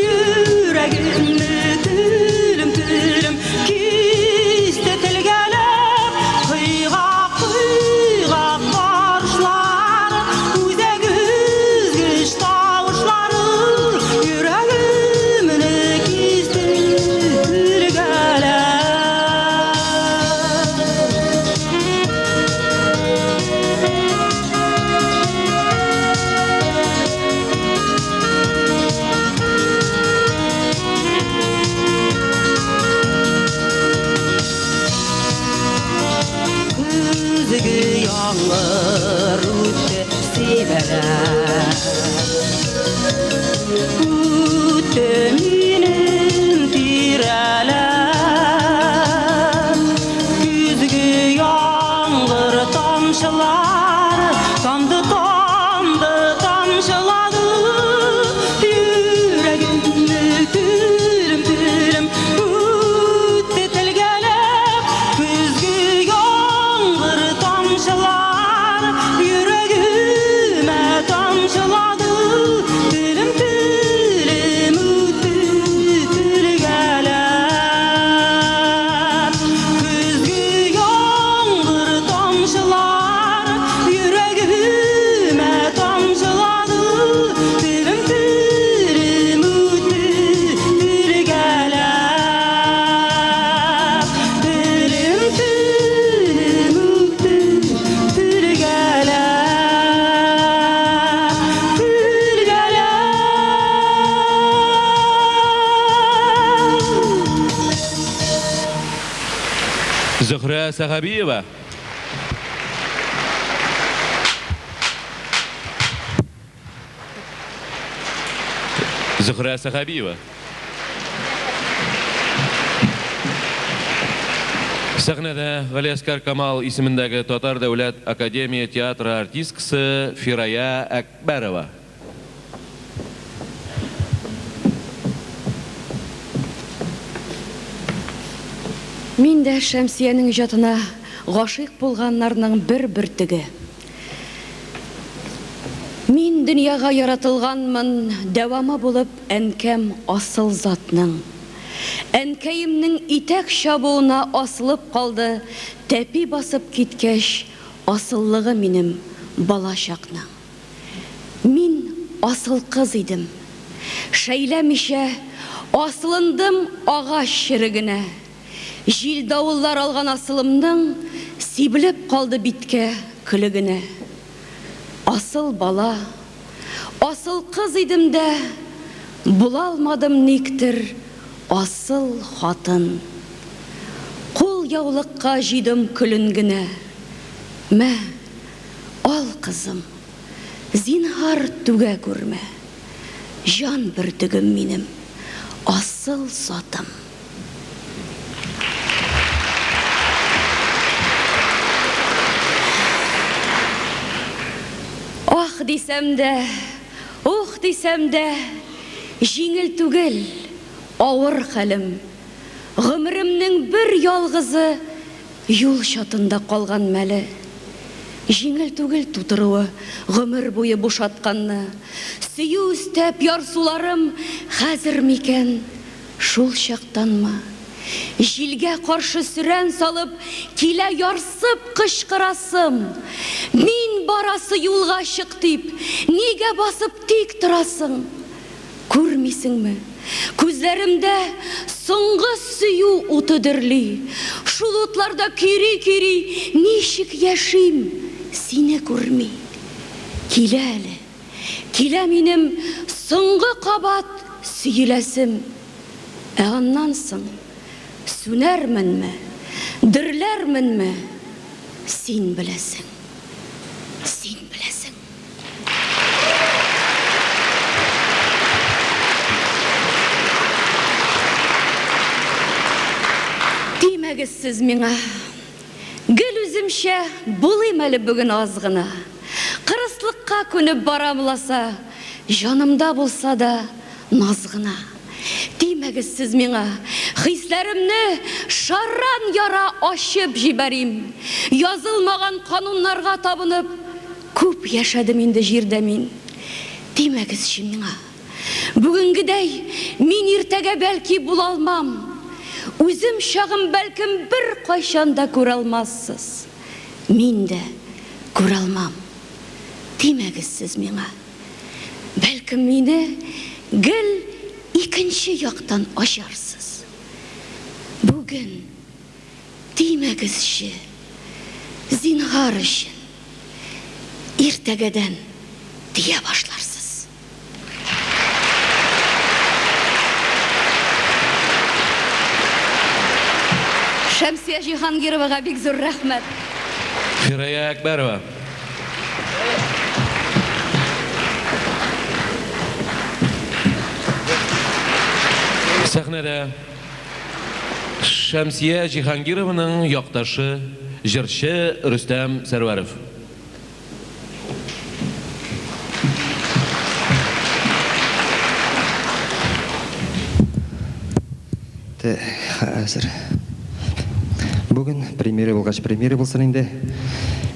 Йөрәгемне телем-телем кисте телгәләп. Кыйгак-кыйгак барышлар, Үзәк өзгеч тавышлары, Йөрәгемне кисте телгәләп. Көзге яңгыр үтте сибәләп, Үтте минем тирәләп. Көзге яңгыр тамчылар тамды, тамды, тамчылады. Йөрәгемне телем-телем үтте телгәләп. Көзге яңгыр тамчылар йөрәгемә тамчылады. Телем-телем үтте телгәләп. Көзге яңгыр тамчылар йөрәгемә тамчылады. Телем-телем үтте телгәләп. Телем-телем үтте телгәләп. Телгәләп. Зөһрә Сәхәбиева. Зөһрә Сәхәбиева. Сәхнәдә Галиәскар Камал исемендәге Татар дәүләт академия театры артисткасы Фирая Әкбәрова. Мин дә Шәмсиянең иҗатына гашыйк булганнарның бер бөртеге. Мин дөньяга яратылганмын, дәвамы булып әнкәм асыл затның. Әнкәемнең итәк чабуына асылып калды, тәпи басып киткәч, асыллыгы минем балачакның. Мин асыл кыз идем. Шәйләмичә асылындым агач черегенә. Җил-давыллар алган асылымның сибелеп калды биткә көле генә. Асыл бала, асыл кыз идем дә, Булалмадым никтер асыл хатын. Кулъяулыкка җыйдым көлен генә. Мә, ал, кызым, зинһар түгә күрмә. Җан бөртегем минем, асыл затым. Ах дисәм дә, ух дисәм дә, җиңел түгел, авыр хәлем. Гомеремнең бер ялгызы юл чатында калган мәле. Җиңел түгел тутыруы гомер буе бушатканны. Сөю өстәп ярсуларым хәзер микән, шул чактанмы? Җилгә каршы сөрән салып килә ярсып кычкырасым. Мин барасы юлга чык дип, нигә басып тик торасың? Күрмисеңме, күзләремдә соңгы сөю уты дөрли. Шул утларда көйри-көйри ничек яшим, сине күрми. Килә әле, килә минем соңгы кабат сөеләсем. Ә аннан соң сүнәрменме, дөрләрменме, син беләсең, син беләсең. Тимәгез сез миңа. Гел үземчә булыйм әле бүген аз гына. Кырыслыкка күнеп барам ласа, җанымда булса да наз гына. Тимәгез сез миңа, хисләремне шарран яра ачып җибәрим. Язылмаган кануннарга табынып, Күп яшәдем инде җирдә мин. Тимәгезче миңа. Бүгенгедәй мин иртәгә бәлки булалмам. Үзем чагым бәлкем беркайчан да күралмассыз. Мин дә күралмам. Тимәгез сез миңа. Бәлкем мине гел икенче яктан ачарсыз. Бүген тимәгезче, зинһар өчен. Иртәгәдән тия башларсыз. Шәмсия Җиһангировага бик зур рәхмәт. Фирая Әкбәрова. Сәхнәдә Шәмсия Җиһангированың якташы, җырчы Рөстәм Сәрвәров. Хәзер. Бүген премьера булгач, премьера булсын инде.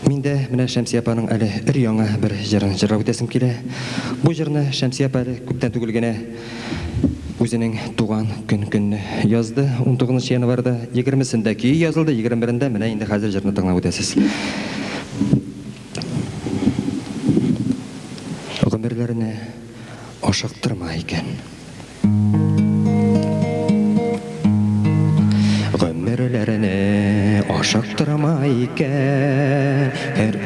Мин дә менә Шәмсия апаның әле өр-яңа бер җырын җырлап үтәсем килә. Бу җырны Шәмсия апа әле күптән түгел генә Үзенең туган көн көнне язды, унтугызынчы январьда, егермесендә көе язылды, егерме берендә менә инде хәзер җырны тыңлап үтәсез. Гомерләрне ашыктырма икән. Гомерләрне ашыктырма икән. Һәр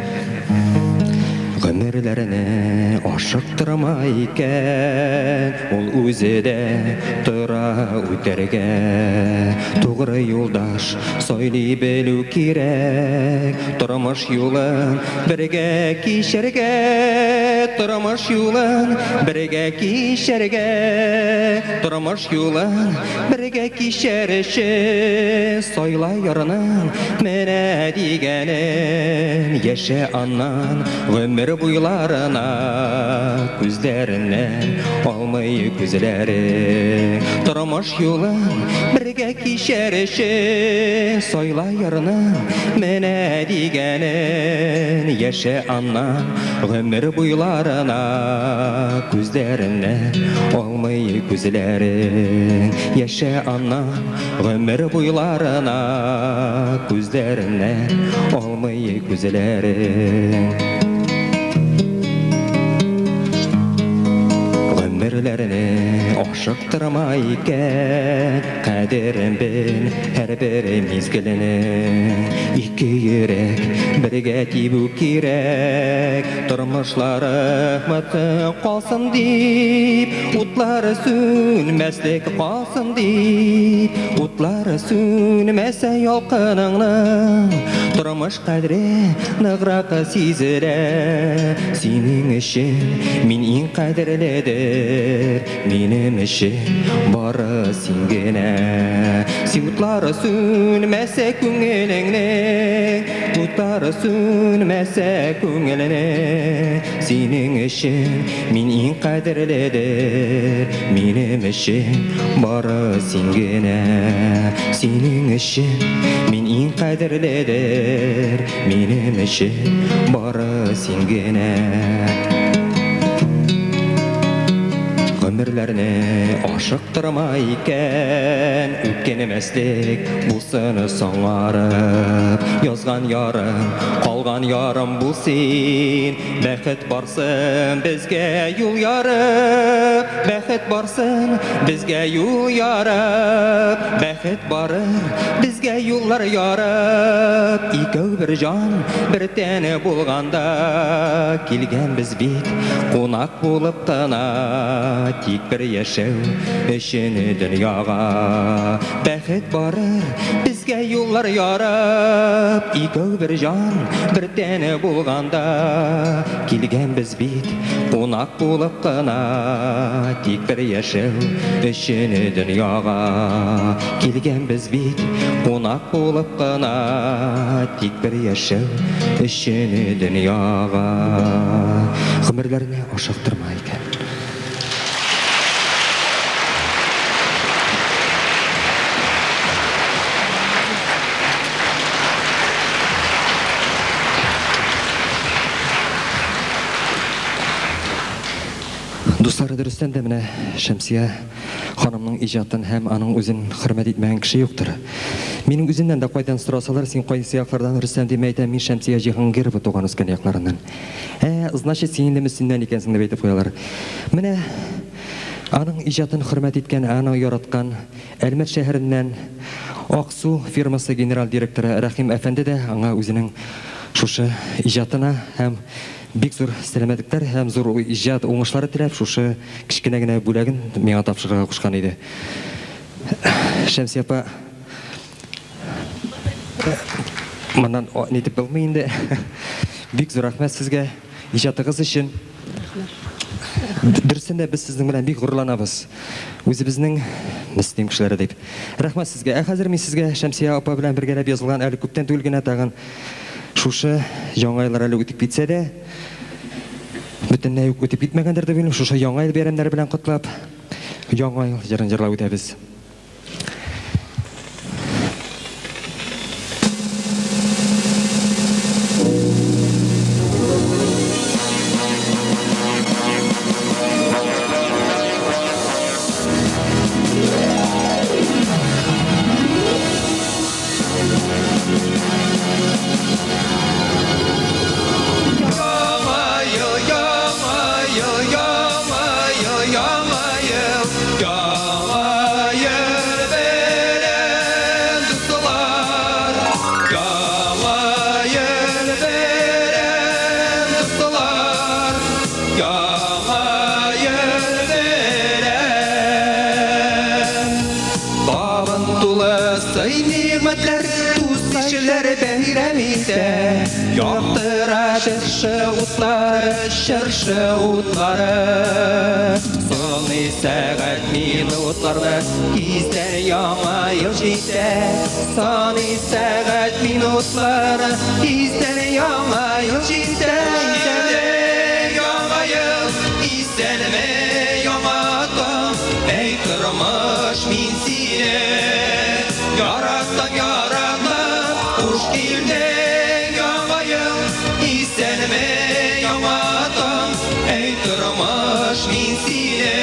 Гомерләрне ашыктырма икән, Ул үзе дә тора үтәргә. Тугры юлдаш сайлый белү кирәк, Тормыш юлын бергә кичәргә, Тормыш юлын бергә кичәргә, Тормыш юлын бергә кичәр өчен Сайла ярның менә дигәнен, Яшә аннан гомер буйларына, Күзләреннән алмый күзләрен. Тормыш юлын бергә кичәр өчен Сайла ярның менә дигәнен, Яшә аннан гомер буйларына, Күзләреннән алмый күзләрен. Яшә аннан гомер буйларына, Күзләреннән алмый күзләрен. Гомерләрне ашыктырма икән, Кадерен бел һәрбер мизгеленең. Ике йөрәк бергә тибү кирәк, Тормышлары матур калсын дип, Утлары сүнмәслек калсын дип, Утлары сүнмәсә ялкыныңның, Тормыш кадре ныграк сизелә. Синең өчен мин иң кадерледер, Минем өчен бары син генә. Утлары сүнмәсә күңелеңнең, Утлары сүнмәсә күңеленең, Синең өчен мин иң кадерледер, Минем өчен бары син генә. Синең өчен мин иң кадерледер, Минем өчен бары син генә. Гомерләрне ашыктырма икән, Үкенмәслек булсын соңарып. Язган ярым, калган ярым бул син, Бәхет барсын безгә юл ярып, Бәхет барсын безгә юл ярып, Бәхет барыр безгә юллар ярып. Икәү бер җан, бер тән булганда, Килгәнбез бит кунак булып кына, Тик бер яшәү өчен дөньяга. Бәхет барыр безгә юллар ярып, Икәү бер җан, бер тән булганда, Килгәнбез бит кунак булып кына, Тик бер яшәү өчен дөньяга. Килгәнбез бит кунак булып кына, Тик бер яшәү өчен дөньяга. Гомерләрне ашыктырма икән. Дуслар, дөрестән дә менә Шәмсия ханымның иҗатын һәм аның үзен хөрмәт итмәгән кеше юктыр. Минем үземнән дә кайдан сорасалар, син кайсы яклардан, Рөстәм, дип әйтәм, мин Шәмсия Җиһангирова туган үскән якларыннан. Ә, значит, син инде Мөслимнән икәнсең, дип әйтеп куялар. Менә аның иҗатын хөрмәт иткән, аны яраткан Әлмәт шәһәреннән Аксу фирмасы генераль директоры Рәхим әфәнде дә аңа үзенең шушы иҗатына һәм бик зур сәламәтлекләр һәм зур иҗат уңышлары теләп, шушы кечкенә генә бүләген миңа тапшырырга кушкан иде. Шәмсия апа, моннан нитеп булмый инде. Бик зур рәхмәт сезгә иҗатыгыз өчен. Дөресен дә без сезнең белән бик горурланабыз. Үзебезнең Мөслим кешеләре дип. Рәхмәт сезгә. Ә хәзер мин сезгә Шәмсия апа белән бергәләп язылган әле күптән түгел генә тагын шушы яңа еллар әле үтеп китсә дә, бөтенләй үк үтеп китмәгәндер дип уйлыйм. Шушы яңа ел бәйрәмнәре белән котлап, Яңа ел җырын җырлап үтәбез. Яңа ел, яңа ел, яңа ел, яңа ел, яңа ел белән, дуслар! Яңа ел белән, дуслар! Яңа ел белән! Табын тулы сый-нигъмәтләр, дус-ишләр бәйрәм итә. Яктыра чыршы утлары, чыршы утлары. Саный сәгать минутларны, тиздән яңа ел җитә. Саный сәгать минутлары, тиздән яңа ел җитә. Яңа ел, исәнме, яңа таң, әй тормыш, мин сине яраттым, яраттым, хуш килдең, яңа ел, исәнме, яңа таң, әй тормыш, мин сине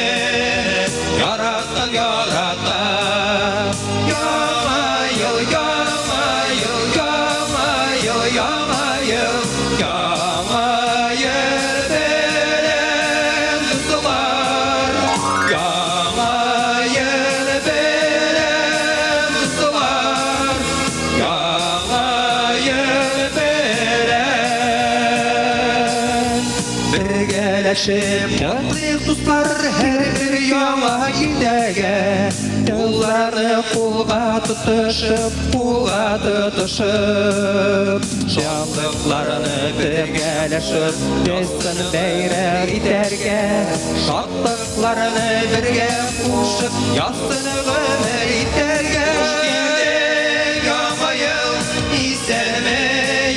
яраттым, яраттым. Яңа ел, яңа ел, яңа ел, яңа ел, яңа ел белән, дуслар! Бергәләшеп котлыйк, дуслар, һәрбер яңа иртәгә. Кулларны кулга тотышып, кулга тотышып. Шатлыкларны бергәләшеп, язсын бәйрәм итәргә. Шатлыкларны бергә кушып, язсын гомер итәргә. Хуш килдең, яңа ел, исәнме,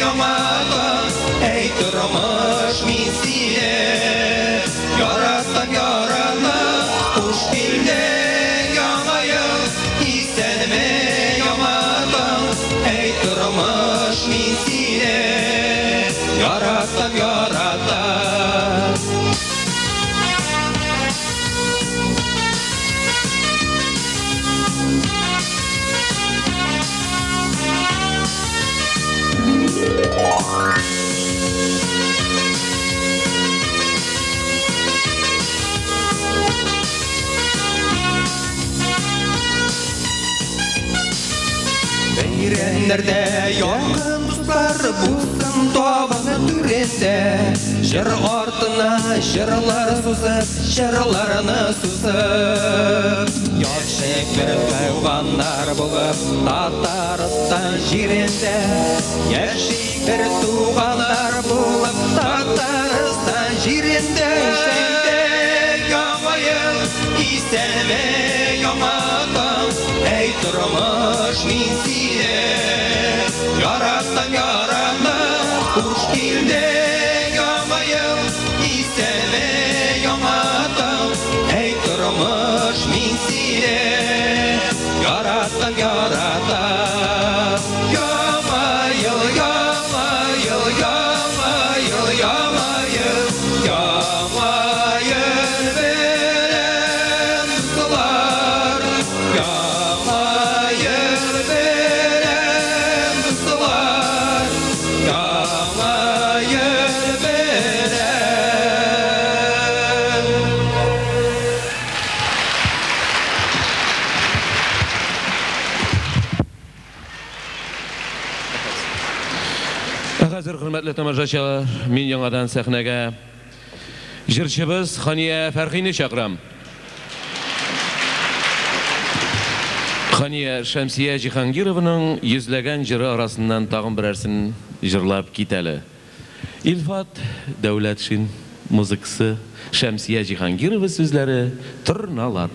яңа таң. Әй, тормыш, мин сине яраттым, яраттым. Хуш килдең, яңа ел, исәнме, яңа таң. Әй, тормыш, мин сине яраттым, яраттым. Бәйрәмнәрдә якын дуслар булсын табын түрендә. Җыр артына җырлар сузып, җырларны сузып. Яшик бер туганнар булып Татарстан җирендә. Яшик бер туганнар булып Татарстан җирендә. Хуш яңа ел, исәнме, яңа таң. Әй, тормыш, мин сине яраттым, яраттым. Хуш килдең, яңа ел, исәнме, яңа таң. Әй, тормыш, мин сине яраттым, яраттым. Яңа ел, яңа ел, яңа ел, яңа ел, яңа ел белән, дуслар. Яңа ел белән, дуслар. Яңа ел белән. Ә хәзер, хөрмәтле тамашачылар, мин яңадан сәхнәгә җырчыбыз Хания Фәрхине чакырам. Хания Шәмсия Җиһангированың йөзләгән җыры арасыннан тагын берәрсен җырлап кит әле. Илфат Дәүләтшин музыкасы, Шәмсия Җиһангирова сүзләре, Торналар.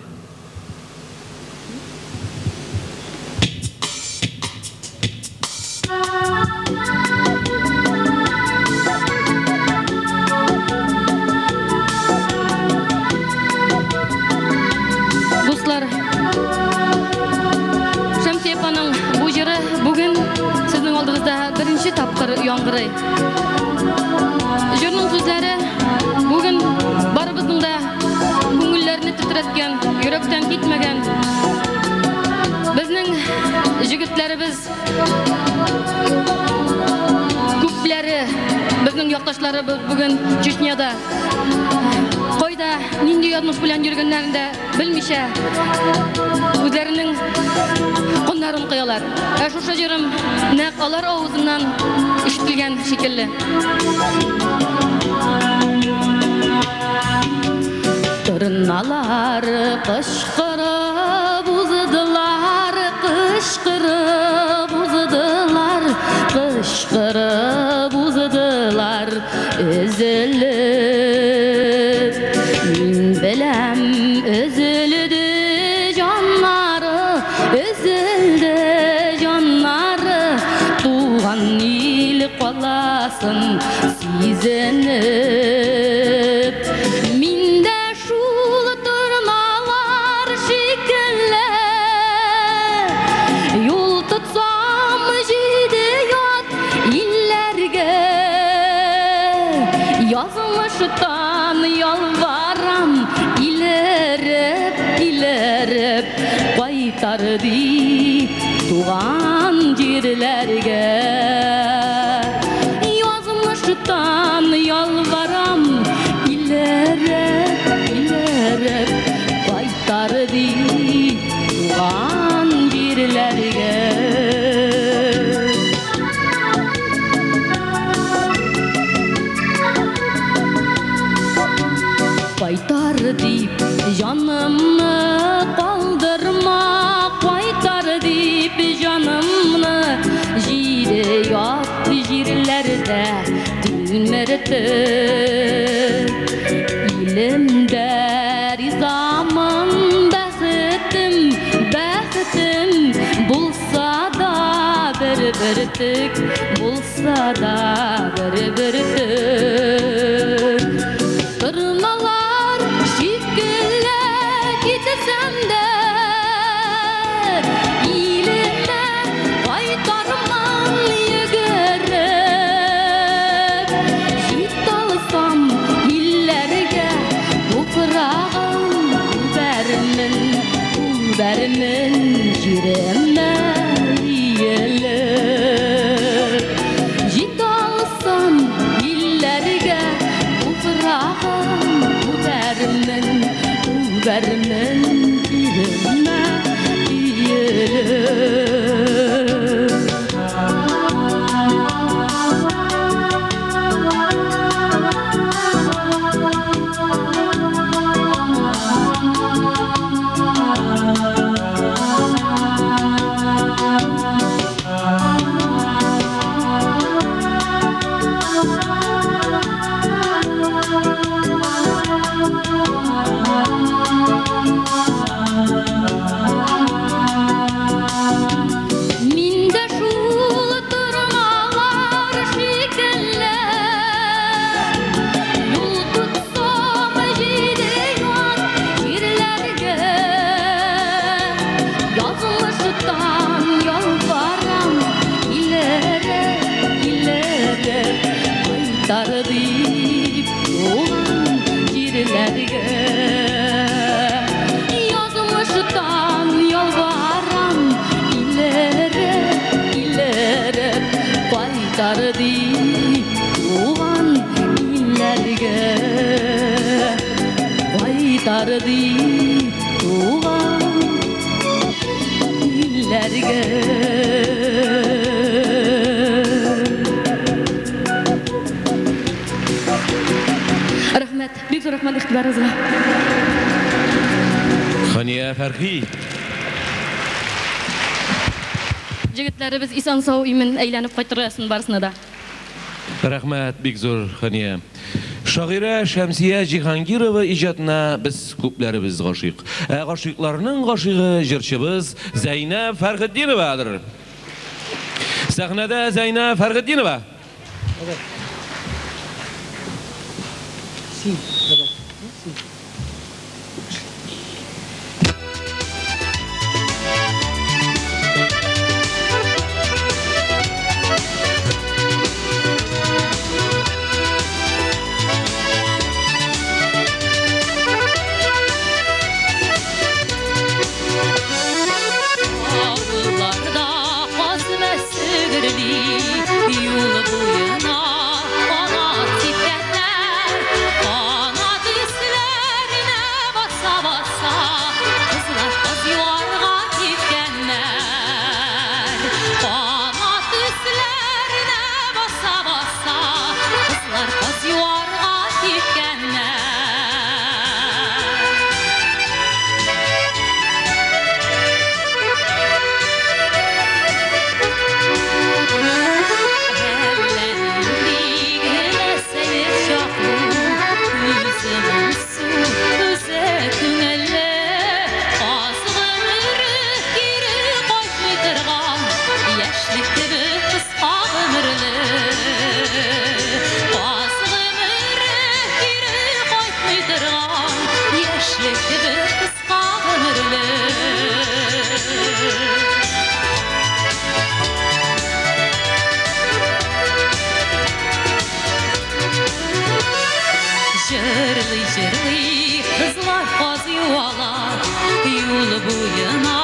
Дуслар, Шәмсия апаның бу җыры бүген сезнең алдыгызда беренче тапкыр яңгырый. Җырның сүзләре бүген барыбызның да күңелләрне тетрәткән, йөрәктән китмәгән. Безнең җегетләребез күпләре, безнең якташларыбыз бүген Чечняда. Кайда, нинди язмыш белән йөргәннәрен дә белмичә, үзләренең каннарын коялар. Ә шушы җырым нәкъ алар авызыннан ишетелгән шикелле. Торналар кычкырып уздылар, кычкырып уздылар, кычкырып уздылар, өзелеп. Мин беләм, өзелде җаннары, өзелде җаннары, туган ил каласын сизенеп. Мин дә шул торналар шикелле, юл тотсам җиде ят илләргә, язмыштан ялварам, илереп, илереп, кайтар дип туган җирләргә. Язмыштан ялварам, илереп, илереп, кайтар дип туган җирләргә. Авылымны калдырма, кайтар дип җанымны, җиде ят җирләрдә тилмертеп. Илемдә ризамын, бәхетем, бәхетем булса да бер бөртек, булса да бер бөртек. Торналар шикелле китсәм дә, илемә кайтарман йөгереп. Җиталсам илләргә, туфрагын үбәрмен, үбәрмен җиремә иелеп. Җиталсам илләргә, туфрагын үбәрмен, үбәрмен иремә иелеп. Мин дә шул торналар шикелле, юл тотсам җиде ят җирләргә, язмыштан ялварам, иләреп, иләреп, кайтар дип туган җирләргә. Язмыштан ялварам, иләреп, иләреп, кайтар дип туган илләргә. Кайтар дип туган илләргә. Рәхмәт, бик зур рәхмәт игътибарыгызга. Хания Фәрхи. Җегетләребез исән сау имин әйләнеп кайтырга язсын барысына да. Рәхмәт бик зур, Хания. Шагыйрә Шәмсия Җиһангирова иҗатына без күпләребез гашыйк. Ә гашыйкларның гашыйгы җырчыбыз Зәйнәб Фәрхетдиновадыр. Сәхнәдә Зәйнәб Фәрхетдинова. Син, давай. Син. Авылларда каз мәсе гөрли, юл буена канат сипкәннәр, канат өсләренә баса-баса, кызлар каз юарга киткәннәр. Канат өсләренә баса-баса, кызлар каз юарга киткәннәр. Әллә нинди генә сәер чак бу, үзе моңсу, үзе күңелле. Каз гомере кире кайтмый торган, яшьлек кебек кыска гомерле. Каз гомере кире кайтмый торган, яшьлек кебек кыска гомерле. Җырлый, җырлый, кызлар каз юалар, юл буена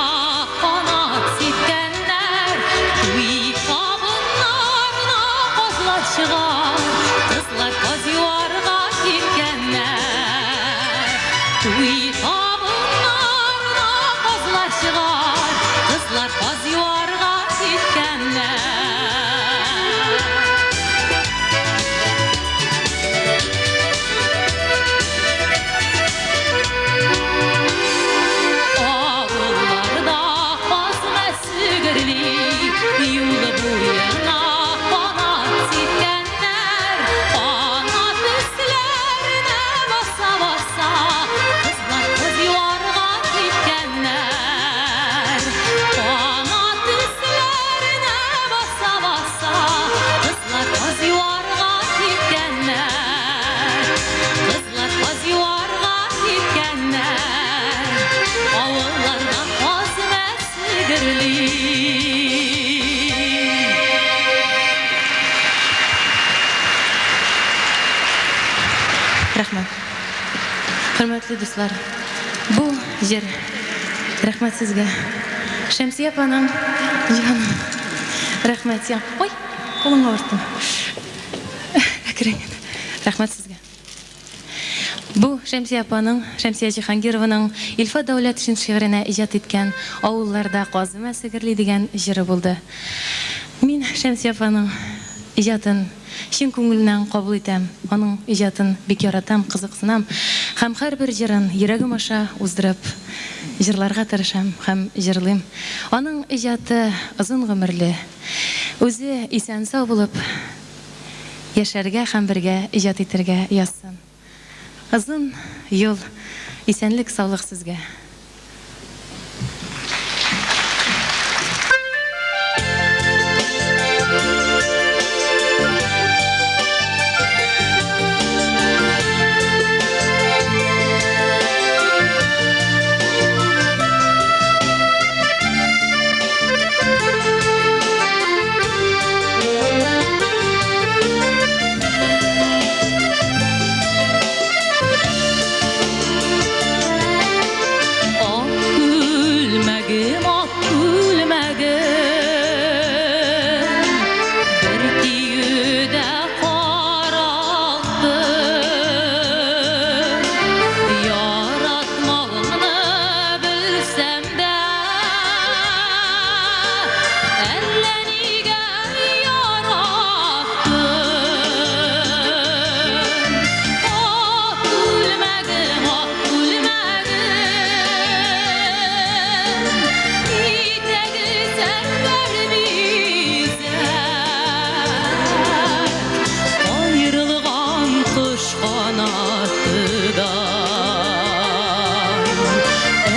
канат сипкәннәр. Туй табыннарына казлар чыга, кызлар каз юарга киткәннәр. Туй табыннарына казлар чыга, кызлар каз юарга киткәннәр. дөрли. Рәхмәт. Хөрмәтле дуслар, бу җыр рәхмәт сезгә. Шәмсия апаның җаным. Рәхмәт сиңа. Ой, кулыңа авырттым. Әкрен генә. Рәхмәт сезгә. Бу Шәмсия апаның, Шәмсия Җиһангированың Илфат Дәүләтшин шигыренә иҗат иткән Авылларда казы мәсе гөрли дигән җыры булды. Мин Шәмсия апаның иҗатын чын күңеленнән кабул итәм, аның иҗатын бик яратам, кызыксынам һәм һәрбер җырын йөрәгем аша уздырып җырларга тырышам һәм җырлыйм. Аның иҗаты озын гомерле, үзе исән-сау булып яшәргә һәм бергә иҗат итәргә язсын. Озын юл, исәнлек-саулык сезгә! Ак күлмәгем, ак күлмәгем, бер киюдә каралды. Яратмавыңны белсәм дә, әллә нигә яраттым. Ак күлмәгем, ак күлмәгем, итәге зәңгәр бизәк, аерылган кош канатыдай,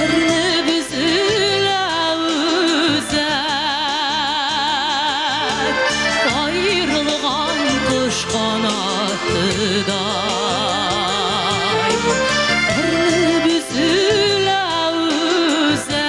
әрнеп өзелә үзәк. Аерылган кош канатыдай, әрнеп өзелә үзәк.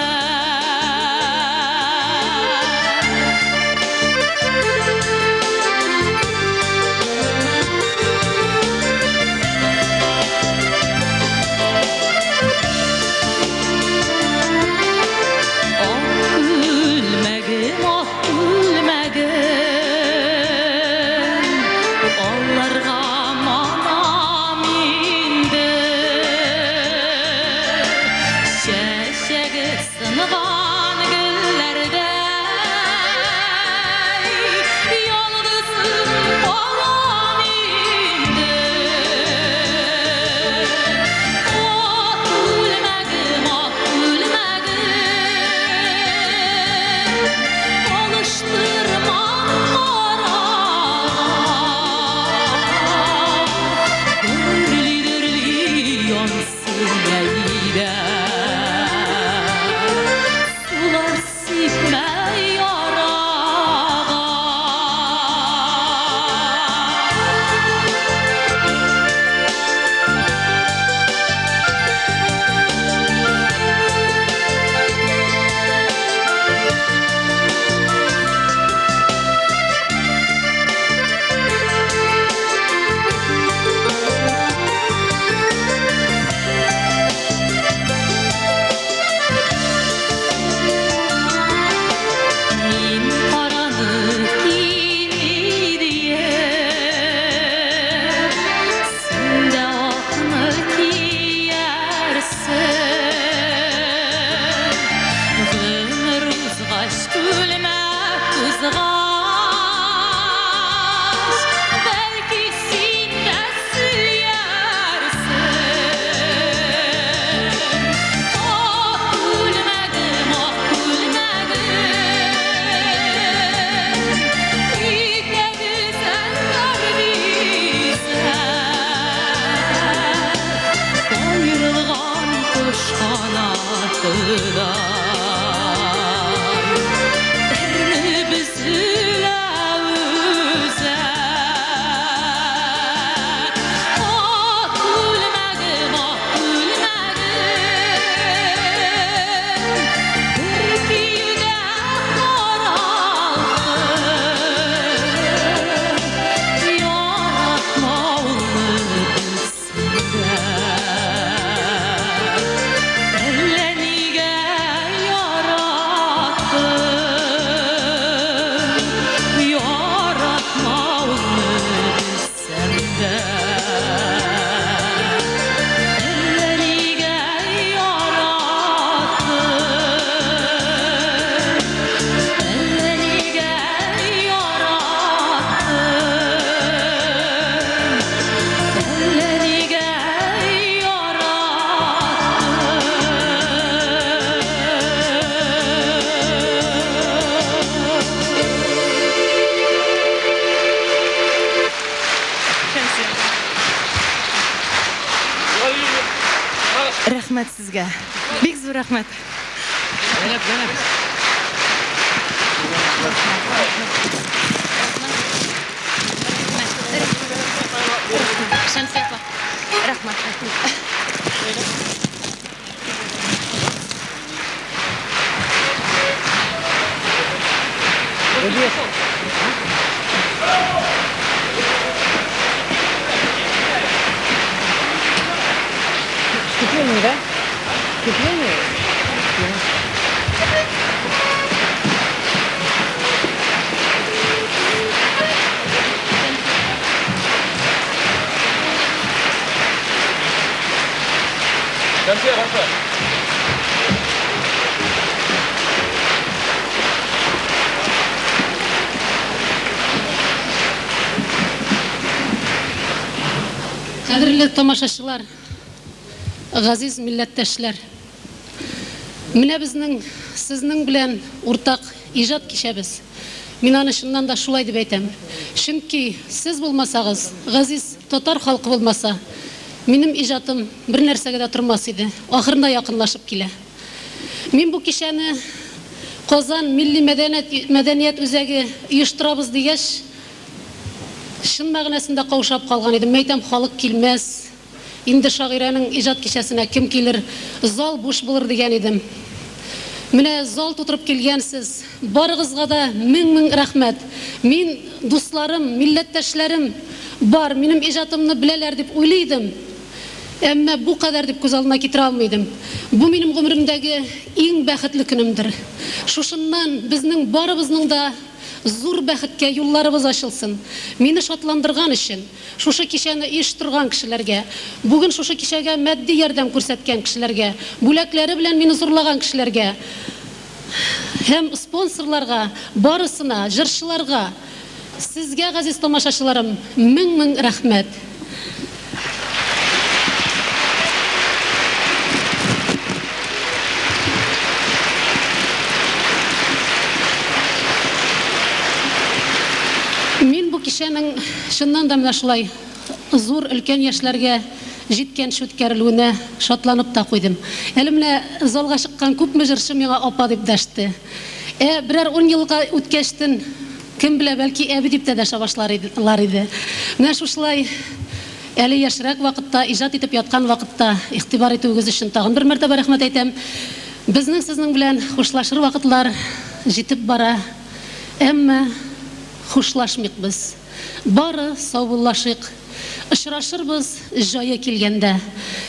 Ак күлмәгем, ак күлмәгем, алларга манам инде. Чәчәге сынган гөлләрдәй, ялгызым калам инде. Ак күлмәгем, ак күлмәгем, алыштырмам карага. Дөрли-дөрли янсын әйдә, сулар сипмә ярага. Мин караны кими диеп, син дә акны киярсең. Гомер узгач, күлмәк тузгач, бәлки син дә сөярсең. Ак күлмәгем, ак күлмәгем, итәге зәңгәр бизәк, аерылган кош канатыдай, әрнеп өзелә үзәк. Ак күлмәгем, ак күлмәгем, бер киюдә рәхмәт сезгә. Бик зур рәхмәт. Шәмсия апа, рәхмәт. Вступление, да? Вступление? Шәмсия, башла. Кадерле тамашачылар, газиз милләттәшләр. Менә безнең сезнең белән уртак иҗат кичәбез. Мин аны чыннан да шулай дип әйтәм. Чөнки сез булмасагыз, газиз татар халкы булмаса, минем иҗатым бер нәрсәгә дә тормас иде. Ахырына якынлашып килә. Мин бу кичәне Казан милли мәдәният мәдәният үзәге оештырабыз дигәч, чын мәгънәсендә каушап калган идем. Мәйтәм, халык килмәс. Инде шагыйрәнең иҗат кичәсенә кем килер, зал буш булыр дигән идем. Менә зал тутырып килгәнсез. Барыгызга да мең-мең рәхмәт. Мин дусларым, милләттәшләрем бар, минем иҗатымны беләләр дип уйлый идем. Әмма бу кадәр дип күз алдына китерә алмый идем. Бу минем гомеремдәге иң бәхетле көнемдер. Шушыннан безнең барыбызның да зур бәхеткә юлларыбыз ачылсын. Мине шатландырган өчен, шушы кичәне оештырган кешеләргә, бүген шушы кичәгә матди ярдәм күрсәткән кешеләргә, бүләкләре белән мине зурлаган кешеләргә һәм спонсорларга, барысына, җырчыларга, сезгә, газиз тамашачыларым, мең-мең рәхмәт. Мин бу кичәнең чыннан да менә шулай зур өлкән яшьләргә җиткәнче үткәрелүенә шатланып та куйдым. Әле менә залга чыккан күпме җырчы миңа апа дип дәште. Ә берәр ун елга үткәчтен, кем белә, бәлки әби дип тә дәшә башлар иде. Менә шушылай әле яшьрәк вакытта, иҗат итеп яткан вакытта игътибар итүегез өчен тагын бер мәртәбә рәхмәт әйтәм. Безнең сезнең белән хушлашыр вакытлар җитеп бара. Әмма хушлашмыйк без. Бары саубуллашыйк. Очрашырбыз җае килгәндә.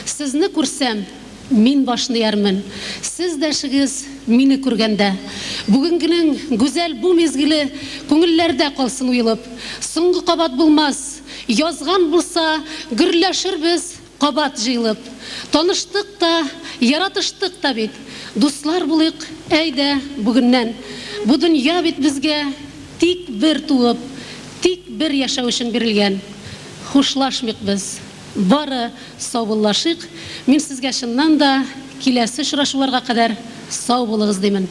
Сезне күрсәм, мин башны иярмен. Сез дәшегез мине күргәндә. Бүгенгенең гүзәл бу мизгеле күңелләрдә калсын уелып. Соңгы кабат булмас. Язган булса, гөрләшербез кабат җыелып. Таныштык та, яратыштык та бит. Дуслар булыйк, әйдә, бүгеннән. Бу дөнья бит безгә тик бер туып, тик бер яшәү өчен бирелгән. Хушлашмыйк без. Бары саубуллашыйк. Мин сезгә чыннан да киләсе очрашуларга кадәр сау булыгыз димен.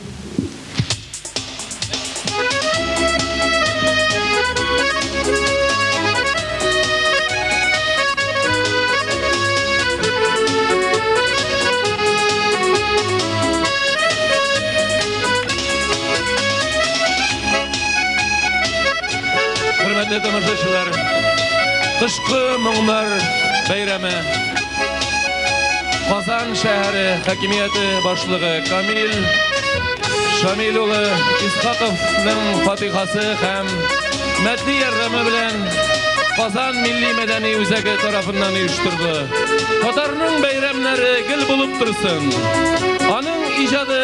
Хөрмәтле тамашачылар, кышкы моңнар бәйрәме Казан шәһәре хакимияте башлыгы Камил Шамил улы Исхаковның фатихасы һәм матди ярдәме белән Казан милли мәдәни үзәге тарафыннан оештырды. Татарның бәйрәмнәре гел булып торсын. Аның иҗады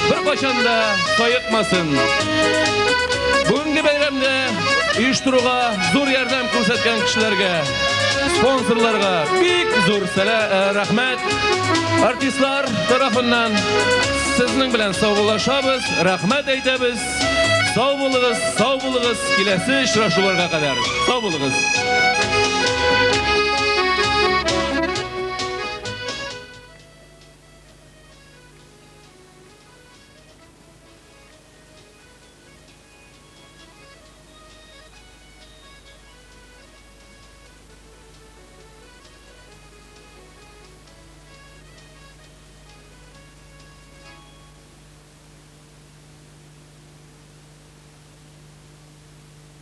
беркайчан да саекмасын. Бүгенге бәйрәмдә оештыруга зур ярдәм күрсәткән кешеләргә, спонсорларга бик зур рәхмәт. Артистлар тарафыннан сезнең белән саубуллашабыз, рәхмәт әйтәбез. Сау булыгыз, сау булыгыз, киләсе очрашуларга кадәр. Сау булыгыз.